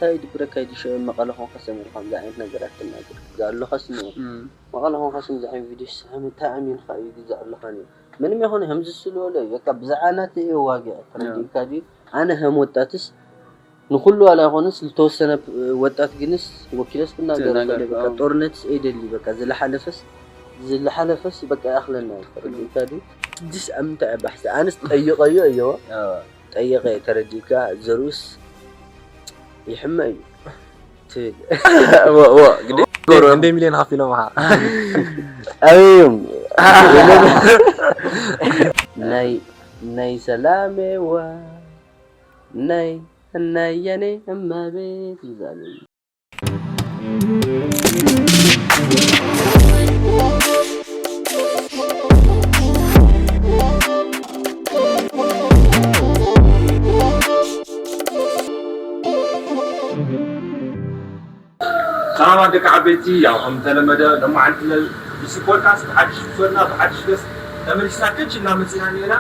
እንታይ ይድብረካ እዩ ድሸ መቐለ ኾንካ ሰሚዕካ ከምዚ ዓይነት ነገራት ትናገር? ግዛእ ኣለኻስ እሞ። እም። መቐለ ኾንካ ስም ዝዓይን ቪድዮ ስሓሚ እንታይ ኣሚንካ እዩ ግዛእ ኣለኻ ነይሩ? ምንም ይኹን ከምዚ ስልበሎ እዩ። በቃ ብዛዕባ ናተይ እዩ ዋጊዐ። ተረዲእካ ድዩ? ኣነ ከም ወጣትስ ንኹሉ ዋላ ኣይኾንስ ዝተወሰነ ፕ-፣ ወጣት ግንስ ወኪለስ ክናገር ትናገር፣ ይኽእል እየ። በቃ ኣዎ። ጦርነትስ ኣይደሊ። በቃ ዝለሓለፈስ፣ ዝለሓለፈስ በቃ ይኣኽለና እዩ። ተረዲእካ ድዩ? ድስ ኣብ ምንታይ እያ ባሕሲ? ኣነስ ጠይቐዮ እየዎ። ኣዎ። ጠየቐ ተረዲእካ ዘርኡስ ይሕመ እዩ ትብል። ወ-፣ ወ-፣ ግዴ-፣ ጎረም። እንደ ሚልዮን ሃፍ ኢሎም ሃ። ኣበዮም? ናይ፣ ናይ ሰላሜዋ፣ ናይ፣ ናይ የኔ እመቤት ይዛሉ። ሰላማት ደቂ ዓበይቲ፣ ያው ከም ተለመደ ሎማዓንቲ ለ-፣ ብዚ ፖድካስት ብሓድሽ ኤፒሶድና ብሓድሽ ገስት ተመሊስና ከች ኢልና መፂና እኒአና።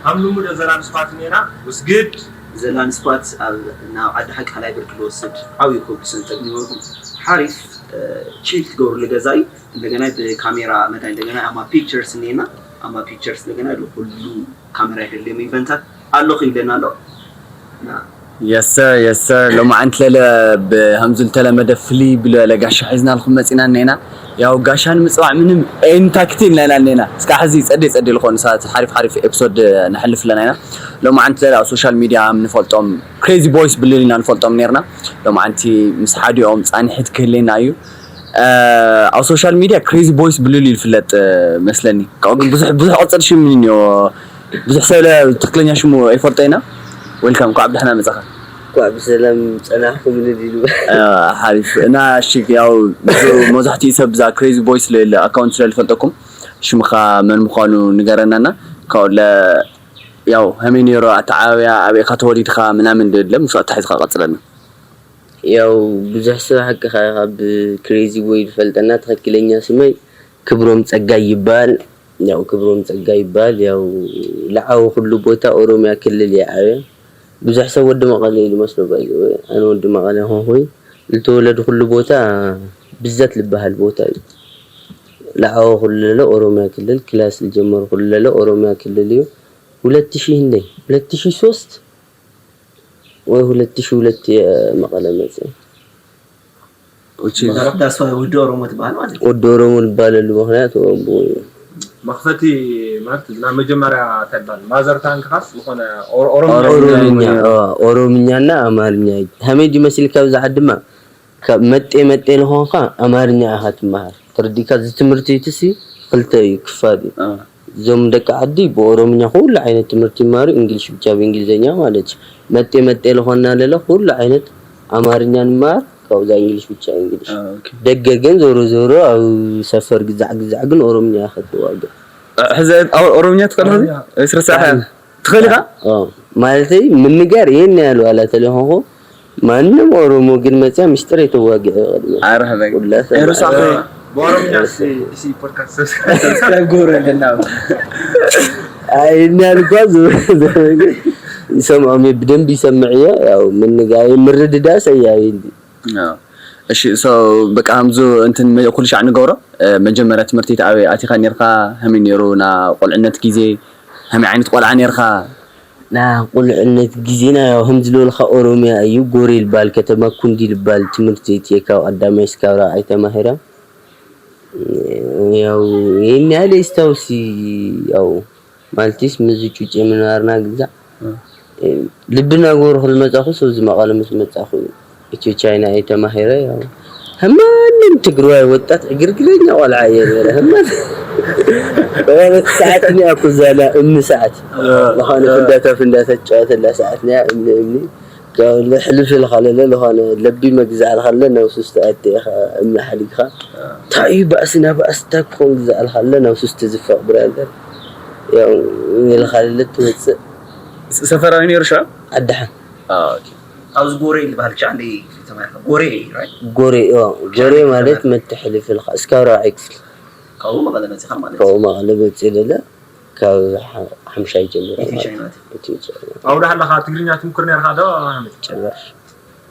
ከም ልሙድ ዘላን ስፋት እኒአና። ውስግድ። ዘላን ስፋት ኣብ ናብ ዓዲ ሓቂ ካልኣይ ብርኪ ልወስድ ዓብዪ ኮብልስቶን ተግኒወኩም ሓሪፍ፣ እ፣ ቺል ትገብሩሉ ገዛ እዩ። እንደገና ብካሜራ መዳይ እንደገና ኣማ ፒክቸርስ እኒአና። ኣማ ፒክቸርስ እንደገና ኩሉ ካሜራ የድልዮም ኢቨንታት ኣለኹ ይብለና ኣሎ። እና የሰ፣ የሰ፣ ሎማዓንቲ ለለ ብከምዚ ዝተለመደ ፍልይ ብለለ ጋሻ ሒዝናልኩም መፂና እኒአና። ያው ጋሻ ንምፅዋዕ ምንም ኤንታክቲ ኢልና ኢና እኒአና። እስካዕ ሕዚ ፀዴ ፀዴ ዝኾኑ ሰባት ሓሪፍ ሓሪፍ ኤፒሶድ ነሕልፍ ኣለና ኢና። ሎማዓንቲ ለለ ኣብ ሶሻል ሚድያ ንፈልጦም ክሬዚ ቦይስ ብልል ኢና ንፈልጦም ነርና። ሎማዓንቲ ምስ ሓዲኦም ፃንሒት ክህልየና እዩ። እ፣ ኣብ ሶሻል ሚድያ ክሬዚ ቦይስ ብልል እዩ ዝፍለጥ፣ እ፣ መስለኒ። ካብኡ ግን ብዙሕ፣ ብዙሕ ቅፅል ሽም እኒኦ። ብዙሕ ሰብ ለ-፣ ትክክለኛ ሽሙ ኣይፈልጦ ኢና። ዌልካም፣ እንኳዕ ብደሕና መጻኻ። እንኳዕ ብሰላም ጸናሕኩም ልል ኢሉ። እ፣ ሓሪፍ። እና እሺ፣ ያው ብዙ፣ መብዛሕትኡ ሰብ ብዛ ክሬዚ ቦይስ ለ-፣ ለ-፣ ኣካውንት ስለ ዝፈልጠኩም ሽምኻ መን ምዃኑ ንገረናና። ካብኡ ለ-፣ ያው ከመይ ነይሩ ኣተዓባብያ፣ ኣበይ ኢኻ ተወሊድካ ምናምን ለ-፣ ለ-፣ ምስ ኣተሓሒዝካ ቀጽለና። ያው ብዙሕ ሰብ ሓቅኻ ኢኻ፣ ብክሬዚ ቦይ ዝፈልጠና፣ ትኽክለኛ ስመይ ክብሮም ጸጋይ ይበሃል። ያው ክብሮም ጸጋይ ይበሃል። ያው ለዓዊ ኩሉ ቦታ ኦሮምያ ክልል እየ ዓብየ። ብዙሕ ሰብ ወዲ መቐለ እዩ ዝመስሎ፣ by the way። ኣነ ወዲ መቐለ ይኾንኩይ። ዝተወለድኩሉ ቦታ ብዘት ዝበሃል ቦታ እዩ። ለዓዊ ኩሉ ለለ ኦሮምያ ክልል፣ ክላስ ዝጀመርኩሉ ለለ ኦሮምያ ክልል እዩ። ሁለት ሺህ እንደ፣ ሁለት ሺህ ሶስት ወይ ሁለት ሺህ ሁለት እየ መቐለ መፅእ። Which is መቐለ ዳስ ወዲ ኦሮሞ ትበሃል ማለት እዩ። ወዲ ኦሮሞ ዝበሃለሉ ምኽንያት ኣቦኡ እዩ። መኽፈቲ ማለት ናብ መጀመርያ እንታይ ይበሃል? ማዘር ታንክኻስ ዝኾነ ኦሮ-፣ ኦሮምኛ ኦሮምኛ፣ ኦሮምኛ። ኦ፣ ኦሮምኛና ኣማርኛ እዩ። ከመይ ድዩ መሲልካ ኣብዚ ዓዲ ድማ ካብ መጤ መጤ ልኾንካ ኣማርኛ ኢኻ ትመሃር። ተረዲእካ? እዚ ትምህርቲ እቲ ሲ ክልተ እዩ፣ ክፋል እዩ። አ። እዞም ደቂ ዓዲ ብኦሮምኛ ኩሉ ዓይነት ትምህርቲ ይመሃሩ፣ እንግሊሽ ብቻ ብእንግሊዝኛ ማለት እዩ። መጤ መጤ ልኾንና ለለ ኩሉ ዓይነት ኣማርኛ ንመሃር፣ ካብዛ እንግሊሽ ብቻ እንግሊሽ። አ፣ ኦኬ። ደገ ግን ዞሮ ዞሮ ኣብ ሰፈር ግዛዕ ግዛዕ ግን ኦሮምኛ ኢኻ ትዋግዕ። አ፣ ሕዚ ኣብ ኦሮምኛ ትኽእል ሕዚ? ኦሮምኛ። ወይስ ረሳዕካ? ትኽእል ኢኻ? ኦ፣ ማለተይ ምንጋር ይሄን ያህል ዋላ ተለኾንኩ ማንም ኦሮሞ ግን መፅያ ምስጢር የተዋግዕ ይቐድመ። ኣረ፣ ሕበይ። ኩላ ሰብ ኣይረሳዕኩ። ኣረ፣ ብኦሮምኛ እስኪ፣ እስኪ ፖድካስት ሰብስክራይብ፣ ሰብስክራይብ ግበሩ ኣለና። ኣይ፣ ይሄን ያህል እኳ ዝ-፣ ዝ-፣ ይሰምዖም እየ፣ ብደንብ ይሰምዕ እየ። ያው ምንጋር ምርድዳእ ሰያይ እንዲ። ኣዎ። እሺ፣ so በቃ ከምዚ እንትን መ-፣ ኩሉ ሻዕ ንገብሮ። እ፣ መጀመርያ ትምህርቲ ኣበይ ኣቲኻ ኔርካ? ከመይ ኔሩ ና ቁልዕነት ግዜ? ከመይ ዓይነት ቆልዓ ኔርካ? ና ቁልዕነት ግዜና ያው ከምዚ ዝበልካ ኦሮምያ እዩ። ጎሬ ይባል ከተማ፣ ኩንዲ ይባል ትምህርቲ ቤት እየ ካብ ቀዳማይ እስካብ ራብዓይ ተማሂረ። ያው ይሄን ያህል የስታውሲ ያው ማለትስ ምስዚ ጩጬ ምንባርና ግዛዕ። እ። ልብና ጎርኹ ዝመጻኹ፣ ሰው ዝመቐለ ምስ መጻኹ ኢትዮ ቻይና እየ ተማሂረ። ያው፣ ከም ማንም ትግራዋይ ወጣት ዕግርግረኛ ቆልዓ እየ ነይረ። ከም ማን-፣ ዝኾነ ሰዓት እኒኣ እኮ እዛ እምኒ ሰዓት። እ። ዝኾነ እ። ፍንዳታ ፍንዳታ ትጫወተላ ሰዓት እኒኣ፣ እምኒ እምኒ። ካብ ሕልፍ ኢልካ ለለ ዝኾነ ለቢ መግዛእ ኢልካ ለለ ናብ ሱስ ትኣቲ ኢኻ፣ እምኒ ሓሊግካ። እ። እንታይ እዩ ባእሲ፣ ናብ ባእሲ እንታይ ክኾን ግዛእ ኢልካ ለለ ናብ ሱስ ትዝፈቕ ብራዘር። ያው ኢልካ ለለ ትመጽእ። ስ-፣ ሰፈር ኣበይ ነይሩ ሽዑ? ዓዲ ሓ። አ፣ ኦኬ። ኣብዚ ጎሬ ዝበሃል ክሻ እንደ ተማርካ። ጎሬ፣ right? ጎሬ፣ ኦ፣ ጎሬ ክሻ ማለት ተማርካ። መተሕልፍ ኢልካ እስካብ ራብዓይ ክፍሊ። ካብኡ መቐለ መጺኻ ማለት እዩ። ካብኡ መቐለ መጺእ ለለ ካብ ሓ-፣ ሓምሻይ ጀሚረ ኢትዮ ማለት ቻይና እዩ። ኢትዮ ቻይና። ኣብኡ ዳሓለኻ ትግርኛ ትምኩር ነርካ ዶ? ጭራሽ።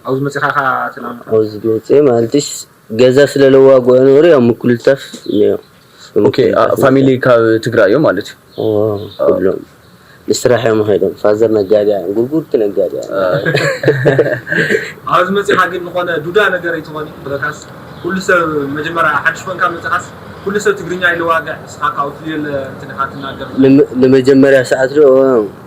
ኣብዚ መፂኻ ኢኻ ሰላም? ኣብዚ መፅእ ማለትስ ገዛ ስለለዋግዖ ነሩ ያው ምኩልታፍ ነዮ። ኦኬ። ፋሚሊ ካብ ትግራይ እዮም ማለት እዩ። ኩሎም ንስራሕ እዮም ኸይዶም። ፋዘር ነጋዲያ ጉርጉርቲ ነጋዲያ። ኣብዚ መፂኻ ግን ዝኾነ ዱዳ ነገር ኣይትኾን ብለካስ ኩሉ ሰብ መጀመርያ ሓድሽ ኮንካ መፅኻስ ኩሉ ሰብ ትግርኛ ይለዋግዕ ንስኻ ካብኡ ፍልየለ እንትን ኢኻ ትናገር። ንመጀመርያ ሰዓት ዶ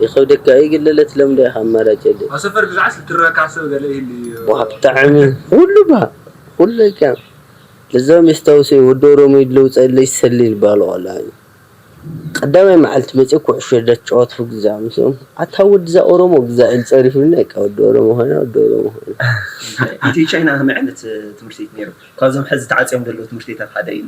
ይኸብደካ እዩ ግለለት ለምዶ ኢኻ ኣማራጭ የለ። ኣብ ሰፈር ግዛዕስ ልትረካ ሰብ ገለ ይህሉ እዩ። ብጣዕሚ ኩሉ ባ ኩሉ ኢካ። ለዛም የስታውሰ ወዲ ኦሮሞ ይለውፀለይ ሰሊል ባል ቆላ እዩ። ቀዳማይ መዓልቲ መፅእ ኩዕሾ ዳጫወትኩ ግዛዕ ምስኦም ኣታ ወድዛ ኦሮሞ ግዛዕ ኢል ፀሪፉልና ይቃ ወዲ ኦሮሞ ኾነ ወዲ ኦሮሞ ኾነ። ኢትዮ ቻይና ከመይ ዓይነት ትምህርቲ ቤት ነይሩ? ካብዞም ሕዚ ተዓፅዮም ዘለዉ ትምህርቲ ቤታት ሓደ እዩ።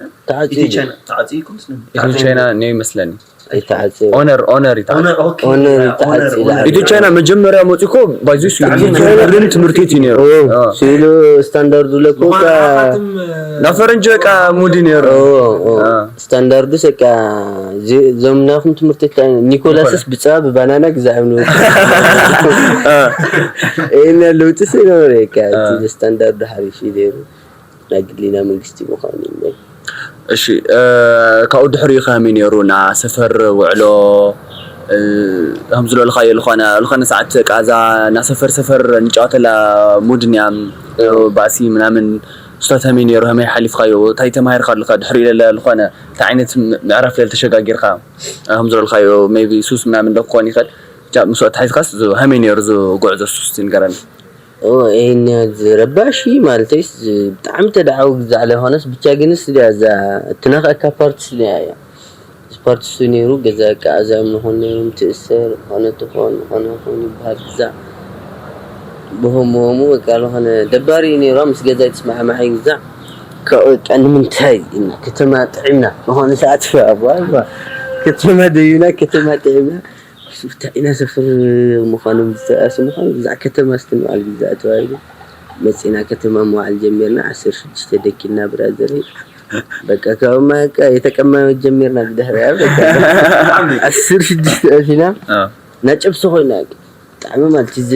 ኢትዮ ቻይና ተዓፅዩ ይኮንስ ኢትዮ ቻይና ነው ይመስለኒ። ኣይተዓፅዮ ኦነር ኦነር ይታ ኦነር ኦኬ ኦነር ኦነር ይተዓፅዩ ኦነር ኢትዮ ቻይና መጀመርያ መፂኮ ባይዙ ርን ትምህርቲ ቤት ነይሩ። ሲሉ ስታንዳርዱ ለኮ ዝኾነ ሓኻትም ናብ ፈረንጂ በቃ ሙዲ ነይሩ። ስታንዳርዱ ሰቃ ዞም ናኹም ትምህርቲ ኒኮላስስ ብፀባ ብባናና ግዛዕ ብ ይና ለውጢ ስነበረ ካ ስታንዳርዱ ሓሪፍ እዩ ነይሩ። ናይ ግሊና መንግስቲ ምዃኑ እዩ። እሺ። ካብኡ ድሕሪኡ ከመይ ነይሩ ና ሰፈር ውዕሎ? ከም ዝበልካዮ ዝኾነ ዝኾነ ሰዓት ቃዛ ና ሰፈር ሰፈር ንጫወተላ ሙድ ኒያም ባእሲ ምናምን ስታ ተመይ ነይሩ ከመይ ሓሊፍካዮ እንታይ ተማሂርካ ኣለካ ድሕሪ ለለ ዝኾነ እንታይ ዓይነት ምዕራፍ ለል ተሸጋጊርካ? ከም ዝበልካዮ ሜቢ ሱስ ምናምን ዶ ክኾን ይኽእል። ብቻ ምስኡ ኣተሓሒዝካስ ከመይ ነይሩ እዚ ጉዕዞ ሱስ ንገረኒ። ይህን ረባሺ ማለተይስ ብጣዕሚ ተደዓዊ ግዛዕ ለይኮነስ ብቻ ግንስ ዲያ እዛ እትነኽአካ ፓርትስ ዲያ እያ። እዚ ፓርትስ ነይሩ ገዛ ቃ ኣዛም ንኾን ነይሩ ትእሰር ኾነ ትኾን ኾነ ኾን ይበሃል ግዛዕ ብሆምሆሙ በቃ ዝኾነ ደባሪ እዩ ነይሩ ምስ ገዛ ይትስማዕማዕ ግዛዕ። ካብኡ በቃ ንምንታይ ኢና ከተማ ጥዒምና ዝኾነ ሰዓት ኣዋ ከተማ ደዩና ከተማ ጥዒምና። ሽፍታ ኢና ሰፈር ምዃኖም ዝተኣሱ ምዃኑ ብዛዕ ከተማ ስትንበዓል ግዛዕ ተባሂሉ መፂና ከተማ መዋዕል ጀሚርና ዓሰርተ ሽዱሽተ ደኪልና ብራዘር። በቃ ካብኡ ማካ የተቀማመ ጀሚርና ብድሕሪያ በቃ ዓሰርተ ሽዱሽተ ኣቲና ናጨብሲ ኮይና ብጣዕሚ ማለት እዚ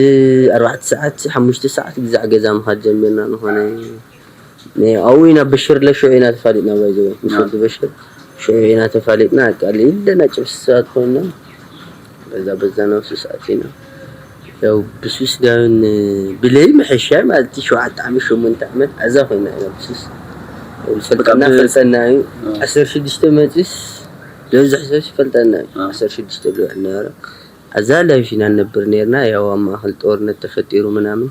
ኣርባዕተ ሰዓት ሓሙሽተ ሰዓት ግዛዕ ገዛ ምኻድ ጀሚርና ዝኾነ ኣብኡ ኢና በሽር ለሽዑ ኢና ተፋሊጥና ባይዘ ምስ ወዲ በሽር ሽዑ ኢና ተፋሊጥና። በቃ ኢለና ጭብስሳት ኮይና በዛ በዛ ናብ ሱስ ኣቲና። ያው ብሱስ ዳውን ብለይ መሐሻ ማለት ሸውዓተ ዓመት ሸሞንተ ዓመት ኣዛ ኮይና ኢና ብሱስ ፈልጠና ፈልጠና እዩ። ዓሰርተ ሽዱሽተ መፅስ ዝበዝሕ ሰብ ይፈልጠና እዩ። ዓሰርተ ሽዱሽተ ልውዕል ነበረ። ኣዛ ላይፍ ኢና ንነብር ነርና። ያው ኣብ ማእኸል ጦርነት ተፈጢሩ ምናምን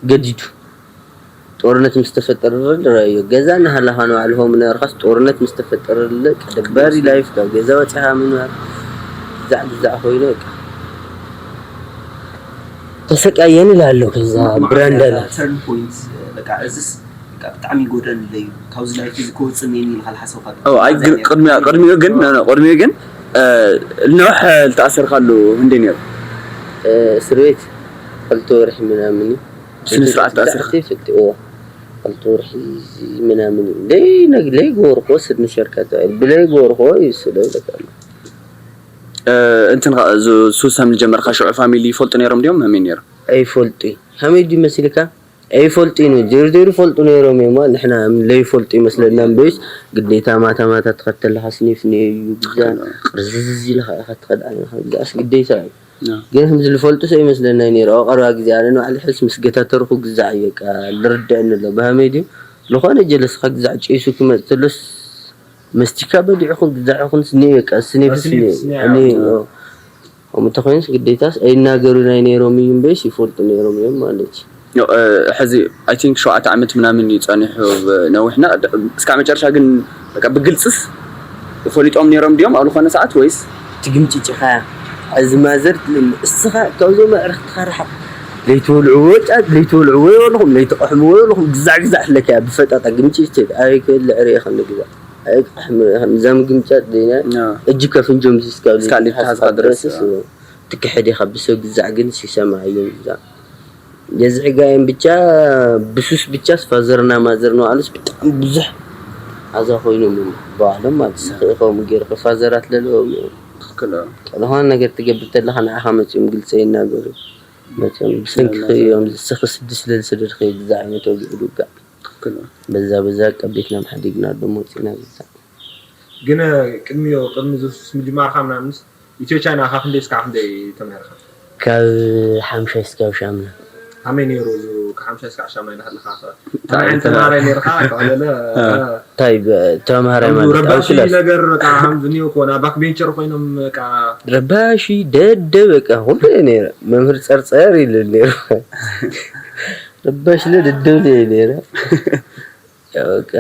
ገዲዱ ጦርነት ምስ ተፈጠረ ረኣዮ ገዛ እናሃለኻ ንባዕሉ ሆም ነበርካስ ጦርነት ምስ ተፈጠረ ደባሪ ላይፍ ካብ ገዛ ወፂኻ ምንባር ግዛዕ ግዛዕ ኮይኑ በቃ ተሰቃየን እላ ኣሎ ከዛ ብራንዳላ ተርን ፖይንት በቃ እዚስ በቃ ብጣዕሚ ይጎደለይ እዩ ካብዚ ላይፍ እዚ ክወፅእ እኒአኒ ኢልካ ዝሓሰብካ ቅድሚኡ ግን ቅድሚኡ ግን ቅድሚኡ ግን ነውሕ ዝተኣሰርካሉ እንደ ነይሩ እስር ቤት ክልተ ወርሒ ምናምን እዩ። ስነ ስርዓት ተኣሲርካ ይፈትዎ ክልተ ወርሒ ምናምን እዩ። ለይ ነግ ለይ ጎርኮ ስድኒ ሸርካ ተባሂሉ ብለይ ጎርኮ ይስለው ለካሉ እንትን ሱስ ከም ዝጀመርካ ሽዑ ፋሚሊ ይፈልጡ ነይሮም ድዮም? ከመይ ነይሩ? ኣይፈልጡ ከመይ ድዩ መሲልካ? ኣይፈልጡ ዩ ዜሩ ዜሩ ይፈልጡ ነይሮም እዮም። ንሕና ለይፈልጡ ይመስለና እምበይስ ግዴታ ማታ ማታ ትኸተልካ ስኒፍ ነዩ ግዛ ቅርዝዝ ኢልካ ኢኻ ትኸድ ኣለኻ። ግዛስ ግዴታ እዩ። ግን ከምዚ ዝፈልጡ ሰብ ይመስለና ነይሩ ኣብ ቀረባ ግዜ ኣነ ንባዕሊ ሕስ ምስ ገታተርኩ ግዛዕ እዩ በቃ ልርድዐኒ ኣሎ ብሃመይ ድዩ ዝኾነ ጀለስካ ግዛዕ ጨይሱ ክመፅ ተሎስ መስቲካ በሊዕኹም ግዛዕ ይኹንስ ኒ በቃ ስኒፍስ ከምኡ ተኮይኑስ ግዴታስ ኣይናገሩን ኣይነይሮም እዩ እምበይስ ይፈልጡ ነይሮም እዮም ማለት እዩ። ሕዚ I think ሸውዓተ ዓመት ምናምን እዩ ፀኒሑ ነዊሕና እስካብ መጨረሻ ግን በቃ ብግልፅስ ፈሊጦም ነይሮም ድዮም ኣብ ዝኾነ ሰዓት ወይስ ትግምጭጭኻ ሕዚ ማዘር ትብል እስኻ ካብዞም ኣዕርኽትኻ ርሓቕ ለይትበልዕዎ ጫት ለይትበልዕዎ የበልኹም ለይትቐሕምዎ የበልኹም ግዛዕ ግዛዕ ትለካ እያ ብፈጣጣ ግምጭጭ ትብል ኣይክበልዕ ርኤ ከም ንግዛዕ ኣይቅሕም እዛ ምግምጫጥ ዘይና እጅ ከፍንጆም ዝስካብ እስካብ ዘይትሓስካ ድረስ ድረስ ትክሕድ ኢኻ ብሰብ ግዛዕ ግን ሲሰማ እዮም ግዛዕ የዝዕጋየን ብቻ ብሱስ ብቻስ ፋዘርና ማዘርና ባዕሉስ ብጣዕሚ ብዙሕ ኣዛ ኮይኖም እዮም ባዕሎም ማለት ስኺ ከምኡ ገይሩ ፋዘራት ለለዎም እዮም ትክክል ዝኾነ ነገር ትገብር ተለኻ ንዓኻ መፅኦም ግልፀ ይናገሩ መቸም ብሰንኪ እዮም ዝስኽስ ስድስት ለልሰደድ ከይግዛዕ መተው ዝብሉ ጋዕ ትክክል። በዛ በዛ ቀቢትና ምሓዲግና ደሞ ወፂና ግዛዕ። ግን ቅድሚ ቅድሚ ዝሱስ ምጅማርካ ምናምንስ ኢትዮ ቻይና ካብ ክንደይ እስካብ ክንደይ ተማሂርካ? ካብ ሓምሻይ እስካብ ሻምና። ከመይ ነይሩ እዚ ካብ ሓምሻይ እስካብ ሻምናይ እናሃለካ? እንታይ ዓይነት ተማሃራይ ነይርካ? ከዕለለ እንታይ ተማሃራይ ማለት ኣብ ረባሺ ክላስ ነገር በቃ ከምዚ ኒዮ ኮና ባክ ቤንቸር ኮይኖም በቃ ረባሺ ደደ በቃ ሁሉ ነይረ። መምህር ጸርጸር ይብል ነይሩ። ረባሽ ለ ደደብ ነይረ። በቃ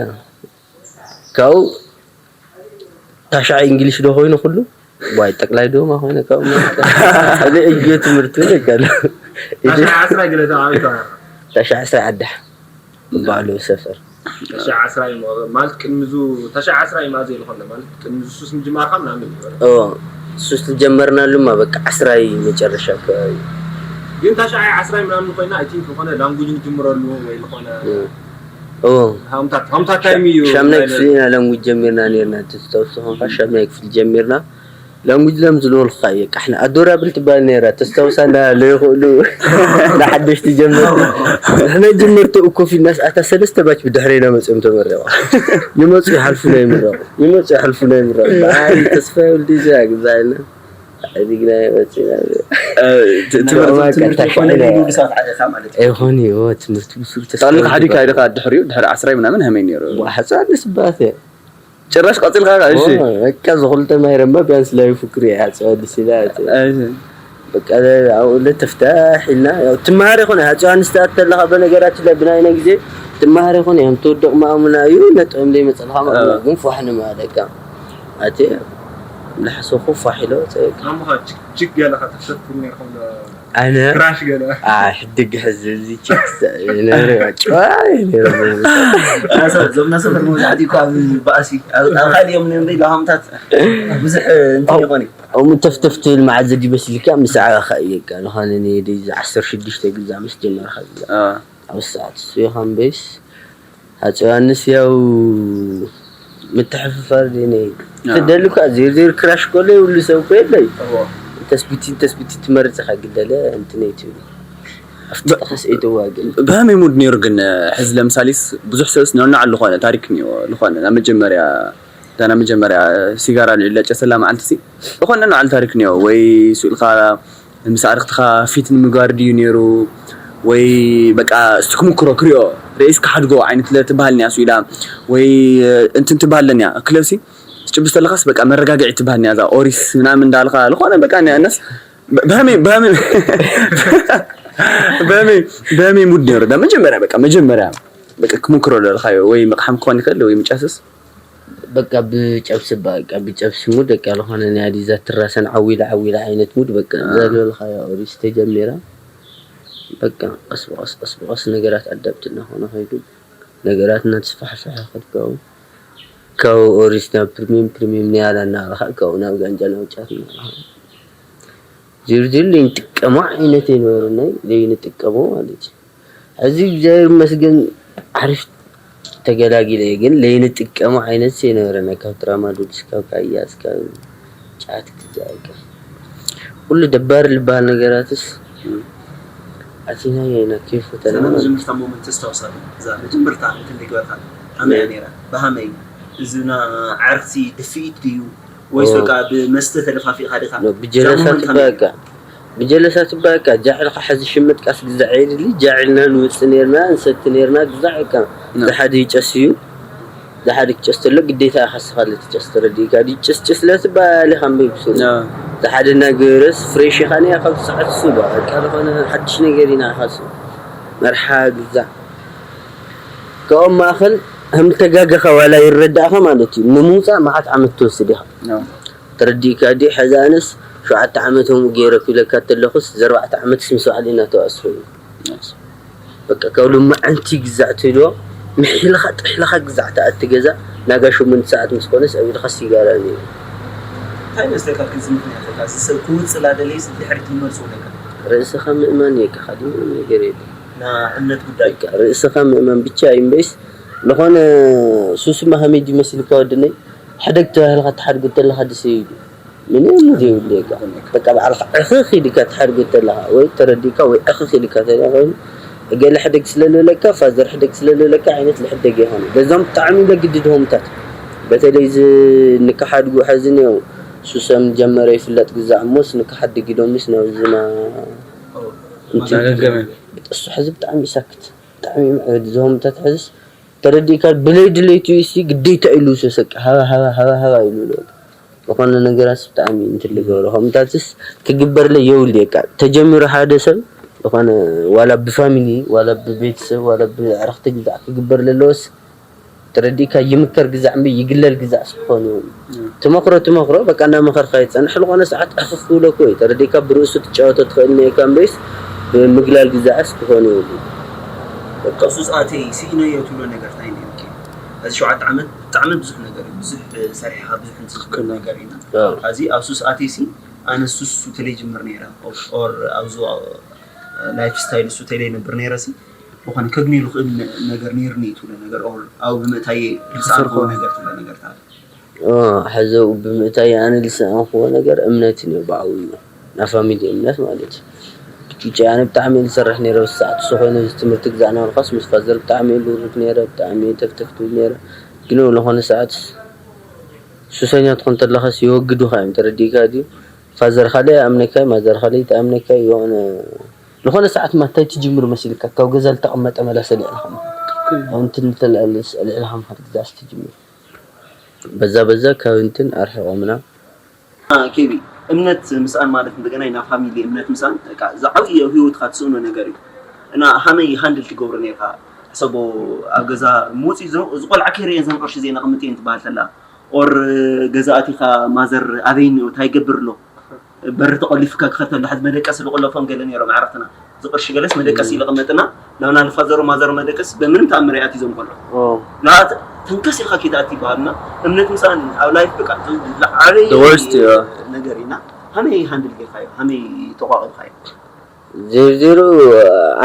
ካብኡ ታሽዓይ እንግሊሽ ዶ ኮይኑ ኩሉ ዋይ ጠቅላይ ዶ ማ ኮይኑ ካብኡ መጣ። እዚ እዩ ትምህርቱ ደቀለ። ታሽዓይ ዓስራይ ገለ ተባሂሉ። ታሽዓይ ዓስራይ ዓዳ ባሉ ሰፈር። ታሽዓይ ዓስራይ ማለት ቅድሚ ዙ ታሽዓይ ዓስራይ ማዘ ዝኾነ ማለት ቅድሚ ዙ ሱስ ምጅማርካ ምናምን እዩ። ኦ ሱስ ትጀመርናሉማ በቃ ዓስራይ መጨረሻ ከባቢ። ግን ታሽዓይ ዓስራይ ምናምን ኮይና ኣይ ቲንክ ዝኾነ ላንጉጅ ንጅምረሉ ወይ ዝኾነ ኦ ሃምታት ሃምታት ታይም እዩ። ሻምናይ ክፍሊ ኢና ላንጉጅ ጀሚርና ነርና። ትዝተውስኾንካ ሻምናይ ክፍሊ ጀሚርና ላንጉጅ ለም ዝልወልካ እየ ቃሕና ኣዶራብል ትበሃል ነይራ። ተስታውሳ እንዳ ለይኽእሉ ንሓደሽቲ ጀመርቲ ንሕና ጀመርቲ እኮ ፊልናስ ኣታ ሰለስተ ባች ብድሕረና መፅኦም ተመረቑ። ይመፁ ይሓልፉ ናይ ምረቑ ይመፁ ይሓልፉ ናይ ምረቑ። ብዓል ተስፋ ወልዲዛ ግዛይና። ሕዚ ግና ይመፅና። ትምህርቲ ዘይኮነ ዘይብሉ ሰባት ዓደኻ ማለት እዩ። ኣይኾን እዎ ትምህርቲ ብሱር ተስፋ ጠቕሊልካ ሓዲግካ ኢድኻ ድሕሪኡ ድሕሪ ዓስራይ ምናምን ሃመይ ነይሩ። ዋሕፃ ንስባት እየ ጭራሽ ቀፂልካ እሺ በቃ ዝኹልተ ማይረማ ቢያንስ ላይ ፍቅሪ ያጽዋል ሲላ እሺ በቃ አሁን ለተፍታህ እና ያው ትማሪ ሆነ አጽዋን ስታት ተለኻ በነገራችን ላይ ብናይነ ጊዜ ትማሪ ሆነ ያም ተወደቕ ማሙና እዩ ነጥም ላይ መጸልኻ ማለት ግን ፏሕን ማለካ ኣቲ ለሐሰኹ ፋሒሎ ኣምኻ ችክ ችክ ገለኻ ተሰፍኩ ነርኩም ኣነ ክራሽ ገለ ሕድግ ሕዚ እዚ ችክ ነረ ጨዋ ነረ እዞም ናሰፈር መብዛሕትኡ እኳ ኣብ ባእሲ ኣብ ካልእ እዮም ንርኢ ለሃምታት ብዙሕ እንትን ይኾን እዩ እሙ ተፍተፍ ትብል መዓት ዘዲ በሲልካ ምስ ዓበኻ እየካ ዝኾነ ንየደ እዚ ዓሰርተ ሽዱሽተ ግዛ ምስ ጀመርካ ግዛ ኣብ ሰዓት እሱ ይኻን በይስ ሃፀ ዮሃንስ ያው ምትሕፍፋር ዜነ ትደሊ እኳ ዜር ዜር ክራሽ ኮሎ ይብሉ ሰብ እኮ የለይ ተስቢቲ ተስቢቲ ትመርፅ ኢኻ ግደለ እንትነይ ትብል ኣብቲ ጠኸስ እይተዋግእ ብሃመይ ሙድ ነይሩ ግን ሕዚ ለምሳሌስ ብዙሕ ሰብስ ነናዕ ዝኾነ ታሪክ እኒኦ ዝኾነ ናብ መጀመርያ እታ ናብ መጀመርያ ሲጋራ ልዕሊ ጨሰላ መዓልቲ ሲ ዝኾነ ነናዕ ታሪክ እኒኦ ወይ ስኢልካ ምስ ኣርክትኻ ፊት ንምግባር ድዩ ነይሩ ወይ በቃ እስቲ ክምክሮ ክሪኦ ርእስ ክሓድጎ ዓይነት ለትበሃል ኒያ ስኢላ ወይ እንትን ትበሃል ለኒያ ክለብሲ ትጭብስ ተለኻስ በቃ መረጋግዒ ትበሃል ኒያ እዛ ኦሪስ ምናምን እንዳልካ ዝኾነ በቃ ኒያ እነስ ብሃመይ ብሃመይ ብሃመይ ብሃመይ ሙድ ነይሩ ዳ መጀመርያ በቃ መጀመርያ በቃ ክምክሮ ለልካዮ ወይ መቕሓም ክኾን ይኽእል ወይ ምጫስስ በቃ ብጨብሲ በቃ ብጨብሲ ሙድ በቃ ዝኾነ ናይ ኣዲዛ ትራሰን ዓዊላ ዓዊላ ዓይነት ሙድ በቃ እዛ ዝበልካዮ ኦሪስ ተጀሚራ በቃ ቀስ ብቐስ ቀስ ብቐስ ነገራት ኣዳፕት እናኾነ ከይዱ ነገራት እናተስፋሕፈሐ ከድካው ካብ ኦሪስ ናብ ፕሪሚየም ፕሪሚየም ንያላ እናበልካ ካብኡ ናብ ጋንጃ ናብ ጫት እናበልካ ዝርዝር ለይንጥቀሞ ዓይነት የነበረና ለይንጥቀሞ ማለት እዩ ሕዚ እግዚኣብሔር ይመስገን ዓሪፍ ተገላጊለ እየ ግን ለይንጥቀሞ ዓይነት የነበረና ካብ ትራማዶል እስካብ ካያ እስካብ ጫት ክዛቀ ኩሉ ደባሪ ዝበሃል ነገራትስ ኣቲናዮ ኢና ኬፍ ፈተና ዘመን ዝምርታ ሞመንት ተስታውሳለህ እዛ መጀመርታ እንትን ልግበርካ ኣመያ ነይራ ብሃመይ እዝና ዓርክቲ ድፍኢት ድዩ ወይስ በቃ ብመስተ ተደፋፊእካ ዲኻ ብጀለሳ ትባካ ብጀለሳ ትባካ ጃዕልካ ሕዚ ሽምጥቃስ ግዛዕ የድሊ ጃዕልና ንውፅ ነርና ንሰቲ ነርና ግዛዕ እካ ዝሓደ ይጨስ እዩ ዝሓደ ክጨስ ተሎ ግዴታ ኢኻ ስኻ ለትጨስ ተረዲእካ ድዩ ጭስ ጭስ ለትባል ኢኻ እምበይ ብስሩ ዝሓደ እናገበረስ ፍሬሽ ኢኻ ነያ ካብ ሰዓት እሱ በቃ ዝኾነ ሓድሽ ነገር ኢና ኢኻ እሱ መርሓ ግዛዕ ካብኦም ማእኸል ከም ተጋገኻ ዋላ ይረዳእኻ ማለት እዩ ንምውፃእ መዓት ዓመት ትወስድ ኢኻ ተረዲእካ ድዩ? ሕዚ ኣነስ ሸውዓተ ዓመት ከምኡ ገይረ ክብለካ ተለኹስ ዘርባዕተ ዓመትስ ምስ ባዕሉ ኢና ተዋስሑ እዩ። በቃ ካብ ሎማዓንቲ ግዛዕ ትብልዎ ምሒልኻ ጥሒልኻ ግዛዕ ትኣቲ ገዛ ናጋ ሸሞንተ ሰዓት ምስ ኮነስ ኣብ ኢድኻ ሲጋራ ነይሩ። እንታይ ይመስለካ ግን እዚ ምኽንያት በቃ እዚ ሰብ ክውፅእ ላደለይስ ድሕሪት ይመልስዎ ነካ ርእስኻ ምእማን እየ ካኻዲ ምንም ነገር የለ። ና እምነት ጉዳይ በቃ ርእስኻ ምእማን ብቻ እዩ እምበይስ ዝኾነ ሱስማ ከመይ ድዩ መሲልካ ወድነይ ሕደግ ተባሂልካ ትሓድጉ ተለኻ ደስ እዩ ኢሉ ምንም ዘይብሉ በቃ። በቃ ባዕልኻ ዕኽኽ ኢልካ ትሓድግ ተለኻ ወይ ተረዲእካ ወይ ዕኽኽ ኢልካ ተለኻ ኮይኑ፣ ገለ ሕደግ ስለ ልብለካ፣ ፋዘር ሕደግ ስለ ልብለካ ዓይነት ልሕደግ ይኾን። ገዞም ብጣዕሚ ለግድድ ሆምታት። በተለይ እዚ ንከሓድጉ ሐዚ እኒኦ ሱሰም ጀመረ ይፍለጥ ግዛዕ እሞስ ንከሓድግ ኢሎምስ ናብዝና እንትን ማጋገመ። እሱ ሐዚ ብጣዕሚ ይሳክት። ብጣዕሚ ምዕድ ዝሆምታት ሐዝስ ተረዲእካ ብለይ ድሌቱ እሲ ግዴታ ኢሉ ሰሰቂ ሃባ ሃባ ሃባ ሃባ ኢሉ ኣሎ። ዝኾነ ነገራት ብጣዕሚ እንትን ልገብሮ። ከምታትስ ክግበርለ የውል በቃ። ተጀሚሩ ሓደ ሰብ ዝኾነ ዋላ ብፋሚሊ፣ ዋላ ብቤተሰብ፣ ዋላ ብዕርኽቲ ግዛዕ ክግበር ለለዎስ ተረዲእካ ይምከር ግዛዕ እምበይ ይግለል ግዛዕ እስክኾን ይውል። ትመኽሮ ትመኽሮ በቃ እናመኸርካ ይጸንሕ። ዝኾነ ሰዓት ዕኽኽ ክብለኩ ወይ ተረዲእካ ብርእሱ ትጫወቶ ትኽእል ነይካ እምበይስ ብምግላል ግዛዕስ ክኾን ይውል። በቃ እሱስ ኣተይ ስኢነዮ ትብሎ ነገር እንታይ ነይሩኪ? እዚ ሸውዓተ ዓመት ብጣዕሚ ብዙሕ ነገር እዩ። ብዙሕ ሰሪሕኻ ብዙሕ እንትን ትብሎ ትኽክል። ነገር ኢና። ኣዎ። ኣብዚ ኣብ ሱስ ኣትይሲ ኣነ ሱስ እሱ ተለይ ጅምር ነይረ። ኦር ኣብዚ ላይፍ ስታይል እሱ ተለይ ነብር ነይረሲ ዝኾነ ከግንየሉ ክእል ነ- ነገር ነይርኒ እዩ ትብሎ ነገር ኦር ኣብ ብምእታይ ልሳንኮ ተሰርኮ። ነገር ትብሎ ነገር ታለ። ኦ፣ ሕዚ ኣብኡ ብምእታይ ኣነ ልሰኣንክዎ ነገር እምነት እዩ ብዓብዩ። ናይ ፋሚሊ እምነት ማለት እዩ። ጩጨ ኣነ ብጣዕሚ እየ ዝሰርሕ ነይረ። ብሰዓት እሱ ኮይኑ እዚ ትምህርቲ ግዛዕ ናበልካስ ምስ ፋዘር ብጣዕሚ እየ ልውርድ ነይረ። ብጣዕሚ እየ ተፍተፍቱ ነይረ። ግን ዝኾነ ሰዓት ሱሰኛ ትኾን ተለኻስ ይወግዱኻ እዮም። ተረዲእካ ድዩ? ፋዘር ካልእ ይኣምነካ እዩ፣ ማዘር ካልእ ትኣምነካ እዩ። የሆነ ዝኾነ ሰዓት ማታይ ትጅምር መሲልካ ካብ ገዛ ልተቐመጠ መላሰ ልዕልኻ ምኻድ። ትክክል። ኣንቲ ንተላልስ ልዕልኻ ምኻድ ግዛዕስ ትጅምር። በዛ በዛ ካብ እንትን ኣርሒቖምና። ኬቢ እምነት ምስኣን ማለት እንደገና ኢና ፋሚሊ እምነት ምስኣን በቃ ዝዓብየ ኣብ ህይወትካ ትስእኖ ነገር እዩ እና ሃመይ ሃንድል ትገብሮ ነርካ ሰቦ ኣብ ገዛ ምውፅ ዝቆልዓ ከይረየ ዘን ቅርሺ ዘይነቕምጥ እየን ትበሃል ተላ ኦር ገዛ ኣቲኻ ማዘር ኣበይ እኒኦ እንታይ ይገብር ኣሎ በሪ ተቆሊፍካ ክኸፍተሉ ሓዚ መደቀሲ ዝቆለፎም ገለ ነይሮም ኣዕርኽትና እዚ ቅርሺ ገለስ መደቀሲ ኢሉ ቅመጥና ናብና ንፋዘሮ ማዘሮ መደቀሲ በምንም ተኣምር ይኣትዩ ዞም ቆልዑ ኦ። ንዓት ተንከስ ኢልካ ከይትኣቲ ይበሃልና እምነት ምሳን ኣብ ላይፍ በቃ ዝዓበየ The worst እዩ። ነገር ኢና ሃመይ ሃንድል ጌርካዮ ሃመይ ተቋቒልካዮ ዜርዜሩ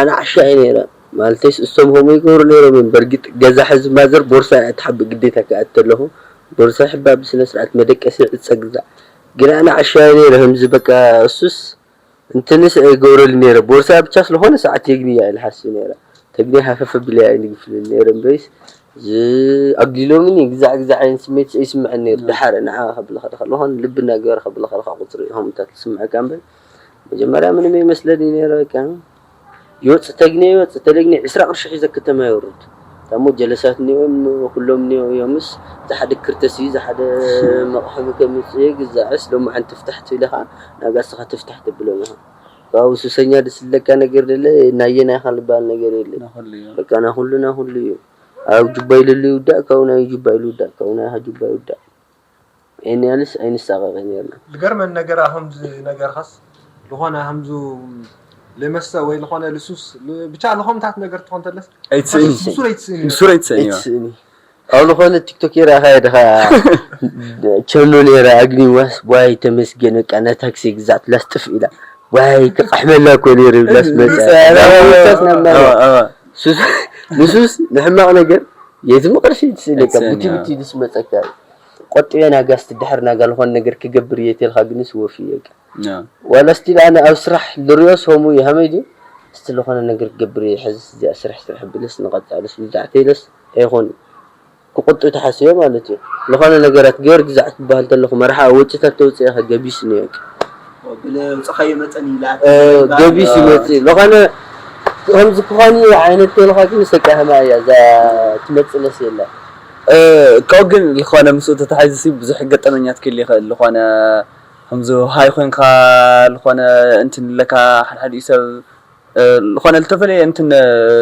ኣነ ዓሻ እየ ነይረ ማለተይስ እሶም ከምኡ ይገብሩ ነይሮም እዮም በርግጥ ገዛ ሕዚ ማዘር ቦርሳ እያ ትሓብእ ግዴታ ክኣቲ ኣለኹ ቦርሳ ሕባ ብስነ ስርዓት መደቀሲ ዕፀ ግዛዕ ግን ኣነ ዓሻ እየ ነይረ ከምዚ በቃ እሱስ እንትንስ ኣይገብረሉ ነይረ ቦርሳ ብቻ ስለኾነ ሰዓት የግንያ ኢለ ሓስብ ነይረ ተግንያ ሃፈፍ ኣቢለያ ኣይንግፍልን ነይረ እምበይስ ኣግሊሎምኒ ግዛዕ ግዛዕ ዓይነት ስሜት ኣይስምዐን ነይሩ ደሓረ ንዓ ከብለኻ ደኻ ዝኾነ ልቢ እናገበረ ከብለኻ ደኻ ቁፅሪ ከምታት ዝስምዐካ እምበር መጀመርያ ምንም ኣይመስለኒ ነይረ በቃ ይወፅእ ተግንየ ይወፅእ ተለግንየ ዕስራ ቅርሺ ሒዘ ከተማ የውርድ ታሞ ጀለሳት እኒኦም ኩሎም እኒኦ እዮምስ ዝሓደ ክርተሲ ዝሓደ መቕሕሚ ከምፅእ ግዛዕስ ሎማዓንቲ ፍታሕ ትብል ኢኻ ናጋ እስኻ ትፍታሕ ተብሎም ኢኻ ካብኡ ሱሰኛ ድስለካ ነገር ደለ ናየናይ ኢኻ ዝበሃል ነገር የለ ናኹሉ እዩ በቃ ናኹሉ ናኹሉ እዩ ኣብ ጁባ ኢልሉ ይውዳእ ካብኡ ናይ ጁባ ኢሉ ይውዳእ ካብኡ ናይ ጁባ ይውዳእ ኤንያንስ ኣይንሳቐቐ ነርና። ዝገርመን ነገር ኣኹም ዝነገርካስ ዝኾነ ከምዙ ልመሰ ወይ ዝኾነ ልሱስ ል- ብቻ ልኾምታት ነገር ትኾን ተለስ ኣይትስእኒ። ንሱር ኣይትስእኒ እዩ። ንሱር ኣይትስእኒ እዩ። ኣይትስእኒ ካብ ዝኾነ ቲክቶክ የራኻ ድኻ ቸኖ ነራ ኣግኒዋስ ዋይ ተመስገን በቃ ናይ ታክሲ ግዛት ላስጥፍ ኢላ ዋይ ክቐሕመላ እኮ ነይሩ ላስ መፀ እዋ፣ እዋ። ንሱስ ንሕማቕ ነገር የቲ ምቕርሺ ትስእለካ ኣይትስእኒ፣ ቡቲ ቡቲ ድስ መፀካ ቆጥበ ናጋስ ትድሕር ናጋ ዝኾነ ነገር ክገብር እየ ተልካ ግንስ ወፊ እየካ ያ። ዋላ ስቲል ኣነ ኣብ ስራሕ ልሪኦ ሰሙ እዩ ሃመይ ድዩ እስቲ ዝኾነ ነገር ክገብር እየ ሕዚ እዚኣ ስራሕ ስራሕ ብለስ ንቐጻልስ ብዛዕተ ኢለስ ኣይኾን ክቁጡ ተሓስዮ ማለት እዩ ዝኾነ ነገራት ገር ግዛዕ ትበሃል ተለኹ መርሓ ወጭታት ተውፅእ ኢኻ ገቢስ ነየቅ ብለውፅኻዮ መጠን ይለኣት ገቢስ ይመፅእ ዝኾነ ከምዚ ክኾን ዓይነት ተልኻ ግን ሰቃ ህማ እያ እዛ ትመፅእ ለስ የላ ካብኡ ግን ዝኾነ ምስኡ ተታሒዙ ሲ ብዙሕ ገጠመኛት ክህል ይኽእል ዝኾነ ከምዚ ሃይ ኮይንካ ዝኾነ እንትን ለካ ሓድሓዲኡ ሰብ ዝኾነ ዝተፈለየ እንትን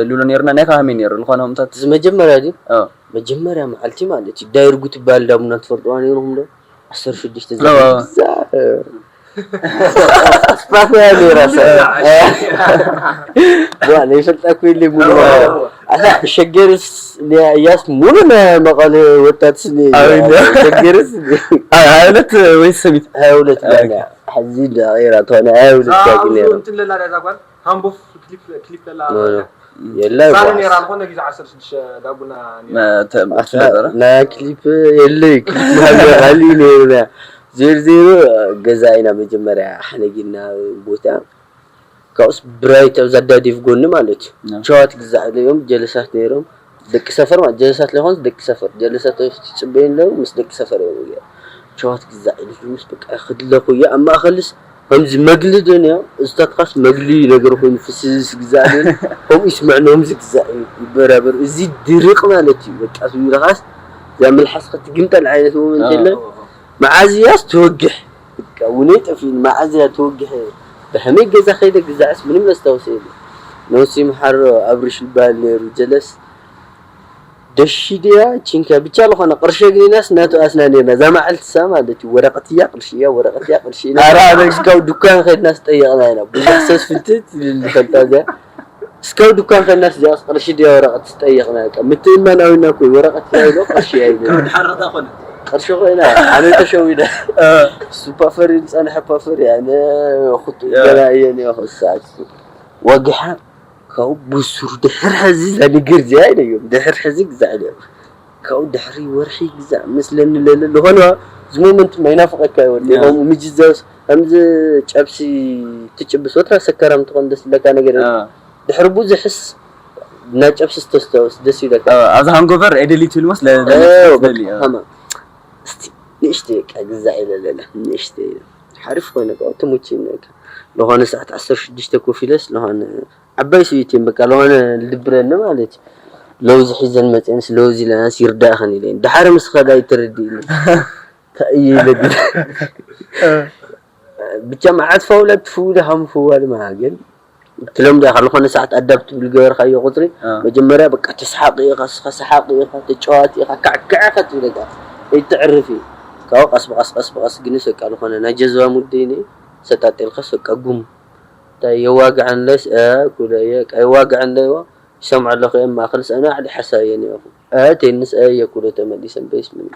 ልብሎ ነርና ናይ ካሃመይ ነሩ ዝኾነ ሆምታት እዚ መጀመርያ ድዩ እ፣ መጀመርያ መዓልቲ ማለት እዩ ዳይርጉ ትበሃል ዳቡና ትፈልጥዋ ነይርኹም ዶ ዓሰርተ ሽዱሽተ እዋ። ዛዛ ስፓፍያ ነይራ ሰብ ዋ ናይ ፈልጣ ኮይለ ሙሉ ኣታ ሸገርስ እያስ ሙሉ ናይ መቐለ ወጣት ስኒ ኣበይ እንዳ? ሸገርስ ኣይ፣ ኣይነት ወይ ሰሚት? ሃያ ሁለት ዳኛ ሕዚ ዳቂራ ትኾነ ሃያ ሁለት ዳቂ ነይሩ እንትን ለላ ዳዛ ጓል ሃምቦፍ ክሊፕ ክሊፕ ለላ የለ ሳለ ጓስ። ነይራ ዝኾነ ግዜ ዓሰርተ ሽዱሽተ ዳቡና ነይራ። መ- ተ- ትፈጠረ? ናይ ክሊፕ የለይ ክሊፕ ሃለ ካሊ ነይሩ ያ ዜሮ ዜሮ ገዛ ኢና መጀመርያ ሓነጊና ቦታ ካብኡስ ብራይት ኣብዛ ዳዴቭ ጎኒ ማለት እዩ። ቸዋት ግዛዕ እዮም ጀለሳት ነይሮም። ደቂ ሰፈር ማለት ጀለሳት ለይኮንስ ደቂ ሰፈር ጀለሳት ትፅበዩ ኣለዉ ምስ ደቂ ሰፈር እዮም። ቸዋት ግዛዕ ኢሉ ምስ በቃ ክድለኹ እየ ኣብ ማእኸልስ ከምዚ መግሊ ዶ ነዮ እዝታትካስ መግሊ ነገር ኮይኑ ፍስስ ግዛዕ ዶ ከምኡ ይስምዕኖም ዝግዛዕ እዩ ይበራበር እዚ ድርቕ ማለት እዩ። በቃ ዝብለኻስ እዛ መልሓስ ክትግምጠል ዓይነት ሞመንት የለን። መዓዝያስ ትወግሕ በቃ ውነይ ጠፊኡኒ መዓዝያ ትወግሕ። ብኸመይ ገዛ ከይደ ግዛዕስ ምንም ዘስታውሰ የለ። ነብሲ ይምሓሮ ኣብርሽ ይበሃል ነይሩ ጀለስ ደሺ ድያ ቺንካ ብቻ ዝኾነ ቅርሺ ግኒናስ እናተዋስና ነርና እዛ መዓልቲ ሳ ማለት እዩ ወረቐት እያ ቅርሺ እያ ወረቐት እያ ቅርሺ ኢና ኣራ ኣረ እስካብ ዱካን ከድና ዝጠየቕና ኢና ብዙሕ ሰስ ፍልትት ይብል ዝፈልጣ እዚኣ እስካብ ዱካን ከድናስ እዚኣስ ቅርሺ ድያ ወረቐት ዝጠየቕና በቃ ምትእምማን ኣዊና እኮ እዩ ወረቐት እያ ኢሎ ቅርሺ እያ ኢሉ ከም ድሓረታ ኮነ ቅርሺ ኮይና ኣነ ተሸዊዳ ሱፓፈር ዝፀንሐ ፓፈር ኣነ ኩቱ ገና እየ ነኹ ሰዓት ወግሓ ካብኡ ብሱሩ ድሕር ሕዚ እዛ ንግር እዚኣ ኢለዮም ድሕር ሕዚ ግዛዕ ኢለዮም ካብኡ ድሕሪ ወርሒ ግዛዕ መስለኒ ለለ ዝኾነ እዚ ሞመንት ማ ይናፍቐካ ይወዲ ከምኡ ምጅዛውስ ከምዚ ጨብሲ ትጭብስ ወትራ ሰከራም ትኾን ደስ ዝብለካ ነገር ድሕሪ ብዙሕስ ናይ ጨብሲ ዝተስተውስ ደስ ይብለካ ኣብዚ ሃንጎቨር ኤደሊ ትብል መስ እስቲ ንእሽተ በቃ ግዛዕ ኢለ ለለ ንእሽተ ሓሪፍ ኮይነ ትሙቺ ዝኾነ ሰዓት ዓሰርተ ሽዱሽተ ኮፍ ኢለስ ዝኾነ ዓባይ ሰበይቲ እየን በቃ ዝኾነ ልድብረኒ ማለት እዩ። ለውዚ ሒዘን መፅአንስ ለውዚ ኢለናስ ይርዳእኽን ኢለን ድሓር ምስ ኸዳ ኣይትርድእኒ እንታይ እየ ኢለ ግደ ብቻ መዓት ፋውላ ትፍውደ ሃምፍዋል ማ ግን ትለምዶ ኢኻ ዝኾነ ሰዓት ኣዳፕት ትብል ገበርካዮ ቁፅሪ መጀመርያ በቃ ተስሓቂ ኢኻ ስኻ ሰሓቂ ኢኻ ተጫዋቲ ኢኻ ካዕካዕ ኢኻ ትብለካ ኣይትዕርፍ እዩ ካብኡ ቀስ ብቐስ ቀስ ብቐስ ግንስ በቃ ዝኾነ ናይ ጀዝባ ሙድ ደይነ ሰጣጢልካስ በቃ ጉም እንታይ የዋግዐንለይስ እ ኩለየ ቀይ ዋግዐንለይዎ ይሰምዖ ኣለኹ እየ ማእኸል ስእነ ዓዲ ሓሳብ እየ ነይኹ እ ቴንስ እ እየ ኩሎ ተመሊሰ እምበይስ ምን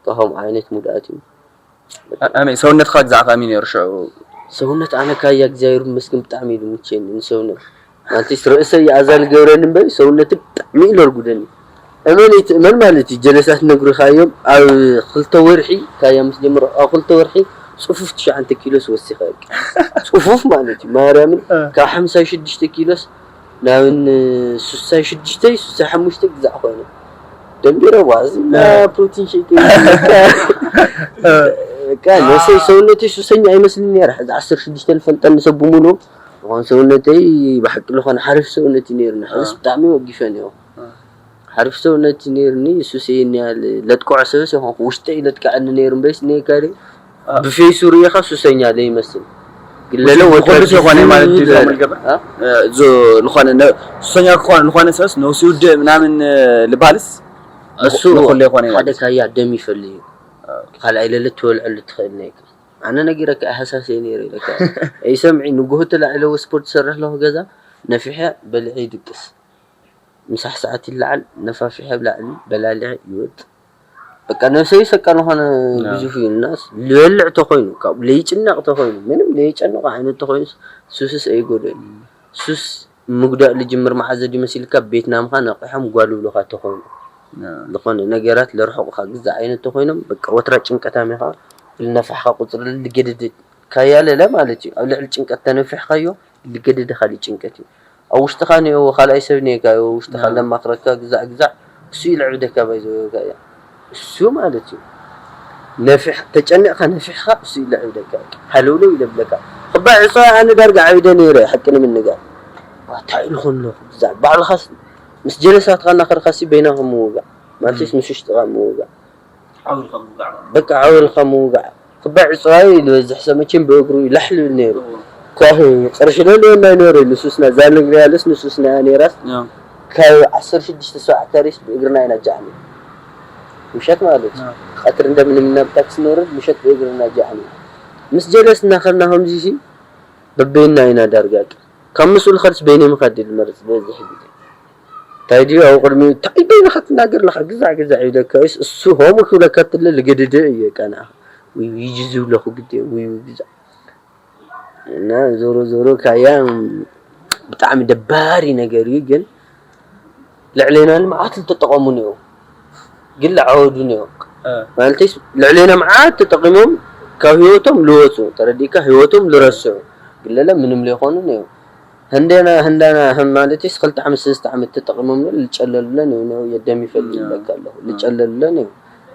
ከምኡ ዓይነት ሙድኣት እዩ ኣመይ ሰውነትካ ግዛዕ ከሚ ነይሩ ሽዑ ሰውነት ኣነ ካያ እግዚኣብሔር ይመስገን ብጣዕሚ እዩ ልምቸኒ ንሰውነት ማለትስ ርእሰይ ኣዛ ልገብረኒ እምበር ሰውነትይ ብጣዕሚ እዩ ለርጉደኒ እመን ኣይትእመን ማለት እዩ ጀለሳት ነግሩኻ እዮም ኣብ ክልተ ወርሒ ካያ ምስ ጀመሩ ኣብ ክልተ ወርሒ ፅፉፍ ትሽዓተ ኪሎስ ወሲኸ በቃ ፅፉፍ ማለት እዩ ማርያምን ካብ ሓምሳይ ሽዱሽተ ኪሎስ ናብ ን ሱሳይ ሽዱሽተ ሱሳይ ሓሙሽተ ግዛዕ ኮይነ ደንቢረ ዋ እዚ ፕሮቲን ሸይጠ በቃ ነሰይ ሰውነተይ ሱሰኛ ኣይመስልን ነረ ሕዚ ዓሰርተ ሽዱሽተ ልፈልጠኒ ሰብ ብምሉ ዝኾን ሰውነተይ ብሓቂ ዝኾነ ሓሪፍ ሰውነት እዩ ነይሩኒ ሕዝስ ብጣዕሚ ወጊፈ ነይሩ ሓሪፍ ሰውነት እዩ ነይሩኒ ሱስ እየኒ ያለ ለጥቅዖ ሰብስ ይኾንኩ ውሽጠይ ለጥቅዐኒ ነይሩ እምበይስ ነካደ ብፌሱ ርኢኻ ሱሰኛ ለይመስል ግለለ ወትረድ ዝኾነ ማለት እዩ ዝገብር ዝኾነ ሱሰኛ ዝኾነ ዝኾነ ሰብስ ነብሲ ውድእ ምናምን ልባልስ እሱ ንኹሉ ይኾነ ሓደ ማለት ካያ ደም ይፈል እዩ ካልኣይ ለለ ትበልዐሉ ትኽእል ነይካ ኣነ ነጊረካ ኣይሃሳሰ ነይረ ኢለካ ኣይሰምዒ ንጉሆ ተላዒለዎ ስፖርት ዝሰርሕ ኣለኹ ገዛ ነፊሐ በሊዐ ይድቅስ ምሳሕ ሰዓት ይለዓል ነፋፊሐ ኣብ ላዕሊ በላሊዐ ይወጥ በቃ ነብሰይ ሰቃ ዝኾነ ግዙፍ እዩ እናስ ልበልዕ ተኾይኑ ካብ ለይጭነቕ ተኾይኑ ምንም ለይጨንቕ ዓይነት ተኾይኑ ሱስስ ኣይጎደል ሱስ ምጉዳእ ልጅምር መዓዘ ድዩ መሲልካ ቤት ናምኻ ነቒሖም ጓል ብሉኻ ተኾይኑ ዝኾነ ነገራት ለርሕቑኻ ግዛ ዓይነት ተኾይኖም በቃ ወትራ ጭንቀታም ኢኻ ልነፋሕኻ ቁፅሪ ልገድድ ካያለለ ማለት እዩ ኣብ ልዕሊ ጭንቀት ተነፊሕካዮ ልገድድ ካሊእ ጭንቀት እዩ ኣብ ውሽጥኻ ኒኦ ካልኣይ ሰብ ኒካ ውሽጥኻ ለማኽረካ ግዛዕ ግዛዕ እሱ ይልዕብደካ ባይዘወካ እያ እሱ ማለት እዩ ነፊሕ ተጨኒቕካ ነፊሕካ እሱ ይልዕብደካ ሃለውለው ይለብለካ ክባዕ ዕፅዋ ኣነ ዳርጋ ዓቢደ ነይረ ሓቂ ንምንጋር እንታይ ኢሉ ከሎ ግዛዕ ባዕልኻስ ምስ ጀለሳትካ እናኸድካሲ በይናኹም ምውጋዕ ማለትስ ምስ ውሽጥኻ ምውጋዕ በቃ ዓው ኢልካ ምውጋዕ ክባዕ ዕፅዋይ ዝበዝሕ ሰብ መቸም ብእግሩ እዩ ላሕ ልብል ነይሩ ካሁ ቅርሺ ለለወና ይኖረ ንሱስና ዛልግሪያልስ ንሱስና እያ ነይራስ ካብ ዓሰርተ ሽዱሽተ ሰብዓ ካሬስ ብእግርና ኢና ጃዕኒ ምሸት ማለት እዩ ቀትሪ እንደምንም ናብ ታክሲ ንወርድ ምሸት ብእግርና ጃዕኒ ምስ ጀለስ እናኸድና ከምዚ ሲ በበይና ኢና ዳርጋ ካብ ምስኡ ልኸድስ በይነ ምኻድ ድመርፅ ዝበዝሕ ግዜ እንታይ ድዩ ኣብ ቅድሚኡ እንታይ በይንኻ ትናገር ኣለኻ ግዛዕ ግዛዕ ይብለካ ወይስ እሱ ሆም ክብለካ ትለ ልገደደ እየ ቃ ንዓኻ ውይ ውይ ይጅ ዝብለኹ ግዲ ውይ ውይ ግዛዕ እና ዞሮ ዞሮ ካያ ብጣዕሚ ደባሪ ነገር እዩ ግን ልዕሌና ንመዓት ዝተጠቐሙ ነይሩ ግን ለዓወዱ ነይሩ ማለተይስ ልዕሌና መዓት ተጠቒሞም ካብ ህይወቶም ልወፁ፣ ተረዲእካ፣ ህይወቶም ልረስዑ፣ ግለለ ምንም ለይኾኑ ነይሩ። ህንደና ህንዳና ህም ማለት ስ ክልተ ዓመት ሰለስተ ዓመት ተጠቂሞም ልጨለሉለን እዩ ነው የደም ይፈልግ ይብለካ ኣለኹ። ልጨለሉለን እዩ።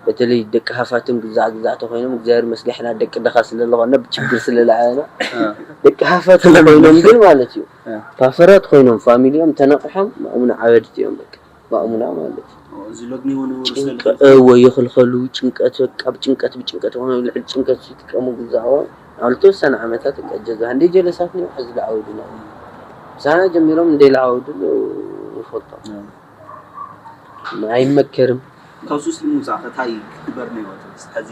በተለይ ደቂ ሃፋትም ግዛዕ ግዛዕ ተኮይኖም፣ እግዚኣብሔር መስገሕና ደቂ ደኻ ስለለኾነ ብችግር ስለለዓየና፣ ደቂ ሃፋትም ኮይኖም ግን ማለት እዩ፣ ፋፈራት ኮይኖም ፋሚሊኦም ተነቂሖም ማእሙና ዓበድቲ እዮም። በቃ ማእሙና ማለት እዩ። እዚ ሎግኒ ሆነ ጭንቀ- እወ ይኽልኸሉ። ጭንቀት፣ በቃ ብጭንቀት ብጭንቀት ሆነ፣ ልዕል ጭንቀት ይጥቀሙ ግዛዕዎ። ኣብ ዝተወሰነ ዓመታት በቃ ጀዛ እንደ ጀለሳት ነው ሕዚ ልዓወዱና። ምሳና ጀሚሮም እንደ ልዓወዱ ይፈልጦም። ኣይመከርም። ካብ ሱስ ንምውፃእ ከ እንታይ ክግበር ነይዎ? ሕዚ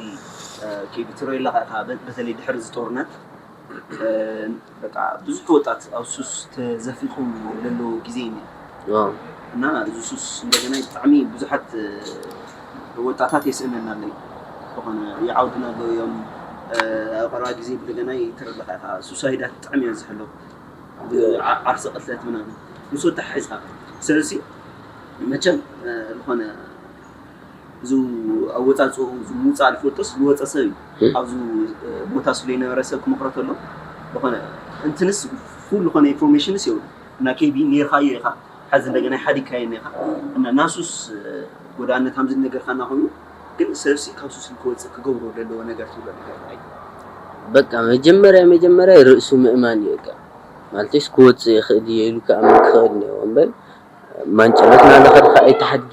ከይዲ ትረዮ ኣለካ ኢኻ፣ በተለይ ድሕሪ እዚ ጦርነት በቃ ብዙሕ ወጣት ኣብ ሱስ ተዘፊቑ ዘለዎ ግዜ እዩ። እና እዚ ሱስ እንደገና ብጣዕሚ ብዙሓት ወጣታት የስእነና ኣለዩ። ዝኾነ ይዓውድና ኣለዉ እዮም። ኣብ ቀረባ ግዜ እንደገና ይትረለካ ኢኻ፣ ሱሳይዳት ብጣዕሚ እዮም ዝሕለዉ። ዓርሲ ቅትለት ምናምን ምስ ወጣ ሓሒዝካ። ስለዚ መቸም ዝኾነ እዚ ኣወፃፅኡ እዚ ምውፃእ ዝፈልጦስ ዝወፀ ሰብ እዩ። ኣብዚ ቦታ ስለ ዝነበረ ሰብ ክመክሮ ተሎ ዝኾነ እንትንስ ፉል ዝኾነ ኢንፎርሜሽንስ የብሉ እና ኬቢ ኔርካዮ ኢኻ፣ ሓዚ እንደገና ሓዲግካዮ ኢኻ እና ናሱስ ጎዳነት ሃምዚ ነገርካ እናኾኑ ግን ሰብሲ ካብ ሱስ ክወፅእ ክገብሮ ዘለዎ ነገር ትብሎ ነገር እንታይ እዩ? በቃ መጀመርያ መጀመርያ ርእሱ ምእማን እዩ። በቃ ማለትስ ክወፅእ ይኽእል እየ ኢሉ ክኣምን ክኽእል እኒኦ እምበር ማንጨሎት ናለኸድካ ኣይተሓድጊ፣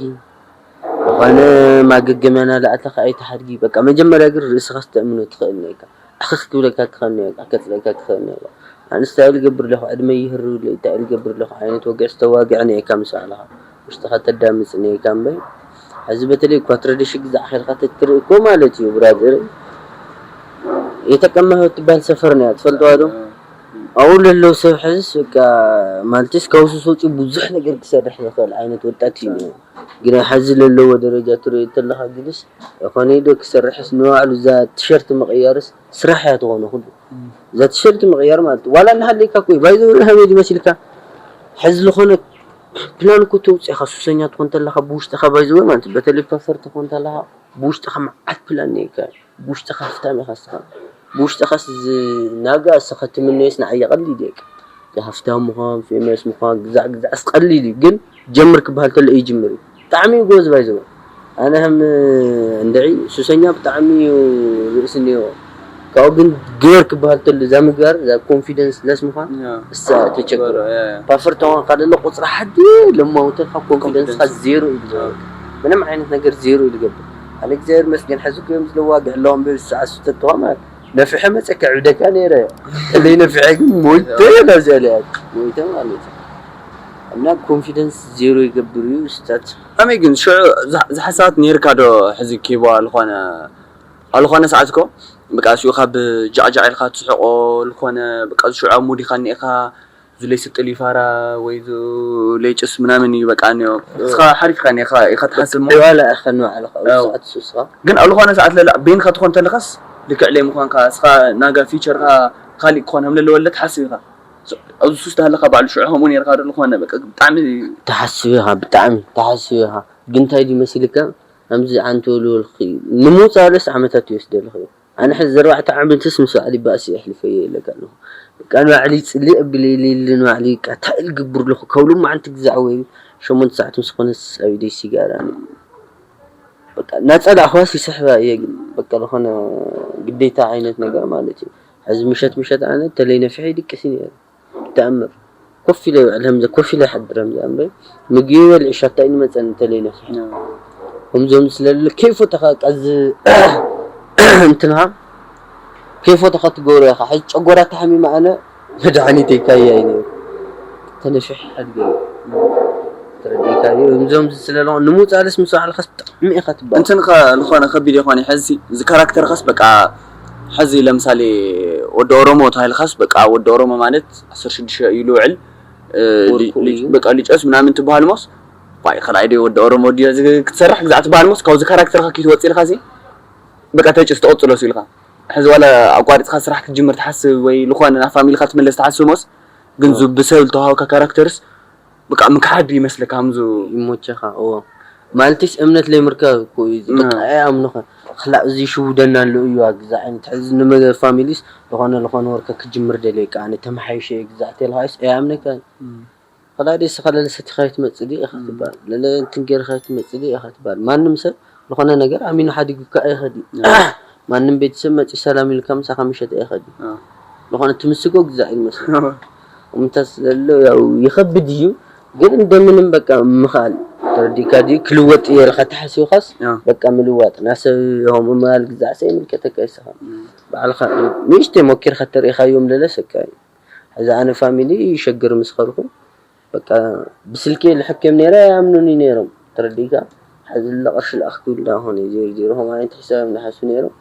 ዝኾነ ማገገምያ ናለኣተኻ ኣይተሓድጊ። በቃ መጀመርያ ግን ርእስኻ ክተእምኖ ትኽእል እኒካ። ኣኽኽ ክብለካ ክኽእል እኒካ፣ ከፅለካ ክኽእል እኒካ። ኣንስታይ ልገብር ኣለኹ ዕድመ ይህርብለይ እንታይ ልገብር ኣለኹ ዓይነት ወግዕ ዝተዋግዕ እኒካ ምስ ባዕልኻ ውሽጥኻ ተዳምፅ እኒካ እምበር ሕዚ በተለይ እኳ ትረዲሽ ግዛዕ ኸልካ ተትርኢ እኮ ማለት እዩ ብራዘር የተቀማህ ትባል ሰፈር ነው ትፈልጠዋ ዶ? ኣብኡ ለለው ሰብ ሕዝስ በቃ ማለትስ ካብ ሱስ ወፂኡ ብዙሕ ነገር ክሰርሕ ዝኽእል ዓይነት ወጣት እዩ። ግን ሕዚ ለለዎ ደረጃ ትሪኦ እንተለኻ ግንስ ዝኾነ ዶ ክሰርሕስ ንባዕሉ እዛ ቲሸርት ምቕያርስ ስራሕ እያ ትኾነ ኩሉ። እዛ ቲሸርት ምቕያር ማለት ዋላ እናሃለይካ እኮ እዩ ባይዘ ሃበይ ዝመሲልካ ሕዚ ዝኾነ ፕላን እኮ ተውፅእኻ ሱሰኛ ትኾን ተለኻ ብውሽጥኻ ባይዘወ ማለት በተለይ ፓስተር ትኾን ተለኻ ብውሽጥኻ መዓት ፕላን ነይካ ብውሽጥኻ ሃፍታም ኢኻ እስኻ ብውሽጥኻስ ናጋ እስኻ ትምነዮስ ንዓይ ቀሊል እዩ ሃፍታም ምዃን ፌመስ ምዃን ግዛዕ ግዛዕስ ቀሊል እዩ ግን ጀምር ክበሃል ተሎ ይጅምር እዩ ብጣዕሚ እዩ ጎበዝ ባይዘወ ኣነ ከም እንድዒ ሱሰኛ ብጣዕሚ እዩ ርእሲ እኒኦ ካብኡ ግን ግበር ክበሃል ተሎ እዛ ምግባር እዛ ኮንፊደንስ ለስ ምዃን እሳ ተቸግሮ ፓፈር ተኾንካ ደሎ ቁፅሪ ሓደ ለማውተልካ ኮንፊደንስካ ዜሮ እዩ ዝገብር ምንም ዓይነት ነገር ዜሮ እዩ ዝገብር ኣነ እግዚኣብሔር መስገን ሕዚ እዮም ዝለዋግዕ ኣለዎም ብስዓ ስተትዋ ማለት ነፊሐ መፀ ክዕብደካ ነይረ ተለይ ነፊሐ ግን ሞይተ ናዚያ ለያ ሞይተ ማለት እዩ እና ኮንፊደንስ ዜሮ ይገብር እዩ ስታት ኣመይ ግን ሽዑ ዝሓሳባት ነርካ ዶ ሕዚ ኪቦ ዝኾነ ኣልኾነ ሰዓት ኮ በቃ ሽዑ ካብ ጃዕጃዕ ኢልካ ትስሕቆ ልኮነ በቃ ሽዑ ኣብ ሙድ ኢኻ እኒኤካ ዙለይ ስጥል ይፋራ ወይ ዙለይ ጭስ ምናምን እዩ በቃ እኒኦ እስኻ ሓሪፍካ እኒኤካ ኢኻ ትሓስብ እሞ ዋላ ኢኻ ንባዕልኻ ኣብ ሰዓት ሱስኻ ግን ኣብ ዝኾነ ሰዓት ለላ በይንካ ትኾን ተለኻስ ልክዕ ለይ ምዃንካ እስኻ ናጋ ፊቸርካ ካሊእ ክኾን ከም ለለወለ ትሓስብ ኢኻ ኣብዚ ሱስ ተሃለኻ ባዕሉ ሽዑ ከምኡ ነርካ ዶ ዝኾነ በቃ ብጣዕሚ ትሓስብ ኢኻ ብጣዕሚ ትሓስብ ኢኻ ግን እንታይ ድዩ መሲልካ ከምዚ ኣንተ ወልወልኺ ንምውፃእ ለስ ዓመታት ይወስደልኺ እዩ ኣነ ሕዚ ዘርባዕተ ዓመትስ ምስ ባዕሊ ባእሲ የሕልፈዮ ኢለካ ኣለኹ በቃ ንባዕሊ ፅልእ ኣቢለ ኢለ ኢለ ንባዕሊ በቃ እንታይ ኢል ግብር ኣለኹ ካብ ሎማዓንቲ ግዛዕ ወይ ሸሞንተ ሰዓት ምስ ኮነስ ኣብ ኢደይ ሲጋራ በቃ እናፀላእኽዋስ ይስሕባ እየ ግን በቃ ዝኾነ ግዴታ ዓይነት ነገር ማለት እዩ ሕዚ ምሸት ምሸት ኣነ ተለይ ነፊሐ ይድቅስ እዩ ነይሩ ተኣምር ኮፍ ኢለ ይውዕል ከምዚ ኮፍ ኢለ ይሓድር ከምዚ እምበር ምግቢ ይበልዕ ሻታ እዩ ንመፀኒ እንተለይ ነፊሕ ከምዞም ስለለ ከይፎተኻ ቃዚ እንትንኻ ከይፎተኻ ትገብሮ ኢኻ ሕዚ ጨጎራ ተሓሚመ ኣነ መድሓኒት ይካያ እዩ ነይሩ ተነፊሕ ሓድገ ተረዲእካ እዩ እዞም ስለለኹ ንምውፃእ ደስ ምስ ባዕልኻስ ብጣዕሚ ኢኻ ትበሃል እንትን ኸ ዝኾነ ከቢድ ይኾን እዩ ሕዚ እዚ ካራክተርኻስ በቃ ሕዚ ለምሳሌ ወዲ ኦሮሞ ተባሂልካስ በቃ ወዲ ኦሮሞ ማለት ዓሰርተ ሽዱሽተ እዩ ልውዕል እ፣ ሊ- ወርቁ ሊ- እዩ። በቃ ሊጨስ ምናምን ትበሃል ሞስ ዋይ ከላይ ዶ ወዲ ኦሮሞ ድዮ እዚ ክትሰርሕ ግዛዕ ትበሃል ሞስ ካብዚ ካራክተርካ ከይትወፅእ ኢልካ ሲ በቃ ተጭስ ተቐፅሎ ሲ ኢልካ ሕዚ ዋላ ኣቋሪፅካ ስራሕ ክትጅምር ትሓስብ ወይ ዝኾነ ናብ ፋሚሊካ ትምለስ ትሓስብ ሞስ ግን ዙ ብሰብ ዝተዋሃብካ ካራክተርስ በቃ ምክሓድ ይመስለካ ከምዙ ይሞቸኻ እዎ ማለትስ እምነት ለይምርካብ እኮ እዩ በቃ ኣይኣምኑኻ ክላእ እዚ ሽውደና ኣሎ እዩ ኣግዛዕ ዓይነት ሕዚ ንመገ ፋሚሊስ ዝኾነ ዝኾነ ወርከ ክጅምር ደልየ ቃ ኣነ ተመሓይሸ ግዛዕ ተልኻይስ ኣያምነካ። ክላእ ደስ ኻለለ ሰቲኻ ይትመጽእ ድዩ ኢኻ ትባል ለለ እንትን ጌርካ ይትመጽእ ድዩ ኢኻ ትባል ማንም ሰብ ዝኾነ ነገር ኣሚኑ ሓዲጉካ ኣይኸድ እዩ። ማንም ቤተሰብ መጺ ሰላም ኢልካ ምሳኻ ምሸት ኣይኸድ እዩ። ዝኾነ ትምስጎ ግዛዕ ይመስል እምታ ስለሎ ያው ይኸብድ እዩ። ግን እንደምንም በቃ ምኻል ተረዲካ ድዩ ክልወጥ እየ ኢልካ ተሓሲብካስ በቃ ምልዋጥ ናሰብ ሆም እማል ግዛዕ ሰይምልከተካ ይስኻ። ባዕልኻ ንእሽተይ ሞኪርካ ተርእኻዮም ለለ ሰቃ እዩ። ሕዚ ኣነ ፋሚሊ ይሸግር ምስ ኸድኩ በቃ ብስልኪ ልሕክዮም ነይረ ኣይኣምኑኒ ነይሮም ተረዲካ። ሕዚ ለቕርሺ ልኣኽኩ ኢልና ኾነ ዜሮ ዜሮ ሆም ዓይነት ሕሳብ ንሓሱ ነይሮም።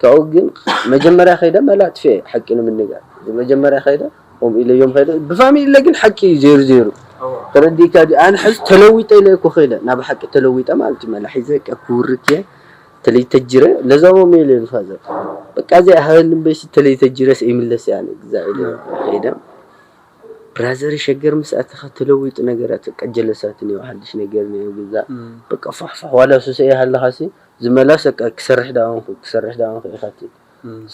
ካብኡ ግን መጀመርያ ከይደ መላ ኣጥፍኤ ሓቂ ንምንጋር መጀመርያ ከይደ ኦም ኢለዮም ከይደ ብፋሚሊ ኢለ ግን ሓቂ እዩ ዜሮ ዜሮ። ተረዲካ ድዩ ኣነ ሕዚ ተለዊጠ ኢለ እኮ ከይደ ናብ ሓቂ ተለዊጠ ማለት እዩ መላ ሒዘ በቃ ክውርክ እየ። ተለይተጅረ ለዛቦም ኢለ ንፋዘር በቃ እዚኣ ሃበኒ እምበይሲ ተለይተጅረስ ይምለስ እያ ግዛ ኢለ ከይደ። ብራዘር ሸገር ምስ ኣተኻ ተለዊጡ ነገራት በቃ ጀለሳት እኒኦ ሓድሽ ነገር እኒኦ ግዛ በቃ ፋሕፋሕ ዋላ ሱሰ ይሃለኻሲ ዝመላስ በቃ ክሰርሕ ዳንኩ ክሰርሕ ዳንኩ ኢኻቲ።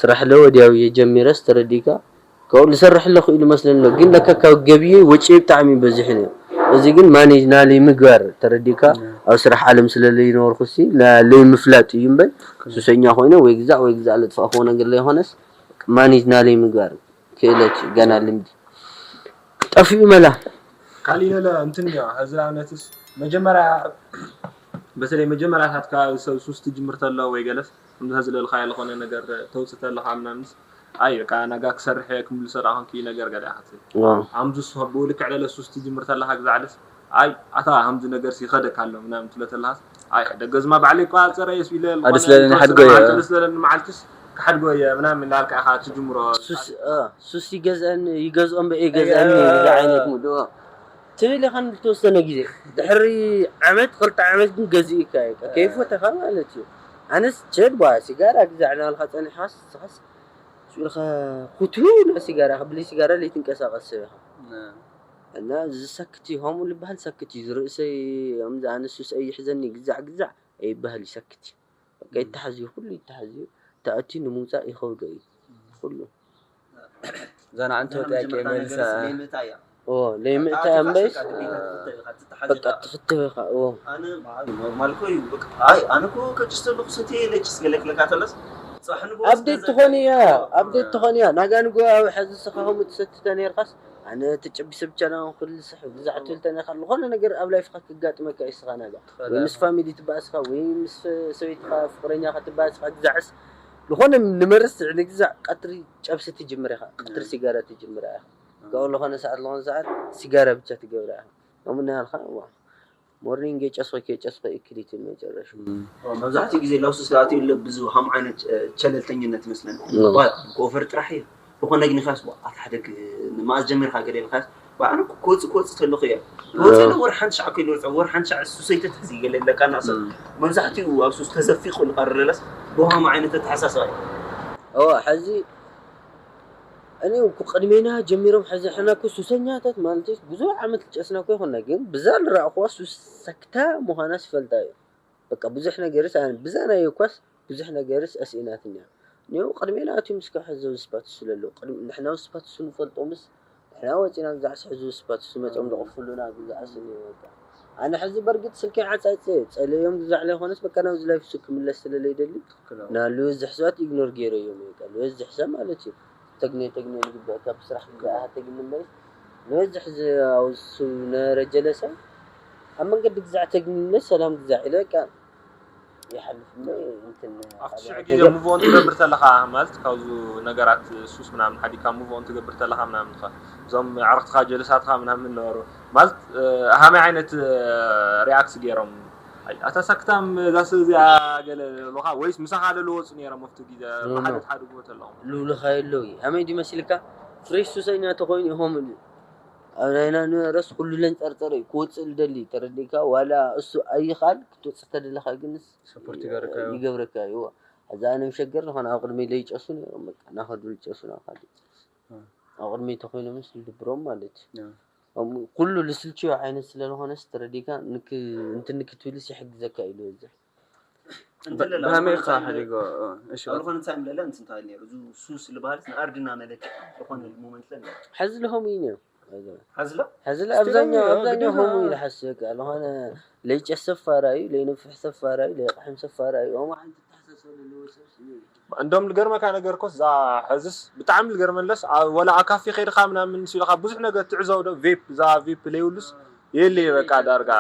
ስራሕ ለ ወዲያው እየ ጀሚረስ ተረዲካ ካብኡ ልሰርሕ ኣለኹ ኢሉ መስለኒ ኣሎ ግን ለካ ካብ ገብየ ወጪ ብጣዕሚ በዚሑ ነይሩ። እዚ ግን ማኔጅ ናለይ ምግባር ተረዲካ ኣብ ስራሕ ዓለም ስለለይነበርኩ ሲ ናለይ ምፍላጥ እዩ እምበር ሱሰኛ ኮይነ ወይ ግዛዕ ወይ ግዛዕ ለጥፋእክዎ ነገር ለይኮነስ ማኔጅ ናለይ ምግባር ክእለት ገና ልምዲ ጠፊኡ መላ። ካሊእ ለለ እንትን እያ ሀዚ ኣብነትስ መጀመርያ በተለይ መጀመርያ ካትካ ሰብ ሱስ ትጅምር ተሎ ወይ ገለስ ከምዚ ሀዚ ለልካዮ ለኾነ ነገር ተውፅእ ተለካ ምናምንስ ኣይ በቃ ናጋ ክሰርሕ እየ ክምልሶ ደኣ ኮንኪ ነገር ገለ ኢኻ ትብል። ኣምዙስ ብኡ ልክዕ ለለ ሱስ ትጅምር ተለካ ግዛዕልስ ኣይ ኣታ ከምዚ ነገርስ ይኸደካ ኣሎ ምናምን ትብሎ ተለካስ ኣይ ደገዝማ ባዕለይ ይቆፃፀር እየ ኢለ ኣደ ዝኾነ ስለኒ ነገር ሓድጎ እየ። መዓልቲ ስለኒ መዓልትስ ክሓድጎ እየ ምናምን እንዳልካ ኢኻ ትጅምሮ። ሱስ እ፣ ሱስ ይገዝአኒ ይገዝኦ እምበ ይገዝአኒ ዝብል ዓይነት ሙድ እ፣ ትብል ኢኻ ንዝተወሰነ ግዜ ድሕሪ ዓመት ክልተ ዓመት ግን ገዚእካ እዩ ከይፈተኻ ማለት እዩ። ኣነስ ቸድ ባ ሲጋራ ግዛዕ እናበልካ ፀኒሕካስ ንስኻስ ስኢልካ ኩትሩ ናብ ሲጋራ ክብሊ ሲጋራ ለይትንቀሳቐስ ሰብ ኢኻ። እና እዚ ሰክት እዩ ከምኡ ዝበሃል ሰክት እዩ ዝርእሰይ ከምዚ ኣነ ሱስ ኣይሕዘኒ ግዛዕ ግዛዕ ኣይበሃል እዩ ሰክት እዩ። በቃ ይተሓዝ እዩ ኩሉ ይተሓዝ እዩ። ተኣትዩ ንምውፃእ ይኸብዶ እዩ ኩሉ። ዘና እንተ ወጥያቂ መልሳ ኦ ለይምእታ እምበይስ በቃ ትፍትህ ኢኻ። ኦ ኣነ በዓል ኖርማል እኮ እዩ በቃ ኣይ ኣነ እኮ ከጭስ ተለኩ ሰትየ ኢለ ጭስ ገለ ክለካ ተለስ ፅባሕ ንግሆ ኣብዴት ትኾን እያ ኣብዴት ትኾን እያ ናጋ ንግሆ ኣብ ሕዚ ስኻ ከምኡ ትሰትተ ነርካስ ኣነ ተጨቢሰ ብቻ ናውን ክልስሕ ብዛዕ ትብል ተነካ ዝኾነ ነገር ኣብ ላይፍካ ክጋጥመካ እዩ ስኻ ናጋ ወይ ምስ ፋሚሊ ትባእስኻ ወይ ምስ ሰበይትኻ ፍቅረኛኻ ትባእስኻ ግዛዕስ ዝኾነ ንመርስ ንግዛዕ ቀትሪ ጨብሲ ትጅምር ኢኻ ቀትሪ ሲጋራ ትጅምር ኢኻ ካብኡ ዝኾነ ሰዓት ዝኾነ ሰዓት ሲጋራ ብቻ ትገብራ ኢኻ ከምኡ እናበልካ እዋ ሞርኒንግ የጨስኺ ከይጨስኺ እክሊት መጨረሹ መብዛሕትኡ ግዜ ላውስስ ዝኣትየሉ ብዙ ሃም ዓይነት ቸለልተኝነት ይመስለኒ ኦቨር ጥራሕ እዩ ዝኾነ ግኒኻስ ኣታ ሓደ መኣዝ ጀሚርካ ገለ ኢልካስ ኣነ ክወፅእ ክወፅእ ተለኹ እየ ክወፅእ ወር ሓንቲ ሻዕ ከይልወፀ ወር ሓንቲ ሻዕ ሱሰይ ተትሕዚ ገለ ኣለካ እና ሰብ መብዛሕትኡ ኣብ ሱስ ተዘፊቑ ዝቐርብ ለለስ ብሃም ዓይነት ኣተሓሳስባ እዩ እዋ ሕዚ እኔ እኮ ቅድሜና ጀሚሮም ሕዚ ሕና እኮ ሱሰኛታት ማለት ብዙሕ ዓመት ልጨስና እኮ ይኾንና ግን ብዛ ልረኣኽዋ ሱስ ሰክታ ምዃና ስፈልጣ እዩ በቃ ብዙሕ ነገርስ ኣነ ብዛ ናይ እኳስ ብዙሕ ነገርስ ኣስኢናትኒ እያ እኔው ቅድሜና ኣትዮም እስከ ሕዚ ስፓትሱ ለሎ ንሕና ስፓትሱ ንፈልጦምስ ንሕና ወፂና ግዛዕስ ሕዚ ስፓትሱ መፅኦም ዘቕፍሉና ግዛዕስ እኔው በቃ ኣነ ሕዚ በርግጥ ስልከይ ዓፃፀ ፀለዮም ግዛዕ ለይኮነስ በቃ ናብዚ ላይፍ ሱ ክምለስ ስለለይ ደሊ ናሉ ዝሕሰባት ኢግኖር ገይረዮም እዩ ቃል በዝሕ ሰብ ማለት እዩ ተግንዮ ተግንዮ ዝግበአካ ብስራሕ ክገኣካ ተግኒ እምበይስ ዝበዝሕ ዝኣውሱ ዝነበረ ጀለሰ ኣብ መንገዲ ግዛዕ ተግንነት ሰላም ግዛዕ ኢለ በቃ ይሓልፍ እምበይ እንትን ኣብቲ ሽዑ ግዜ ሙቭ ኦን ትገብር ተለኻ ማለት ካብዙ ነገራት ሱስ ምናምን ሓዲካ ሙቭ ኦን ትገብር ተለኻ ምናምን ኸ እዞም ኣዕርኽትኻ ጀለሳትኻ ምናምን ነበሩ ማለት ሃመይ ዓይነት ሪኣክት ገይሮም ኣታ ሳክታም እዛ ሰብ እዚኣ ገለ ይብሉኻ ወይስ ምሳኻ ዶ ልወፁ ነይሮም ኣብቲ ግዜ ብሓደ ትሓድግዎ ተለኹም? ልብሉኻ የለዉ እዩ። ከመይ ድዩ መሲልካ? ፍሬሽ ሱሰኛ ተኾይኑ ኢኹም ኣብ ናይና ነበረስ ኩሉ ለንፀርፀረ እዩ ክወፅእ ልደሊ ተረዲእካ ዋላ እሱ ኣይኻል ክትወፅእ ተደለኻ ግንስ ሰፖርት ይገብረካ እዩ። ይገብረካ እዩ። እዋ። እዛ ኣነ ምሸገር ዝኾነ ኣብ ቅድሚ ለይጨሱ ነይሮም በቃ ናኸዱ ልጨሱ ናብ ካልእ ኣብ ቅድሚ ተኾይኖምስ ልድብሮም ማለት እዩ። ኩሉ ልስልችዮ ዓይነት ስለዝኾነስ ተረዲእካ እንትን ክትብልስ ይሕግዘካ እዩ ዝበዝሕ። እንትን ለላ ብሃመይ ዝኾነ ካ እንታይ ሓዲጎ እሺ ኣብ ዝኾነ እንታይ ምለለ እንትን እንታይ ነይሩ፣ እዚ ሱስ ዝበሃል ንኣርድና መለክ ዝኾነ ሞመንት ለለ። ሕዚ ለሆም እዩ ነይሩ። ሐዚ ኣብዛኛው ኣብዛኛው ሆሙ እዩ ዝሓስብ። ለሆነ ለይጨስ ሰፋራ እዩ፣ ለይነፍሕ ሰፋራ እዩ፣ ለይቕሕም ሰፋራ እዩ። ኦም ሓንቲ ተሓሳሰብ ዘለዎ ሰብ ስለ እዩ። እንደውም ልገርመካ ነገር ኮስ እዛ ሕዝስ ብጣዕሚ ልገርመለስ ኣብ ወላ ኣብ ካፌ ከይድካ ምናምን ሲልካ ብዙሕ ነገር ትዕዘው ዶ ቬፕ እዛ ቬፕ ለይብሉስ የለ በቃ ዳርጋ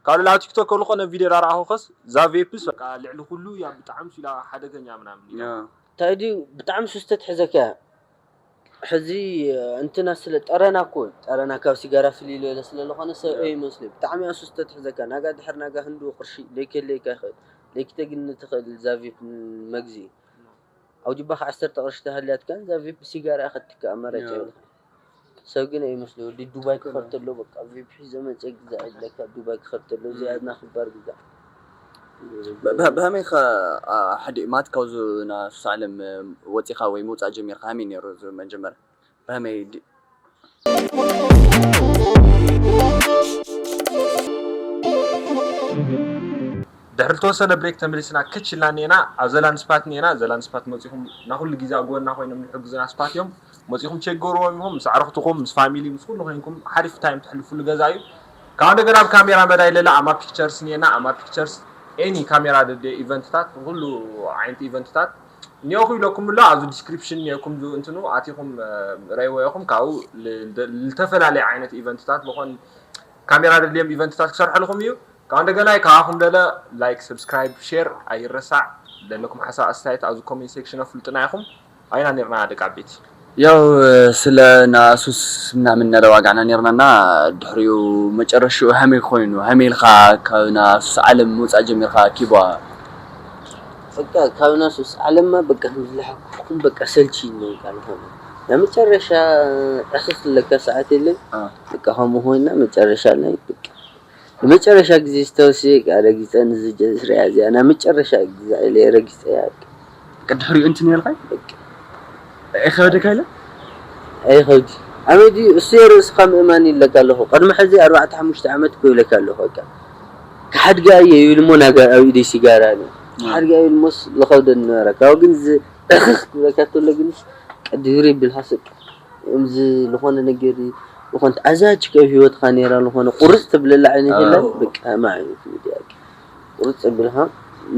ካብ ሌላ ቲክቶክ ከሉ ኮነ ቪዲዮ ዳርኣኹ ኮስ እዛ ቬፕስ በቃ ልዕሊ ኩሉ እያ ብጣዕሚ ሲላ ሓደገኛ ምናምን ኢላ። እንታይ ድዩ ብጣዕሚ ሱስ ተትሕዘካ እያ። ሕዚ እንትና ስለ ጠረና እኮ ጠረና ካብ ሲጋራ ፍልይ ዝበለ ስለ ዝኾነ ሰብ ኣይመስል ብጣዕሚ እያ ሱስ ተትሕዘካ ናጋ ድሕር ናጋ ህንዱ ቅርሺ ለይከለይካ ይኽእል ለይክተግኒ ትኽእል እዛ ቬፕ መግዚ ኣብ ጅባኻ ዓሰርተ ቅርሺ ተሃልያትካ እዛ ቬፕ ሲጋራ እያ ከትካ ኣማራጭ የብልካ ሰብ ግን ኣይመስል ወዲ ዱባይ ክኸድ ተሎ በቃ ቬፕ ሒዘ መፀ ግዛዕ ይብለካ ዱባይ ክኸድ ተሎ እዚኣ ናኽባር ግዛዕ ብሃመይ ከ ሓደ ማለት ካብዚ ናሱስ ዓለም ወፂኻ ወይ ምውፃእ ጀሚርካ ሃመይ ነይሩ መጀመርያ ብሃመይ ድሕሪ ዝተወሰነ ብሬክ ተመሊስና ክች ኢልና እኒኤና ኣብ ዘላን ስፓት እኒኤና ዘላን ስፓት መፂኹም ናኩሉ ግዜ ኣብ ጎንና ኮይኖም ዝሕግዙና ስፓት እዮም መፂኹም ቸክ ገርዎም ኢኹም ምስ ኣዕርኽትኹም ምስ ፋሚሊ ምስ ኩሉ ኮይንኩም ሓሪፍ ታይም ተሕልፉሉ ገዛ እዩ ካብ እንደገና ኣብ ካሜራ መዳይ ለለ ኣማ ፒክቸርስ እኒኤና ኣማ ፒክቸርስ ኤኒ ካሜራ ደደ ኢቨንትታት ኩሉ ዓይነት ኢቨንትታት እኒኦኹ ኢለኩም ኣሎ ኣብዚ ዲስክሪፕሽን እኒኦኩም እንትኑ ኣቲኹም ረይዎ ኢኹም ካብኡ ልተፈላለየ ዓይነት ኢቨንትታት ዝኾን ካሜራ ደድልዮም ኢቨንትታት ክሰርሐልኹም እዩ ካብ እንደገና ካባኹም ደለ ላይክ ሰብስክራይብ ሼር ኣይረሳዕ ዘለኩም ሓሳብ ኣስተያየት ኣብዚ ኮሜንት ሴክሽን ኣፍልጡና ኢኹም ኣይና ነርና ደቂ ዓበይቲ ያው ስለ ናሱስ ምናምን እናደዋጋዕና ነርናና ድሕሪኡ መጨረሽኡ ሃመይ ኮይኑ ሃመይ ኢልካ ካብ ናሱስ ዓለም ምውፃእ ጀሚርካ ኪቦ በቃ ካብ ናሱስ ዓለምማ በቃ ዝለሓኩም በቃ ሰልቺ ይለካ ዝኾነ ናይ መጨረሻ ዕኽኽ ዝለካ ሰዓት የለን በቃ ከምኡ ኮይና መጨረሻ ናይ በቃ ንመጨረሻ ግዜ ዝተወስየ ረጊፀ ንዝጀስርያ እዚኣ ናይ መጨረሻ ግዜ ኢለ ረጊፀያ ቅድሕሪኡ እንትን ያልካይ ኣይኸበደካ ኢለ ኣይኸብድ ኣበይ ድዩ እሱ የርእስኻ ምእማን ይለካ ኣለኹ ቅድሚ ሕዚ ኣርባዕተ ሓሙሽተ ዓመት እኮ ይለካ ኣለኹ በቃ ክሓድጋ እየ ይብል እሞ ናጋ ኣብ ኢደይ ሲጋራ ኣለ ክሓድጋ ይብል እሞስ ዝኸብደኒ ነበረ ካብኡ ግን እዚ እኽኽ ክብለካ ከሎ ግንስ ቅድሪ ይብልካ ስቅ እምዚ ዝኾነ ነገር ዝኾንት ኣዛች ከብ ህይወትካ ነራ ዝኾነ ቁርፅ ትብለላ ዓይነት የለን በቃ ማ ዓይነት ሚድያ ቁርፅ ብልካ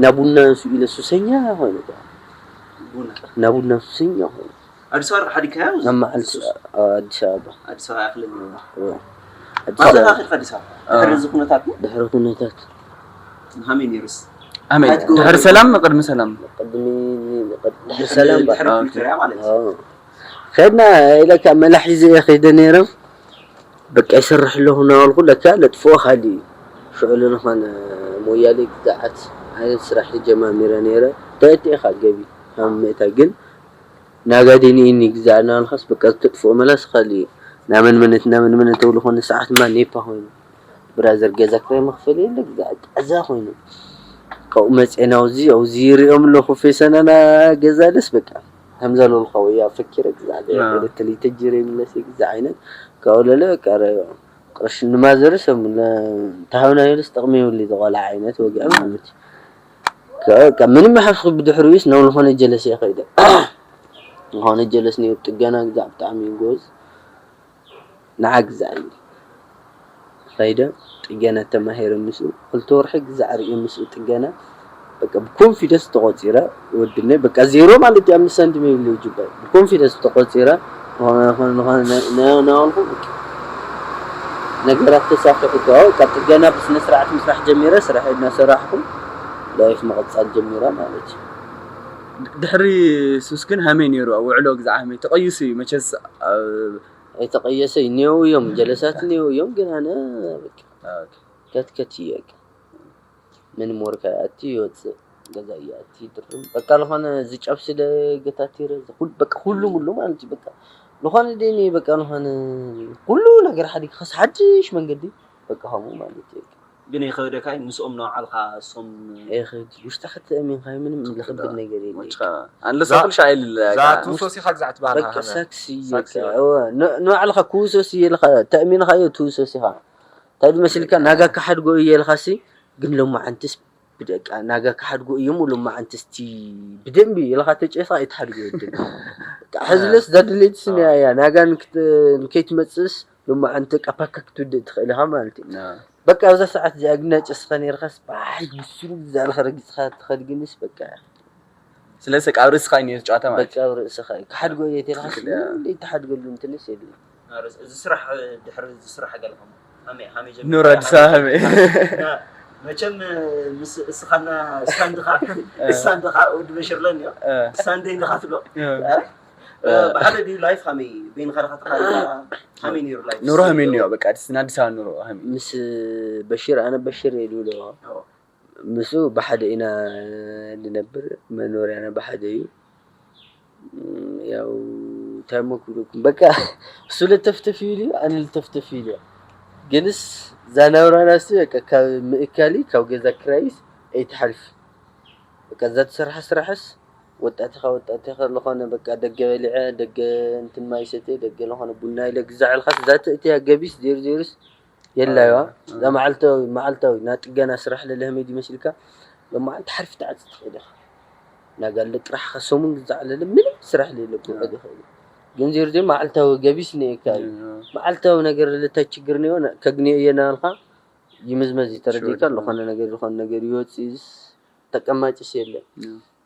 ናቡና ንሱ ኢለ ሱሰኛ ኮይኑ ናቡና ሱሰኛ ኮይኑ ኣዲስ ኣበባ ሓዲካዮ ኣብ መዓልቲ ኣዲስ ኣበባ ኣዲስ ኣበባ ያክለኒ እወ። ኣዲስ ማለት ኣበባ ኣኺልካ ኣዲስ ኣበባ ድሕሪ እዚ ኩነታት ድሕሪ ኩነታት ሃመይ ነይሩስ ኣመይ ድሕሪ ሰላም ቅድሚ ሰላም ቅድሚ ድሕሪ ሰላም ባ ድሕሪ ፕሪቶርያ ማለት እዩ ከድና ኢለካ መላሕ ሒዘ እየ ከይደ ነይረ በቃ ይሰርሕ ኣለኹ እናበልኩ ለካ ለጥፍኦ ካሊ እዩ ሽዑ ዝኾነ ሞያሌ ግዛዓት ዓይነት ስራሕ ጀማሚረ ነይረ እንታይ ኢኻ ገቢ ካብ ምእታ ግን ናጋዴኒ እኒ ግዛዕ እናበልካስ በቃ ዝተጥፍኦ መላስ ካሊ እዩ ናመን መነት ናመን መነት ተብሉ ኮነ ሰዓት ማ ኔፓ ኮይኑ ብራዘር ገዛ ክራይ መኽፈሊ የለ ግዛዕ ጣዛ ኮይኑ ካብኡ መፅአ ናውዚ ኣውዚ ይሪኦም ኣለኹ ፌሰናና ገዛ ደስ በቃ ከምዛ ለልካ ወይ ኣብ ፈኪረ ግዛዕ ተለይ ተጅረ ይምለስ ግዛዕ ዓይነት ካብኡ ለለ በቃ ቅርሺ ንማዘር ሰብ ተሃብናዮልስ ጥቕሚ ይብሉ ዝቆልዓ ዓይነት ወግዐ ማለት እዩ ምንም ይሓፍሱ ብድሕሪኡስ ናብ ዝኾነ ጀለስ እየ ከይደ ዝኾነ ጀለስ ነይሩ ጥገና ግዛዕ ብጣዕሚ እዩ ጎዝ ንዓ ግዛዕ እዩ ከይደ ጥገና ተማሂረ ምስኡ ክልተ ወርሒ ግዛዕ ርእየ ምስኡ ጥገና በቃ ብኮንፊደንስ ተቆፂረ ወድነ በቃ ዜሮ ማለት እዩ ኣምስት ሳንቲም የብሉ ጅባይ ብኮንፊደንስ ተቆፂረ ዝኾነ ዝኾነ ዝኾነ ናይ- ናይ- ናበልኩ በቃ ነገራት ተሳኺዑ እኮ በቃ ጥገና ብስነ ስርዓት ምስራሕ ጀሚረ ስራሕ እናሰራሕኩ ላይፍ ምቕፃል ጀሚረ ማለት እዩ ድሕሪ ሱስ ግን ሃመይ ነይሩ ኣብ ውዕሎ ግዛዕ ሃመይ ተቐይሱ እዩ መቸስ ኣብ- ኣይተቐየሰ እኒው እዮም ጀለሳት እኒው እዮም ግን ኣነ በቃ ከትከት እዩ በቃ ምንም ወርካ ኣቲ ይወፅእ ገዛ እዩ ኣቲ ድርም በቃ ዝኾነ ዝጨብሲ ደገታት ይረ በቃ ኩሉ ሙሉ ማለት እዩ በቃ ዝኾነ ደኒ በቃ ዝኾነ ኩሉ ነገር ሓዲግ ከስ ሓድሽ መንገዲ በቃ ከምኡ ማለት እዩ ግን ይኸብደካ ምስኦም ንባዕልካ እሶም ይኸድ ውሽጥካ ተእሚንካ ምንም ዝኸብድ ነገር የለ ኣንለሳ ኩልሻ ኣይልለ እዛ ትውሶስ ኢኻ ግዛዕ ትበሃል በቃ ሳክስ እዩ ንባዕልካ ክውሶስ እየ ኢልካ ተእሚንካዮ ትውሶስ ኢኻ እንታይ መሲልካ ናጋ ክሓድጎ እየ ኢልካሲ ግን ሎማዓንትስ ብደቃ ናጋ ክሓድጎ እዮም። ሎማዓንቲ እስቲ ብደንቢ ኢልኻ ተጨይኻ ኣይትሓድጎ ወድን። በቃ ሕዝለስ ዛድሌት ስኒያ እያ። ናጋ ንክት- ንከይትመጽእስ ሎማዓንቲ ቃፓካ ክትውድእ ትኽእል ኢኻ ማለት እዩ። በቃ ኣብዛ ሰዓት እዚኣ ግን ናጨስኻ ነርካስ ባይ ብስሩ ዝዛልኻ ረጊጽኻ ትኸድ ግንስ በቃ ስለዚ በቃ ኣብ ርእስኻ እዩ ነቲ ጨዋታ ማለት በቃ ኣብ ርእስኻ እዩ። ክሓድጎ እየ ተልካስ እንዴት ትሓድገሉ እንትንስ የለን። እዚ ስራሕ ድሕሪ እዚ ስራሕ ገለኹም ሃመይ ሃመይ ጀሚሩ ኑር ኣዲስ ኣበባ ሃመይ መቸም ምስ እስኻና ስታንድኻ ስታንድኻ ወዲ በሽርለን እዮ ስታንደይ ንኻትሎ ብሓደ ድዩ ላይፍ ሃመይ በይንኻ ዲኻ ተኻሪኻ ሃመይ ነይሩ ላይፍ ኑሮ ሃመይ እኒኦ በቃ ኣዲስ ኣበባ ኑሮ ሃመይ ምስ በሽር ኣነ በሽር እየ ዝብሎ ምስኡ ብሓደ ኢና ንነብር መኖርያና ብሓደ እዩ ያው እንታይ እሞ ክብለኩም በቃ እሱ ልተፍተፍ ኢሉ ኣነ ልተፍተፍ ኢሉ ግንስ ዛናብራና ስ በቃ ካብ ምእካሊ ካብ ገዛ ክራይስ ኣይትሓልፍ በቃ እዛ ትሰርሓ ስራሕስ ወጣትኻ ወጣትኻ ለኾነ በቃ ደገ በሊዐ ደገ እንትን ማይ ሰትየ ደገ ለኾነ ቡና ኢለ ግዛዕ ኢልካስ እዛ ተእትያ ገቢስ ዜሩ ዜሩስ የላይዋ እዛ መዓልታዊ መዓልታዊ ናይ ጥገና ስራሕ ለለህመይ ድመስልካ ሎመዓልቲ ሓርፊ ትዓጽ ትኽእል ኢኻ ናጋለ ጥራሕኻ ሰሙን ግዛዕ ለለ ምንም ስራሕ ለለ ክውዕል ይኽእል ግን ዜሩ ዜሩ መዓልታዊ ገቢስ ነየካ እዩ መዓልታዊ ነገር ለታይ ችግር ነዮ ከግንዮ እየ ናልካ ይምዝመዝ ተረዲካ ዝኾነ ነገር ዝኾነ ነገር ይወፅእስ ተቀማጭስ የለን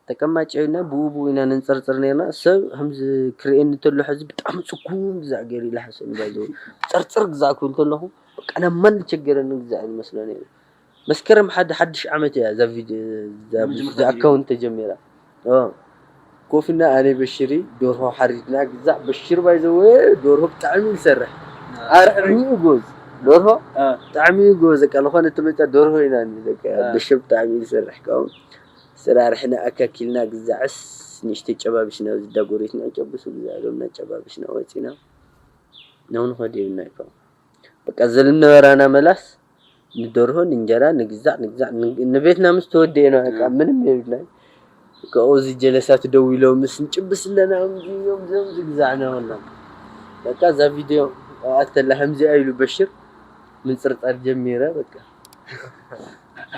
ተቀማጭ ኢና ብኡ ብኡ ኢና ነንፀርፅር ነርና ሰብ ከምዚ ክርእየኒ ተሎ ሕዚ ብጣዕሚ ፅኩም ግዛዕ ገይሩ ኢላ ሓሰብ ባይዘ ፀርፅር ግዛዕ ክብል ከለኹ በቃ ናብ ማን ዝቸገረኒ ግዛዕ ዝመስሎ ነይሩ መስከረም ሓደ ሓድሽ ዓመት እያ እዛ ቪድዮ እዛ ኣካውንት ተጀሚራ ኮፍና ኣነ በሽሪ ዶርሆ ሓሪድና ግዛዕ በሽር ባይዘወ ዶርሆ ብጣዕሚ ይሰርሕ ኣርሕርሂ ጎዝ ዶርሆ ብጣዕሚ ጎዝ በቃ ዝኾነ ትመጫ ዶርሆ ኢና በሽር ብጣዕሚ ይሰርሕ ካብኡ ሰራርሕና ኣካኪልና ግዛዕስ ንእሽተይ ጨባቢስና ዝዳጎሪትና ጨብሱ ግዛዕ ሎምና ጨባቢስና ወፂና ነው ንኸድ ይብልና ይከው በቃ ዘልነበራና መላስ ንደርሆ ንእንጀራ ንግዛዕ ንግዛዕ ንቤትና ምስ ተወደኤ ነው በቃ ምንም የብልና ከኡ እዚ ጀለሳት ደው ኢሎም ምስ ንጭብስ ኣለና እዮም ዝግዛዕና ወላ በቃ እዛ ቪድዮ ኣተላ ከምዚኣ ኢሉ በሽር ምንፅርፃር ጀሚረ በቃ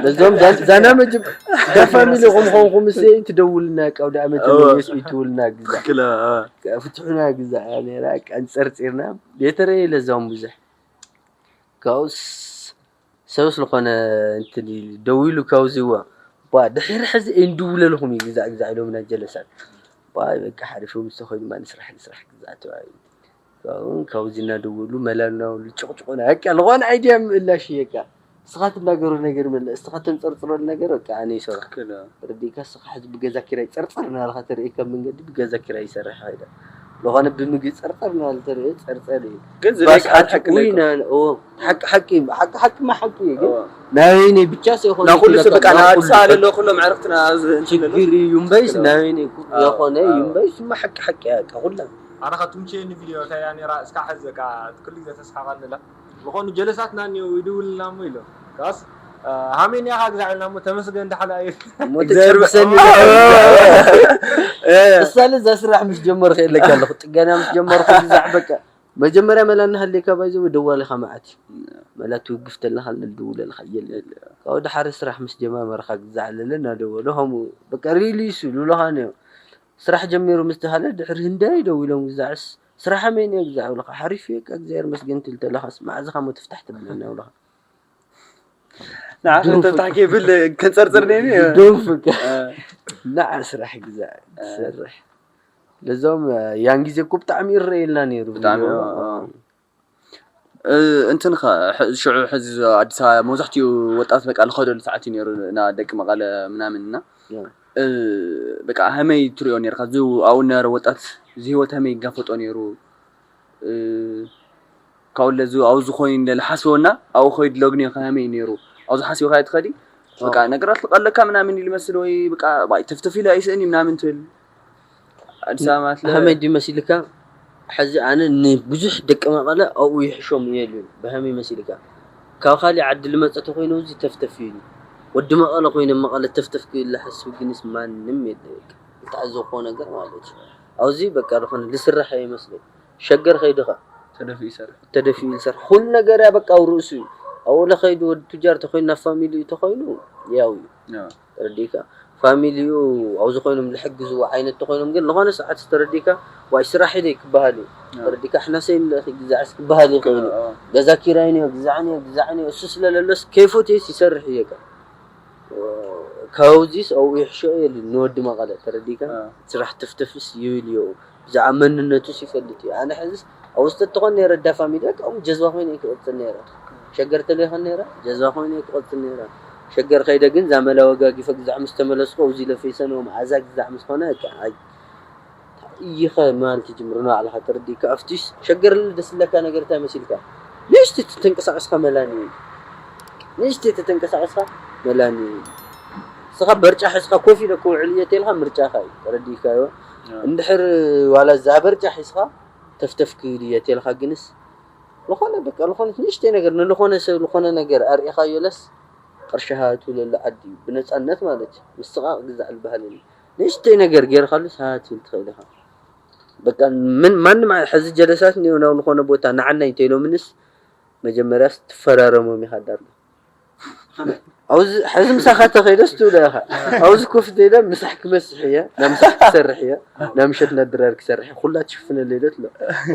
በዞም ዛና መጅብ ዳፋሚሊ ኹም ኾንኩም እስ ትደውልና ቀውዲ ዓመት መስ ይትውልና ግዛ ፍትሑና ግዛ ነራ ቀንፀርፂርና የተረየ ለዛም ብዙሕ ካብኡስ ሰብ ስለኾነ እንትን ደው ኢሉ ካብዚ ዋ ባ ድሕሪ ሕዚ ኣይንድውለልኹም እዩ ግዛዕ ግዛዕ ኢሎም ናይ ጀለሳት ባ በቃ ሓሪፉ ምስ ተኾይኑ ማ ንስራሕ ንስራሕ ግዛዕ ተባሂሉ ካብዚ እናደወሉ መላ እናበሉ ጭቕጭቑና በቃ ዝኾነ ኣይድያ ምእላሽ እየካ እስኻ ትናገሮ ነገር መለ እስኻ ተንፀርፅረሉ ነገር በቃ ኣነ ይሰራ ረዲእካ እስኻ ሕዚ ብገዛ ኪራይ ፀርፀር እናበልካ ተርእየካ መንገዲ ብገዛ ኪራይ ይሰርሕ ኸይዳ ዝኾነ ብምግቢ ፀርፀር እናበለ ተርእየ ፀርፀር እዩ ግን ዝለካ ሓቂ ሓቂ ሓቂ ሓቂ ማ ሓቂ እዩ ግን ናበይነይ ብቻ ሰይኮነ ናብ ኩሉ ሰብ በቃ ናብ ኣዲስ ኣበባ ለሎ ኩሎም ዕርፍትና ችግር እዩ እምበይስ ናበይነይ የኾነ እዩ እምበይስ ማ ሓቂ ሓቂ እያ በቃ ኩላ ኣነ ካብ ትምቸየኒ ቪድዮ እንታይ እያ ነይራ እስካ ሕዚ በቃ ኩሉ ግዜ ተስሓቃኒ ኣላ ዝኾኑ ጀለሳትና እኒው ይድውልና እሞ ኢሎም ካስ ሃሜን ያኻ ግዛዕ ኢልና እሞ ተመስገን ዳሓላ እዩ እሞ ተጨብሰኒ እሳለ እዛ ስራሕ ምስ ጀመርኩ የለካ ኣለኹ ጥገና ምስ ጀመርኩ ግዛዕ በቃ መጀመርያ መላ እናሃለካ ባይዘ ደዋሊኻ መዓት እዩ መላ ትውግፍ ተለካ ልድውለልካ የለ ካብኡ ድሓሪ ስራሕ ምስ ጀማመርካ ግዛዕ ኣለለ እናደወለ ከምኡ በቃ ሪሊሱ ሉለኻ ነዮ ስራሕ ጀሚሩ ምስ ተሃለ ድሕሪ ህንዳይ ደው ኢሎም ግዛዕስ ስራሕ መን እየ ግዛዕ ይብልኻ ሓሪፍ እየ እግዚኣብሔር መስገን ትብል ተለኻስ መዓዝኻ ሞ ትፍታሕ ትብለና ይብልኻ ንዓኻ ተፍታሕ ከይብል ከንፀርፅር ነይሩ እዩ ደንፍካ ንዓ ስራሕ ግዛዕ ትሰርሕ ለዛም ያን ግዜ እኮ ብጣዕሚ ይረየልና ነይሩ ብጣዕሚ እንትን ሽዑ ሕዚ ኣዲስ ኣበባ መብዛሕትኡ ወጣት በቃ ዝኸደሉ ሰዓት እዩ ነይሩ ና ደቂ መቐለ ምናምን እና በቃ ሃመይ ትሪኦ ነርካ እዚ ኣብኡ ነበረ ወጣት እዚ ህይወት ሃመይ ይጋፈጦ ነይሩ ካብ ለዚ ኣብዚ ኮይኑ እንደ ዝሓስበና ኣብኡ ከይዱ ለግንዮ ከሃመይ ነይሩ ኣብዚ ሓሲብካ ትኸዲ በቃ ነገራት ዝቐለካ ምናምን ኢሉ መስል ወይ በቃ ባይ ተፍተፍ ኢለ ኣይስእን እዩ ምናምን ትብል ኣዲስ ኣበባ ማለት ለ- ሃመይ ድዩ መሲልካ ሕዚ ኣነ ንብዙሕ ደቂ መቐለ ኣብኡ ይሕሾም እየ ኢሉ ብሃመይ መሲልካ ካብ ካሊእ ዓዲ ልመፀ ተኮይኑ እዚ ተፍተፍ እዩ ኢሉ ወዲ መቐለ ኮይነ መቐለ ተፍተፍ ክብል ዝሓስብ ግንስ ማንም የለ በቃ ዝተዓዘብክዎ ነገር ማለት እዩ ኣብዚ በቃ ዝኾነ ልስራሕ ኣይመስለይ ሸገር ከይድኻ ተደፊኡ ይሰርሕ ተደፊኡ ይሰርሕ ኩሉ ነገር እያ በቃ ኣብ ርእሱ እዩ ኣብኡ ለኸይዱ ወዲ ቱጃር ተኾይኑ ናብ ፋሚሊኡ ተኾይኑ ያው እዩ። ተረዲእካ? ፋሚሊኡ ኣብዚ ኮይኖም ዝሕግዝዎ ዓይነት ተኾይኖም ግን ዝኾነ ሰዓት ተረዲእካ ዋይ ስራሕ ኢለ ክበሃል እዩ። ተረዲእካ? ኣሕናሰይ ንለእኺ ግዛዕስ ክበሃል ይኽእል እዩ። ገዛ ኪራይ ንዮ ግዛዕ ንዮ ግዛዕ ንዮ እሱ ስለለሎስ ከይፎትየስ ይሰርሕ እየካ። ካብዚስ ኣብኡ ይሕሸኦ የለን ንወዲ መቐለ። ተረዲእካ? ስራሕ ትፍትፍስ ይብል እዮ። ብዛዕባ መንነቱስ ይፈልጥ እዩ። ኣነ ሕዝስ ኣብ ውስጥ እትኾን ነይረ ዳ ፋሚሊ በቃ እም ጀዝባ ኮይነ እየ ክቕፅል ነይረ። ሸገር ተለይኸን ነይረ ጀዝባ ኮይነ እየ ክቕፅል ነይረ። ሸገር ከይደ ግን ዛመላ ወጋጊፈ ግዛዕ ምስ ተመለስኩ ኣብዚ ለፈይሰን እም ኣዛ ግዛዕ ምስ ኾነ በቃ ኣይ ኢኻ ማለት ትጅምር ንባዕልኻ ተረዲእካ ኣብቲስ ሸገር ደስ ዝለካ ነገር እንታይ መሲልካ ንእሽቲ ተተንቀሳቀስካ መላኒ ንእሽቲ ተተንቀሳቀስካ መላኒ ስኻ በርጫ ሒዝካ ኮፍ ኢለ ክውዕል እየ ተልካ ምርጫኻ እዩ ተረዲእካዮ እንድሕር ዋላ እዛ በርጫ ሒዝካ ተፍተፍ ክብል እየ ተልካ ግንስ ዝኾነ በቃ ዝኾነት ንእሽተይ ነገር ንዝኾነ ሰብ ዝኾነ ነገር ኣርኢኻዮ ለስ ቅርሺ ሃቱ ለሎ ዓዲ እዩ ብነፃነት ማለት እዩ ምስቃቕ ግዛዕ ዝበሃል የለን ንእሽተይ ነገር ጌርካሉ ሰሃት ትብል ትኽእል ኢኻ በቃ ምን ማንም ዓ- ሕዚ ጀለሳት እኒኦ ናብ ዝኾነ ቦታ ንዓናይ እንተኢሎምንስ መጀመርያስ ትፈራረሞም ኢኻ ዳርጋ ኣብዚ ሕዚ ምሳኻ ተኸይደስ ትብሎ ኢኻ ኣብዚ ኮፍ ኢለ ምሳሕ ክመስሕ እየ ናብ ምሳሕ ክሰርሕ እየ ናብ ምሸት ናብ ድራር ክሰርሕ እየ ኩላ ትሽፍነለይ ዶ ትሎ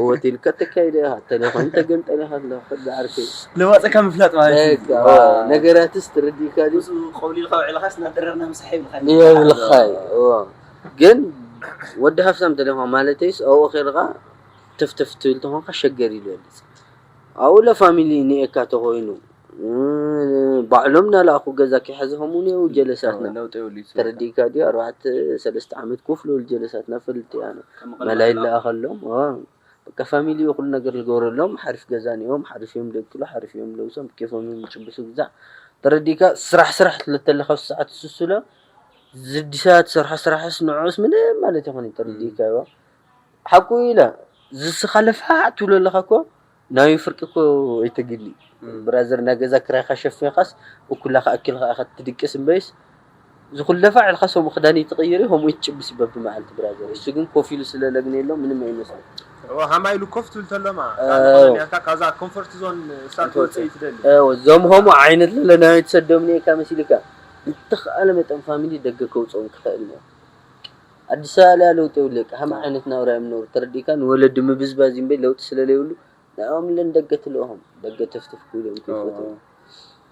እወት ኢልካ ተካይደ ኢኻ ተሌፎን ተገምጠል ኢኻ ትሎ ከዛ ዓርከይ ለዋፀካ ምፍላጥ ማለት እዩ በቃ፣ ዋ፣ ነገራትስ ትርዲእካ ድዩ? ምስ ቀውሊልካ ውዕልኻስ ናብ ድረርና ምሳሕ ይብልካ የብልኻ እዩ። እዎ። ግን ወዲ ሃፍታም ተሌፎን ማለተይስ ኣብኡ ኸይድኻ ተፍተፍ ትብል ተኾንካ ሸገር እዩ ዝበልፅ ኣብኡ ለፋሚሊ ንኤካ ተኾይኑ እም፣ ባዕሎም ናላእኹ ገዛ ከይሓዝኸም እውን የው ጀለሳትና ለውጢ የብሉ እዩ። ተረዲእካ ድዩ ኣርባዕተ ሰለስተ ዓመት ኮፍ ልበሉ ጀለሳትና ፈልጥ እያ ኣነ መላ ይለኣኸሎም ዋ። በቃ ፋሚሊ ኩሉ ነገር ዝገብረሎም ሓሪፍ ገዛ ኒኦም ሓሪፍ እዮም ደክሉ ሓሪፍ እዮም ለብሶም ብኬፎም እዮም ዝጭብሱ ግዛዕ ተረዲእካ ስራሕ ስራሕ ትለተለካ ሰዓት ስሱለ ዝዲሳ ትሰርሖ ስራሕስ ንዕኡስ ምንም ማለት ይኾን እዩ ተረዲእካ ይዋ ሓቁ ኢለ ዝስኻ ለፋዕ ትብሎ ኣለኻ እኮ ናበይ ፍርቂ እኮ ኣይተግሊ ብራዘር ናይ ገዛ ክራይካ ሸፊንካስ እኩላ ክኣክልካ ኢኻ ትድቅስ እምበይስ ዝኹለፋ ዕልካ ሰሙ ክዳን ይትቕይሪ ከምኡ ይትጭብስ በቢ መዓልቲ ብራዘር እሱ ግን ኮፍ ኢሉ ስለ ለግነ የሎ ምንም ኣይመስል እዎ ሃማይ ኢሉ ኮፍ ትብል ተሎማ ኣዎ። ያካ ካብዛ ኮንፈርት ዞን እሳ ትወፅእ ትደሊ እዞም ከምኡ ዓይነት ለለናዮ ትሰዶም ኒካ መሲልካ ብተኽኣለ መጠን ፋሚሊ ደገ ከውፅኦም ክኽእል ነ ኣዲስ ኣበባ ለውጢ የብለካ ሃም ዓይነት ናብራ እዮም ነብሩ ተረዲእካ ንወለዲ ምብዝባዝ እምበይ ለውጢ ስለለይብሉ ንዕኦም ለን ደገ ትልእኹም ደገ ተፍትፍ ክብሉ እዮም ከይፈትዉ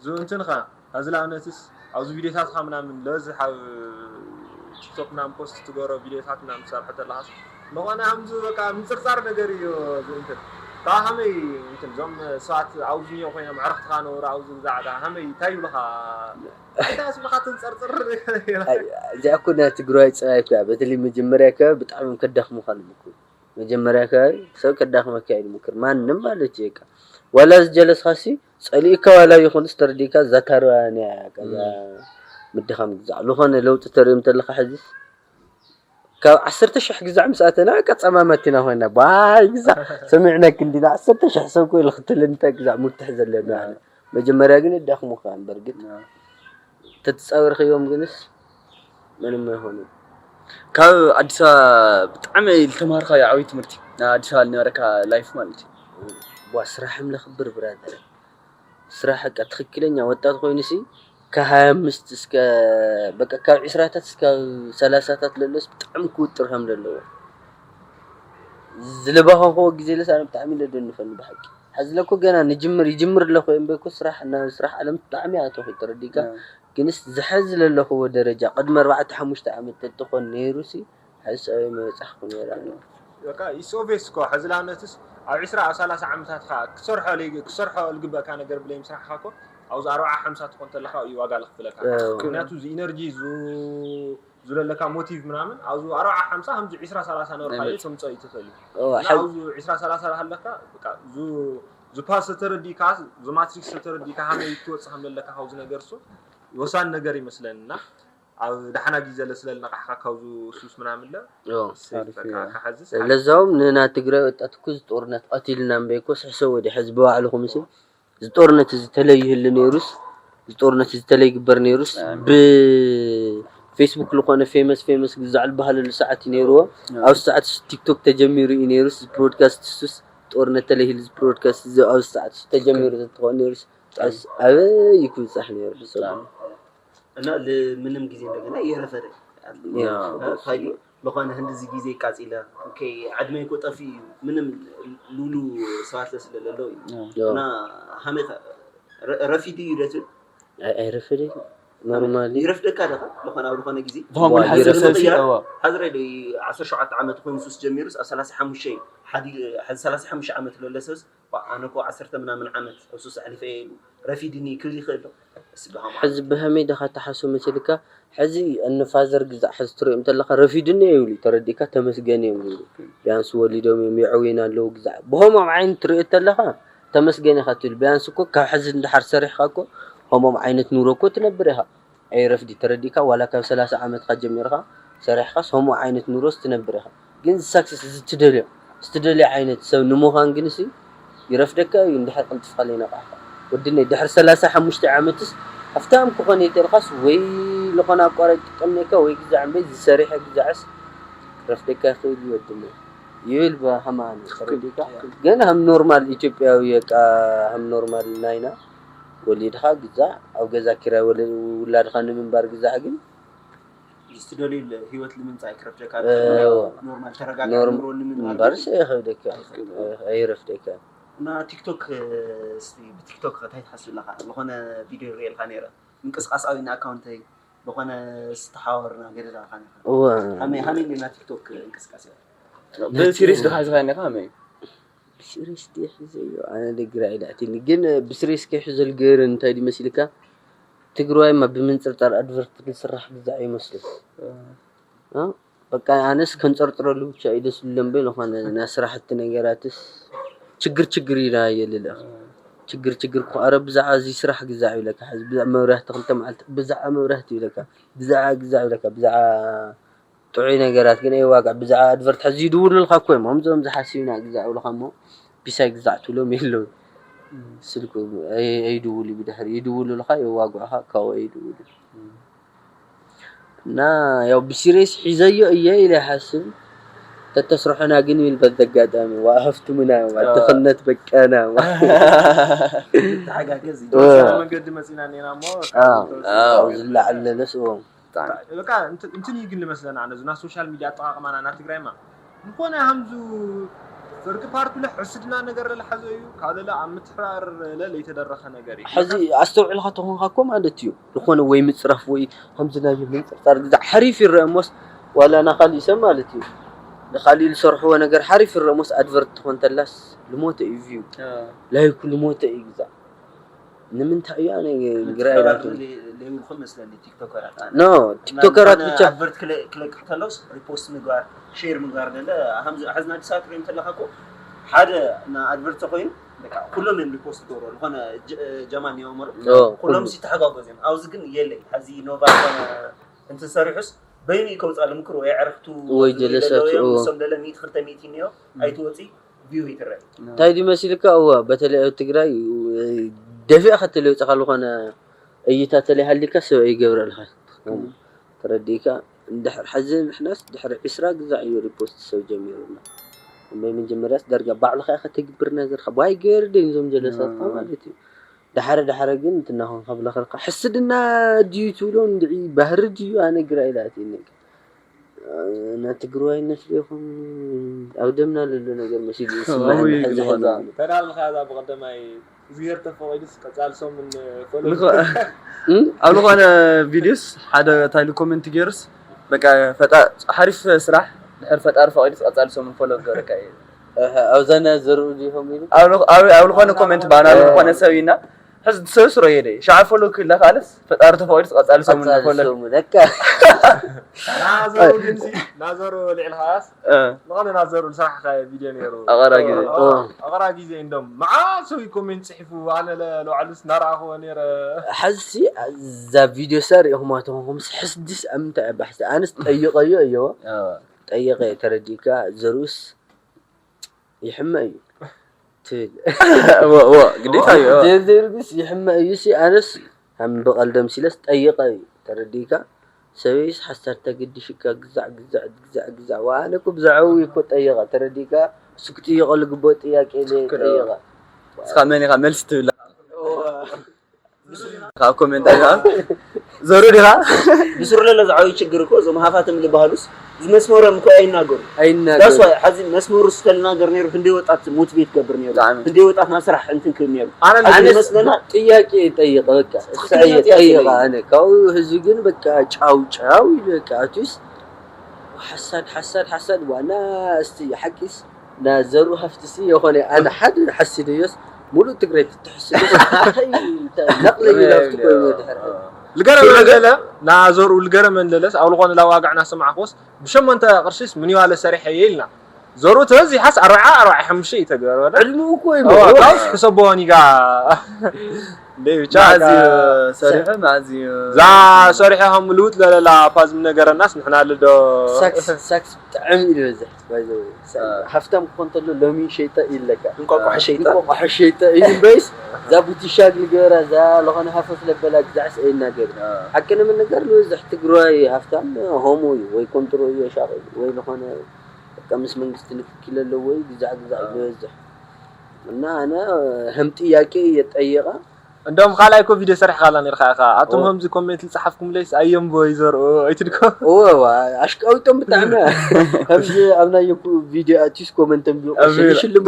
ዝእንትንኻ እዚ ለኣብነትስ ኣብዚ ቪዲዮታትካ ምናምን ለዚ ሓብ ቲክቶክ ምናምን ፖስት ትገሮ ቪዲዮታት ምናምን ትሰርሐ ተለኻስ ዝኾነ ከምዚ በቃ ምንፅርፃር ነገር እዩ ዝእንትን ካብ ከመይ እንትን እዞም ሰባት ኣብዚ ኒዮ ኮይኖም ዕረኽትኻ ነብሩ ኣብዚ ግዛዕ ከመይ እንታይ ይብልኻ እንታይ ስምኻ ትንፀርፅር እዚኣ እኮ ናይ ትግራይ ፅራይ እኮ እያ በተለይ መጀመርያ ከባቢ ብጣዕሚ እዮም ከዳኽሙኻ ኣለዉ እኮ መጀመርያ ከባቢ ሰብ ከዳኽመካ እዩ ዝምክር ማንም ማለት እዩ በቃ ዋላ እዚ ጀለስኻሲ ፀሊእካ ዋላ ይኹንስ ተረዲእካ እዛ ታርባ እያ እዛ ምድኻም ግዛዕ ዝኾነ ለውጢ ተሪኦም ተለካ ሕዚስ ካብ ዓሰርተ ሽሕ ግዛዕ ምስ ኣተና በቃ ፀማማት ኢና ኮይና ባይ ግዛዕ ሰሚዕና ክንዲና ዓሰርተ ሽሕ ሰብ ኮይሉ ክትል እንታይ ግዛዕ ሙርትሕ ዘለና መጀመርያ ግን የዳኽሙካ እምበር ግን ተተፃወርክዮም ግንስ ምንም ኣይኾኑን። ካብ ኣዲስ ኣበባ ብጣዕሚ ዝተማሃርካዮ ዓብዪ ትምህርቲ ናይ ኣዲስ ኣበባ ዝነበረካ ላይፍ ማለት እዩ። ዋ ስራሕ እምለ ክብር ብራዘር ስራሕ በቃ ትኽክለኛ ወጣት ኮይኑ ሲ ካብ ሃያ ኣምስት እስከ በቃ ካብ ዕስራታት እስካብ ሰላሳታት ለሎስ ብጣዕሚ ክውጥር ከም ዘለዎ ዝለባኸኽዎ ግዜ ለስ ኣነ ብጣዕሚ ኢለ ደንፈኒ ብሓቂ ሐዚ ለኮ ገና ንጅምር ይጅምር ኣለኹ እምበኮ ስራሕ ናብ ስራሕ ዓለም ብጣዕሚ ኣተኹ ተረዲካ ግንስ ዝሐዚ ለለኽዎ ደረጃ ቅድሚ ኣርባዕተ ሓሙሽተ ዓመት ተትኾን ነይሩሲ ሐዚ ሰበይ መበጻሕኩ ነይረ ኣነ። በቃ it's obvious እኮ ሕዚ ንኣብነትስ ኣብ ዒስራ ኣብ ሰላሳ ዓመታትካ ክሰርሖ ለይ- ክሰርሖ ዝግበእካ ነገር ብለይ ምስራሕካ እኮ ኣብዚ ኣርብዓ ሓምሳ ትኾን ተለካ እዩ ዋጋ ዝኽፍለካ እዎ። ምክንያቱ እዚ ኢነርጂ ዙለለካ ሞቲቭ ምናምን ኣብዚ ኣርብዓ ሓምሳ ከምዚ ዒስራ ሰላሳ ነበርካ እዩ ተምፀኦ እዩ ትኽእል እዩ እዎ፣ እና ሓዚ- ኣብዚ ዒስራ ሰላሳ ሃለካ በቃ ዙ- ዙ ፓስ ተተረዲእካ ዙ ማትሪክስ ተተረዲእካ ሃመይ ትወፅእ ከም ዘለካ ካብዚ ነገር እሱ ወሳኒ ነገር ይመስለኒ እና ኣብ ዳሕና ግዜ ለ ስለ ዝነቃሕካ ካብዚ ሱስ ምናምን ለ እዎ። ሰይፈካ ክሓዝስ ለዛውም ንና ትግራይ ወጣት እኮ እዚ ጦርነት ቀቲልና እምበይ እኮ ስሕሰብ ወዲ ሕዚ ብባዕልኹም ሲ እዚ ጦርነት እዚ ተለይ ይህሉ ነይሩስ እዚ ጦርነት እዚ ተለይ ይግበር ነይሩስ ብፌስቡክ ዝኾነ ፌመስ ፌመስ ግዛዕ ዝበሃለሉ ሰዓት እዩ ነይርዎ ኣብ ሰዓት ቲክቶክ ተጀሚሩ እዩ ነይሩስ ብሮድካስት ሱስ ጦርነት ተለይ ይህሉ ብሮድካስት እዚ ኣብ ሰዓት ተጀሚሩ ተትኾን ነይሩስ ቀስ ኣበይ ክብጻሕ ነይሩ ሕሰብ። እና ለምንም ጊዜ እንደገና እየረፈደ ያ። ታይ ዝኾነ ህንድዚ ጊዜ ቃጺለ ኦኬ፣ ዕድመይ እኮ ጠፊኡ እዩ ምንም ሉሉ ሰባት ስለለለው እዩ። እና ሃሜታ ረፊድ እዩ ደትብል ኣይረፈደይ ኖርማሊ ይረፍደካ ደኻ ዝኾነ ኣብ ዝኾነ ጊዜ ዝኾነ ዋ፣ ሓዘር ይረፍደካ። ሰብሲ እዋ ሓዝረ ዶ ዓሰርተ ሸውዓተ ዓመት ኮይኑ ሱስ ጀሚሩስ ኣብ ሰላሳ ሓሙሽተ ሓዲ ሰላሳ ሓሙሽተ ዓመት ለለሰብስ ኣነ እኮ ዓሰርተ ምናምን ዓመት ኣብ ሱስ ኣሕሊፈ ኢሉ ረፊድኒ ክብል ይኽእል ዶ? እስብሃም ሕዚ ብሀመይ ደኻ ተሓሱ መሲልካ ሕዚ እንፋዘር ግዛዕ ሕዚ ትሪኦም እንተለካ ረፊድኒ ይብሉ ተረዲእካ ተመስገን እዮም ዝብሉ ቢያንስ ወሊዶም እዮም የዕውየና ኣለዉ ግዛዕ ብኸምኦም ዓይነት ትሪኦ እንተለካ ተመስገን ኢኻ ትብል ቢያንስ እኮ ካብ ሕዚ እንድሓር ሰሪሕካ እኮ ከምኦም ዓይነት ኑሮ እኮ ትነብር ኢኻ ኣይረፍዲ ተረዲእካ ዋላ ካብ ሰላሳ ዓመትካ ጀሚርካ ሰሪሕካስ ከምኡ ዓይነት ኑሮስ ትነብር ኢኻ ግን ሳክሰስ እዚ ትደልዮ እዚ ትደልዮ ዓይነት ሰብ ንምዃን ግንሲ ይረፍደካ እዩ እንድሕር ቅልጥፍካ ለይነቃሕካ ወድነይ ድሕሪ ሰላሳ ሓሙሽተ ዓመትስ ሃፍታም ክኾን እየ ተልካስ ወይ ዝኾነ ኣቋራጭ ትጥቀምኔካ ወይ ግዛዕ እምበይ ዝሰሪሐ ግዛዕስ ክረፍደካ ይኽእል እዩ ወድነይ ይብል ብሃማኒ ተረዲእካ ግን ሃም ኖርማል ኢትዮጵያዊ በቃ ሃም ኖርማል ናይና ወሊድኻ ግዛዕ ኣብ ገዛ ኪራይ ወለ- ውላድኻ ንምንባር ግዛዕ ግን ዝትደልዩ ህይወት ንምምፃእ ክረፍደካ እዎ። ኖርማል ተረጋጋ ኖርም- ኑሮ ንምንባር ምንባርስ ኣይኸብደካ ኣይረፍደካ እና ቲክቶክ እስቲ ብቲክቶክ እንታይ ትሓስብ ኣለካ ዝኾነ ቪድዮ ይሪኤልካ ነይረ ምንቅስቃስ ኣዊና ኣካውንተይ ዝኾነ ዝተሓወርና ገደዳ ካ እወ ሃመይ ሃመይ ና ቲክቶክ እንቅስቃሴ ብሲሪስ ድካ ዝኸነካ መይ ብስሪስ ድየ ሒዘዮ ኣነ ደግራ ኢላእትኒ ግን ብስሪስ ከይሕዘል ገይረ እንታይ ድዩ መሲልካ ትግራዋይማ ብምንፅርጣር ኣድቨርት ዝስራሕ ግዛዕ ይመስሉ በቃ ኣነስ ከንፀርጥረሉ ብቻ እዩ ደስ ዝብለን በይ ዝኾነ ናይ ስራሕቲ ነገራትስ ችግር ችግር ኢና የልለ ችግር ችግር እኮ ኣረ ብዛዕባ እዚ ስራሕ ግዛዕ ይብለካ ሕዚ ብዛዕባ መብራህቲ ክልተ መዓልቲ ብዛዕባ መብራህቲ ይብለካ ብዛዕባ ግዛዕ ይብለካ ብዛዕባ ጥዑይ ነገራት ግን ኣይዋጋዕ ብዛዕባ ኣድቨርት ሕዚ ይድውሉልካ እኮ እዮም ከምዞም ዝሓስብና ግዛዕ ይብሉካ እሞ ቢሳይ ግዛዕ ትብሎም የለውን ስልኩ ኣይድውሉ ብድሕሪ ይድውሉልካ የዋግዑካ ካብኡ ኣይድውሉ እና ያው ብሲሪየስ ሒዘዮ እየ ኢለ ይሓስብ ተተስርሑና ግን ይብል በዚ ኣጋጣሚ ዋሃፍቱምና ድኽነት በቀና ተሓጋገዝ ዝተወሰነ መንገዲ መፂና ኔና እሞ ዝለዓል ለለስ እዎም በቃ እንትን እዩ ግን ልመስለና ነዚ ናይ ሶሻል ሚዲያ ኣጠቃቅማና ና ትግራይማ ዝኾነ ሃምዙ ፍርቂ ፓርቱ ለ ሕስድና ነገር ለልሓዘ እዩ ካብ ለለ ኣብ ምትሕራር ለ ለይተደረኸ ነገር እዩ ሕዚ ኣስተውዕልካ ተኾንካ እኮ ማለት እዩ ዝኾነ ወይ ምፅራፍ ወይ ከምዚ ናይ ምንፅርፃር ግዛዕ ሓሪፍ ይረአ እሞስ ዋላ ናካሊእ ሰብ ማለት እዩ ንካሊእ ዝሰርሕዎ ነገር ሓሪፍ ይረአ እሞስ ኣድቨርት ትኾን ተላስ ልሞተ እዩ ቪው ላይኩ ልሞተ እዩ ግዛዕ ንምንታይ እዩ ኣነ ግራ ይላትኒ ለይብልኩም መስለኒ ቲክቶከራት ኖ ቲክቶከራት ብቻ ኣድቨርት ክለቅሕ ከሎስ ሪፖስት ምግባር ሼር ምግባር ደለ ሀዚ ናዲ ሰባት ሪኦም ተለካ እኮ ሓደ ና ኣድቨርት ኮይኑ በቃ ኩሎም እዮም ሪፖስት ገብሮ ዝኾነ ጀማን እዮም እምበር ኩሎም ሲ ተሓጋገዙ እዮም ኣብዚ ግን የለይ ሀዚ ኖቫ እንትሰሪሑስ በይኑ እዩ ከውፃሉ ምክሩ ወይ ዕረፍቱ ወይ ጀለሳቱ ሶም ደለ ሚእቲ ክልተ ሚእቲ እኒኦ ኣይትወፂ ቪው ይትረአ እንታይ ድዩ መሲልካ እዋ በተለይ ኣብ ትግራይ ደፊእካ ተለይ ወፅኻ ዝኾነ እይታ ተለይ ሃሊካ ሰብ ኣይገብረልካ ተረዲእካ እንድሕር ሕዚ ንሕናስ ድሕሪ ዒስራ ግዛዕ እዩ ሪፖስት ሰብ ጀሚሩና እምበይ መጀመርያስ ዳርጋ ባዕልኻ ኢኻ ተግብር ነገርካ ባይ ገይር ደይ እዞም ጀለሳትካ ማለት እዩ ዳሓረ ዳሓረ ግን እንትናኾንካ ብለኸልካ ሕስድና ድዩ ትብሎ እንድዒ ባህሪ ድዩ ኣነ ግራ ኢላትኒ እና ትግራዋይነት ዲኹም ኣብ ደምና ለሎ ነገር መሲሉ ይስማዓኒ ወይ ሕዚ ግልባታ። ሕዚ ተዳልኻ እዛ ብቐደማይ እግዚኣብሔር ተፈቒዱስ ቀጻሊ ሰሙን ፎሎ ልኸ- ኣብ ዝኾነ ቪድዮስ ሓደ ታይሉ ኮመንት ገይሩስ በቃ ፈጣ ሓሪፍ ስራሕ ድሕር ፈጣሪ ፈቒዱስ ቀጻሊ ሰሙን ፎሎ ገረካ እዩ ኣብዛና ዘርኡ ዲኹም ኢሉ ኣብ ልኽ- ኣብ- ኣብ ዝኾነ ኮመንት ባና ዝኾነ ሰብ ኢና ሕዚ ሰብ ስሮ የደ ሻዓ ፎሎ ክላ ካልስ ፈጣሪ ተፈቒዱስ ቀጻሊ ሰሙን ቀጻሊ ፎሎ ሰሙን ለካ ናዘሩ ግን ናዘሩ ልዕልኻስ እ፣ ዝኾነ ናዘሩ ዝሰራሕካ ቪድዮ ነይሩ ኣቐራ ግዜ። ኣቐራ ግዜ እንደም መዓት ሰብ ኮሜንት ፅሒፉ ኣነ ለዋዕሉስ ናረኣኽዎ ነይረ ሕዝሲ እዛ ቪድዮ ሳ ሪኢኹማ ተኾንኩምስ ሕስድስ ኣብ ምንታይ እያ ባሕሲ ኣነስ ጠይቐዮ እየዎ እ፣ ጠይቐ ተረዲእካ ዘርኡስ ይሕመ እዩ ትብል እዎ፣ እዎ፣ ግዴታ እዩ። እዎ። ዘርኡስ ይሕመ እዩ ሲ ኣነስ ከም ብቐልደም ሲለስ ጠይቐ እዩ ተረዲእካ ሰበይስ ሓሳድ ተገዲሽካ ግዛዕ ግዛዕ ግዛዕ ግዛዕ ወኣነ እኮ ብዛዕባኡ እኮ ጠይቐ ተረዲእካ እሱ ክጥይቐሉ ግቦ ጥያቄ ኢለ ትክክል። ጠይቐ እስኻ መን ኢኻ መልሲ ትብላ? ካብ ኮሜንት ኣይሃብ ዘሩ ዲኻ? ብስሩ ለለ ዝዓብዩ ችግር እኮ እዞም ሃፋትም ዝበሃሉስ ዝመስመሮም እኮ ኣይናገሩ። ኣይናገሩ። ዳስ ሐዚ መስመሩ ዝተልናገር ነይሩ። ክንደይ ወጣት ሞቲቬት ገብር ነይሩ። ብጣዕሚ። ክንደይ ወጣት ናብ ስራሕ እንትን ክብል ነይሩ። ኣነ ሐዚ ኣነስ መስለና ጥያቄ ይጠይቕ በቃ ትኽክለኛ ሳየ ጥያቄ ጠይቕ ጠይቕ። ኣነ ካብኡ ህዝቢ ግን በቃ ጫው ጫው ይብል በቃ ኣቱስ ሓሳድ ሓሳድ ሓሳድ ዋና እስቲ ሓቂስ ናዘሩ ሃፍትሲ የኾነ ኣነ ሓደ ሓሲደዮስ ሙሉእ ትግራይ ትትሕስደስ እንታይ ነቕለዩ ናብቲ ኮይኑ ድሕር ልገረመ ለለ ናዘሩ ልገረመ ለለስ ኣብ ዝኾነ ላዋጋዕ ናሰማዕኩስ ብሸሞንተ ቅርሽስ ምንዋለ ሰሪሐ እየ ኢልና ዘሩ ተበዚሓስ ኣርብዓ ኣርብዓ ሓሙሽተ እዩ ተገበረ ዕድሙ እኮ እዩ ካብስ ሕሰቦ ኒጋ እንደ ብቻ ማዚ ሰሪሑ ማዚ እዛ ሰሪሐ ከም ልውጥ ለለላ ፓዝም ነገረናስ ንሕና ልዶ ሳክስ ሳክስ ብጣዕሚ እዩ ዝበዝሕ by the way። ሳ- ሃፍታም ክኾን ተሎ ሎሚ ሸይጠ ይለካ እንቋቋሖ ሸይጠ እንቋቋሖ ሸይጠ እዩ እምበይስ እዛ ቡቲሻግ ልገበራ እዛ ለኾነ ሃፈፍ ለበላ ግዛዕስ ኣይናገር ሓቂ ንምንገር ንብዝሕ ትግራይ ሃፍታም ሆሞ እዩ ወይ ኮንትሮ እዩ ሻቕ ወይ ለኾነ በቃ ምስ መንግስቲ ንክኪ ለለዎ እዩ ግዛዕ ግዛዕ ዝበዝሕ እና ኣነ ከም ጥያቄ እየጠየቐ እንደውም ካልኣይ ኮ ቪድዮ ሰሪሕካላ ነርካ ኢኻ ኣቶም ከምዚ ኮሜንት ዝፀሓፍኩም ለይስ ኣየምቦ ይዘርኡ ኣይትድኮ እወ ኣሽቃዊጦም ብጣዕሚ ከምዚ ኣብ ናይ ቪድዮ ኣቲስ ኮመንት ኣንቢቑ ሽልሙ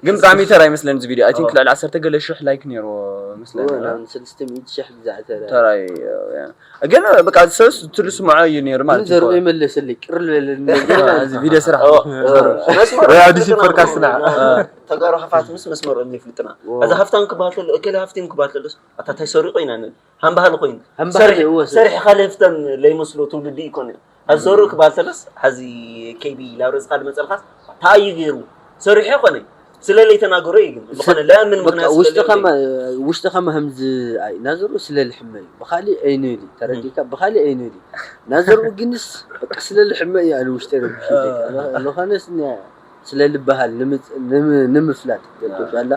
ግን ብጣዕሚ ተራ ይመስለኒ እዚ ቪድዮ ኣይ ቲንክ ልዕሊ ዓሰርተ ገለ ሽሕ ላይክ ነይርዎ መስለኒ ናብ ሰለስተ ሚእቲ ሽሕ ግዛዕ ተራ ተራይ ግን በቃ ሰስ ትልስምዖ እዩ ነይሩ ማለት እዩ ዘርኡ ይመለሰለይ ቅር ዝበለኒ ነገር ማለት እዚ ቪድዮ ስራሕ ወይ ኣዲስ ፖድካስትና ተጋሩ ሃፋት ምስ መስመሮም ይፍልጥና እዚ ሃፍታም ክበሃል ከሎ እከለ ሃፍቲም ክበሃል ከሎስ ኣታ እንታይ ሰሪቑ ኢና ንብል ሃምባሃል ኮይኑ ሃምባሃል እዩ፣ እወ፣ ሰሪሑ። ሰሪሕካ ለፍተም ለይመስሎ ትውልዲ ይኮነ ሐዚ ሰሪሑ ክበሃል ተለስ ሐዚ ኬቢ ላብረዝካ ዝመፀልካስ ተኣዩ ገይሩ ሰሪሑ ኮነ ስለለይ ተናገሮ እዩ ግን ዝኾነ ለምን በቃ ምክንያት ውሽጥኻ ስለለይ ማ- ውሽጥኻ ማ ከምዚ ኣይ- ናዘሩ ስለ ልሕመ እዩ ብኻሊእ ኣይንብል እዩ ተረዲእካ ብኻሊእ ኣይንብል እዩ ናዘሩ ግንስ በቃ ስለ ልሕመ እዩ ኣነ ውሽጠ ረብሽ ዝኾነስ ኒያ- ስለ ልበሃል ንምፅ- ንም- ንምፍላጥ ገብቶሻላ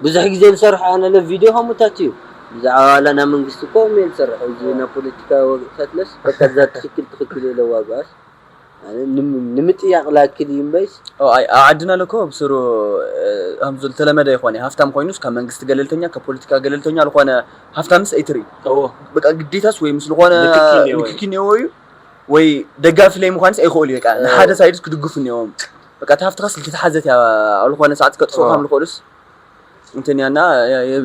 ብዙሕ ግዜ ዝሰርሖ ኣነ ለ ቪድዮ ከምኡታት እዩ ብዛዕባ ዋላ ናብ መንግስቲ ኮም እየ ዝሰርሖ እዚ ናብ ፖለቲካ ወቅታትለስ በቃ እዛ ትክክል ትክክል የለ ዋጋስ ንምጥያቕ ላክል እዩ እምበይስ ኣብ ዓድና ለኮ ብስሩ ከምዚ ዝተለመደ ይኮነ ሃፍታም ኮይኑስ ካብ መንግስቲ ገለልተኛ ካብ ፖለቲካ ገለልተኛ ዝኾነ ሃፍታምስ ኣይትርኢ በቃ ግዴታስ ወይ ምስ ዝኾነ ንክኪ እኒኦ እዩ ወይ ደጋፊ ለይ ምኳንስ ኣይኽእሉ እዩ ንሓደ ሳይድስ ክድግፉ እኒኦም በቃ እቲ ሃፍትኻስ ልትሓዘት እያ ኣብ ዝኾነ ሰዓት ከጥፍኡ ከም ዝኽእሉስ እንትን እያ እና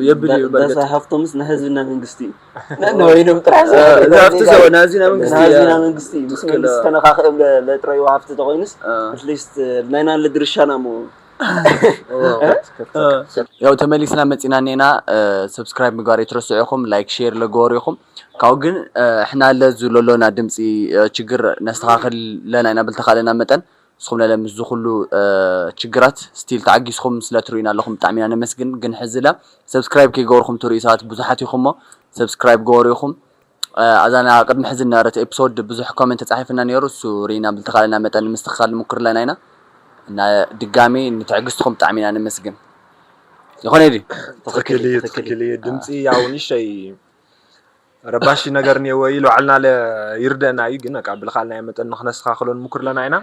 የብል እዩ በርግጥ ሃፍቶምስ ንህዝብና መንግስቲ እዩ ነንወይኖም ጥራሕ ሃፍቲ ሰብ ናዚ ናይ መንግስቲ ናዚና መንግስቲ እዩ ምስ መንግስቲ ተነኻኽእም ለጥረይዎ ሃፍቲ ተኮይኑስ ኣትሊስት ናይና ለድርሻና ሞ ያው ተመሊስና መፂና እኔና ሰብስክራይብ ምግባር ኣይትረስዑ ኢኹም ላይክ ሼር ለገበሩ ኢኹም ካብኡ ግን ሕና ለዙ ለሎና ድምፂ ችግር ነስተኻኽል ለና ኢና ብልተኻለና መጠን ንስኹም ለለ ምስ ዝኹሉ ችግራት ስቲል ተዓጊስኹም ስለ ትርእዩና ኣለኹም ብጣዕሚ ኢና ነመስግን ግን ሕዚ ለ ሰብስክራይብ ከይገበርኩም ትርእዩ ሰባት ብዙሓት ኢኹም ሞ ሰብስክራይብ ገበሩ ኢኹም ኣዛና ቅድሚ ሕዚ ነበረት ኤፒሶድ ብዙሕ ኮመንት ተፃሒፍና ነይሩ እሱ ርኢና ብልተኻለና መጠን ንምስትኽኻል ንሙክር ኣለና ኢና እና ድጋሚ ንትዕግስትኹም ብጣዕሚ ኢና ነመስግን ይኾነ ድዩ ትኽክል እዩ ትኽክል እዩ ድምፂ ያው ንእሽተይ ረባሺ ነገር እኒአዎ ኢሉ ዓልና ይርደአና እዩ ግን በቃ ብልኻልናዮ መጠን ንክነስተኻኽሎ ንሙክር ኣለና ኢና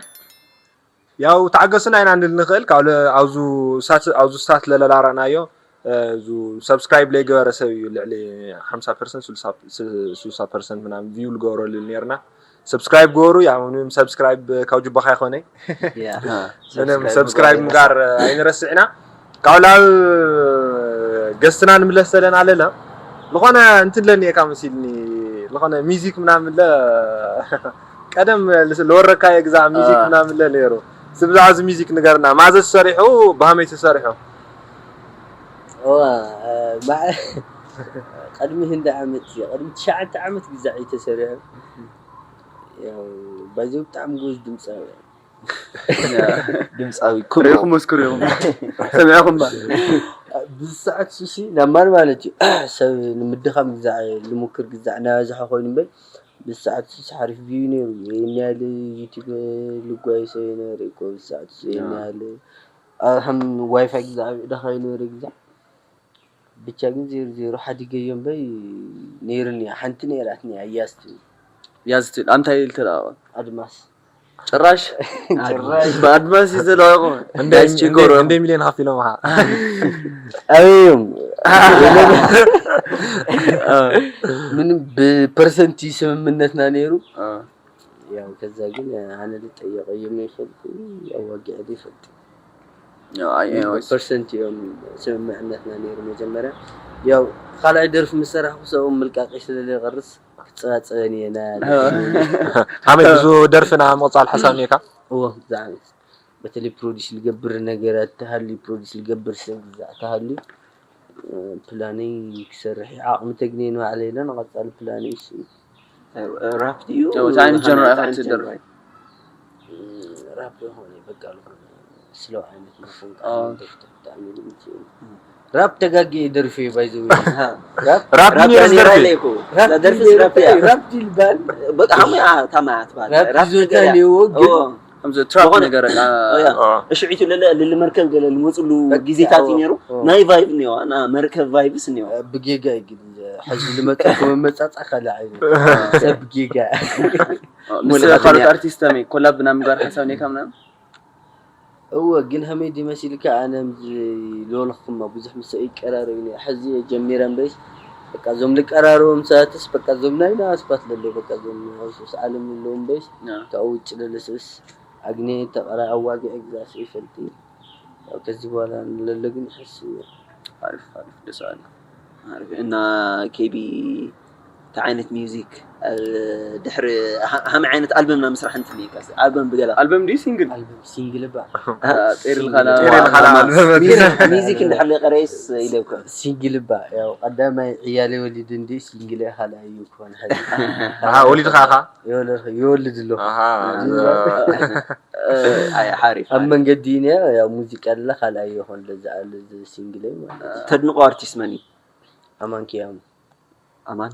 ያው ተዓገሱና ኢና ንል ንኽእል ካብ ኣብዚ ሳት ለለላረእናዮ እዚ ሰብስክራይብ ለይገበረ ሰብ እዩ ልዕሊ ሓምሳ ፐርሰንት ስልሳ ፐርሰንት ምናምን ቪው ልገበረሉ ነርና ሰብስክራይብ ገበሩ ያው ምንም ሰብስክራይብ ካብ ጅባኻ ይኾነ ምንም ሰብስክራይብ ምጋር ኣይንረስዕና ካብ ላብ ገስትና ንምለስ ዘለና ኣለና ዝኾነ እንትን ለኒ እየካ መሲልኒ ዝኾነ ሚዚክ ምናምን ለ ቀደም ለወረካየ ግዛ ሚዚክ ምናምን ለ ነይሩ ስብዛዕ እዚ ሚዚክ ንገርና ማዘ ተሰሪሑ ብሃመይ ተሰሪሑ ቅድሚ ህንዲ ዓመት እዩ ቅድሚ ትሽዓተ ዓመት ግዛዕ እዩ ተሰሪሑ ባይዘ ብጣዕሚ ጎዝ ድምፃዊ ድምፃዊ ሪኢኹም መስክሩ ኢኹም ሰሚዕኹም ብሰዓት ሱሲ ናብ ማን ማለት እዩ ሰብ ንምድኻም ግዛዕ ልሙክር ግዛዕ እናበዝሐ ኮይኑ እምበር ብሰዓት ሱሲ ሓሪፍ ቪዩ ነይሩ ይህን ያህል ዩቲብ ልጓይ ሰው ነይረ እኮ ብሰዓት ሱሲ ይህን ያህል ከም ዋይፋይ ግዛዕ ኢዳኻ ይነበረ ግዛዕ ብቻ ግን ዜሮ ዜሮ ሓዲገዮ እምበይ ነይሩኒ ሓንቲ ነይራትኒ ኣያስ ትብል ያዝ ትብል ኣንታይ ኢልተለኣቐ ኣድማስ ጭራሽ ጭራሽ ብኣድማስ እዩ ዘለዋኹም እንደ ያስቸገሩ እንደ ሚሊዮን ሃፍ ኢሎም ኻ ኣበዮም ምንም ብፐርሰንቲ ስምምነትና ነይሩ። ያው ከዛ ግን ኣነ ልጠየቀ የሚፈልጥ ያው ዋጊዕ ይፈልጥ ፐርሰንት እዮም ስምምዕነትና ነይሩ መጀመርያ። ያው ካልኣይ ደርፊ ምስ ሰራሕኩ ሰብኦም ምልቃቂ ስለዘይቀርስ ክፀባፀበን እየ ና ሓመድ ብዙ ደርፍና ምቕፃል ሓሳብ ኔካ እዎ ብዛዕባ በተለይ ፕሮዲስ ልገብር ነገራት ተሃልዩ ፕሮዲስ ልገብር ሰብ ብዛዕ ተሃልዩ ፕላነይ ክሰርሕ እዩ። ዓቕሚ ተግንየ ንባዕለይ ኢለ ንቐፃሊ ፕላነይ እሱ እዩ። ራፕ ድዩ እንታይ ዓይነት ጀነር ኢኻ ትደርፍ? ራፕ የሆነ በቃ ዝኾነ ስለው ዓይነት መፈንቃ ብጣዕሚ ልምት ራፕ ተጋጊ ደርፊ ባይዘው ራፕ ራፕ ራፕ ኔርስ ኔራ ደርፊ ኢለ እኮ እዛ ደርፊ ራፕ እያ ራፕ ይልባል በቃ ሀሙ ያ ታማ ትባል ራፕ ራፕ ይዞታ ትገሪያ ኔዎ ግን ከምዚ ትራፕ ነገር ቃ እያ እሽዒቱ ለለ ልል መርከብ ገለ ልመፅሉ ግዜታት እዩ ነይሩ ናይ ቫይብ እኒዋ ና መርከብ ቫይብስ እኒዋ ብጌጋ እዩ ግን ሕዚ ልመፀኩ መመፃፃ ካልእ ዓይነት ሰብ ጌጋ ምስ ካልኦት ኣርቲስት ከመይ ኮላብ ናብ ምግባር ሓሳብ ኔካ ምናምን እወ ግን ከመይ ድዩ መሲልካ ኣነ ሎልክማ ብዙሕ ምስ ኣይቀራረብ ነ ሕዚ ጀሚረ እምበይስ በቃ እዞም ልቀራረቦም ሰባትስ በቃ እዞም ናይ ናስባት ለሎ በቃ እዞም ሱስ ዓለም ለሎ እምበይስ ካብኡ ውጭ ለሎ ስብስ ኣግኔ ተቐራ ኣዋጊዕ ግዛስ ይፈልጥ ያው ከዚህ በኋላ ለሎ ግን ሕስ አሪፍ አሪፍ ደስ አለ አሪፍ እና ኬቢ እንታይ ዓይነት ሚውዚክ ድሕሪ ሃመ ዓይነት ኣልበም ና ምስራሕ እንትልካ ኣልበም ብገላ ኣልበም ድዩ ሲንግል ኣልበም ሲንግል ባ ጤር ጤር ኢልካ ንኣልበም ኣቢሉ። ሚዚክ እንድሕር ቀረይስ ኢለብካ ሲንግል ባ ያው ቀዳማይ ዕያለ ወሊድ እንዲ ሲንግል ካልኣይ እዩ ክኾን ሕዚ ኣሃ ወሊድካ ኢኻ ይወልድ ኣለኹ ኣሃ ኣይ ሓሪፍ ኣብ መንገዲ ነ ያው ሙዚቃ ኣለ ካልኣይ ይኾን ለዚ ኣለ እዚ ሲንግለይ ማለት እዩ። ተድንቆ ኣርቲስት መን እዩ ኣማን ኪያሙ ኣማን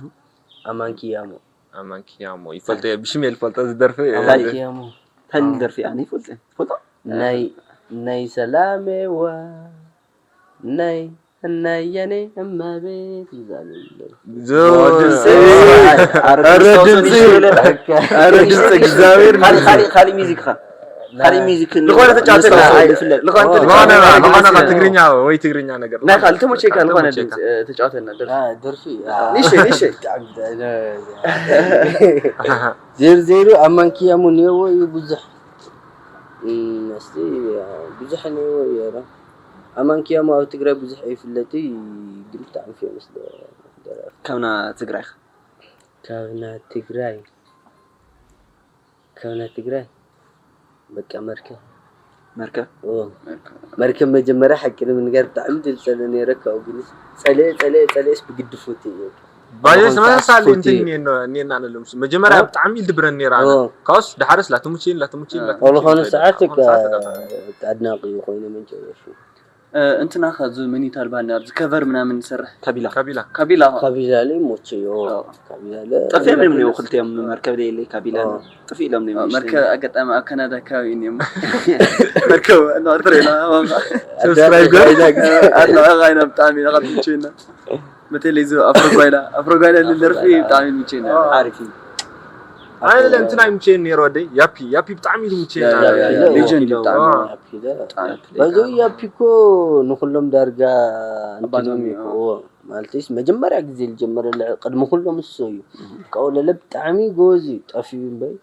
ኣማን ኪያሙ ኣማን ኪያሞ ይፈልጦ እየ ብሽም እየ ዝፈልጦ ዝደርፊ ኣማን ኪያሙ ታይል ደርፊ ኣነ ይፈልጥ ፈልጦ ናይ ናይ ሰላሜዋ ናይ ናይ የኔ እመቤት ይዛሉ ዞ- ኧረ ድምፂ ኧረ ድምፂ እግዚኣብሔር ካልእ ሚዚክ ኻ ካልእ ሚዚክ ዝኾነ ተጫወተና ኣይ- ዝኾነ ዝኾነ ተጫወተና ዝኾነ ካብ ትግርኛ ወይ ትግርኛ ነገር ናይ ካልእ ተመቸካ ዝኾነ ተመቸካ። ድምፂ ተጫወተና ደርፊ ደርፊ ኒሸ ኒሸ ዜር ዜሩ ኣማን ኪያሙ ኔዎ እዩ ብዙሕ እም፣ እስቲ ብዙሕ ኔዎ እዩ ኧረ ኣማን ኪያሙ ኣብ ትግራይ ብዙሕ ኣይፍለጥ እዩ ግን ብጣዕሚ ፌመስ ደራፊ ካብና ትግራይ ካብና ትግራይ ካብና ትግራይ በቃ መርከብ መርከብ ኦ መርከብ መጀመርያ ሓቂ ንምንጋር ብጣዕሚ ድል ጸለ ነይረ ካብኡ ግን ጸለ ጸለ ጸለስ ብግድፎት እዩ ባየ ተመሳሳሊ እንትን እኔና ነሎም መጀመርያ ብጣዕሚ ይድብረን ነይራ ካውስ ድሓርስ ላትሙቼን ላትሙቼን ኣብ ዝኾነ ሰዓት ኣድናቂ ኮይኑ መጀመርያ እንትና ከዚ መኒታ ዝበሃል ነበር እዚ ከቨር ምናምን ዝሰርሕ ካቢላ ካቢላ ካቢላ ካቢላ ላይ ሞቸዮ ካቢላ ላይ ጠፊኦም እዮም ነይሩ ክልቲኦም መርከብ ለየለይ ካቢላ ጥፊ ኢሎም ነይሩ መርከብ ኣጋጣሚ ኣብ ካናዳ ከባቢ እዮም መርከብ እናትሬና ሰብስክራይብ ገር ኣድናቂ ኢና ብጣዕሚ ኢና ካብ ትምችና በተለይ እዚ ኣፍሮጓይላ ኣፍሮጓይላ ልደርፊ ብጣዕሚ ይምችና ዓሪፍ እዩ ኣነ እንትና ይምቼን ነይሩ ወደይ ያፒ ያፒ ብጣዕሚ ይምቼን ሌጀንድ ብጣዕሚ በዚ ያፒ እኮ ንኩሎም ዳርጋ እንትኖም ይኮዎ ማለትስ መጀመርያ ግዜ ዝጀመረ ቅድሚ ኩሎም እሱ እዩ ካብኡ ለለ ብጣዕሚ ጎበዝ እዩ ጠፊኡ እምበይ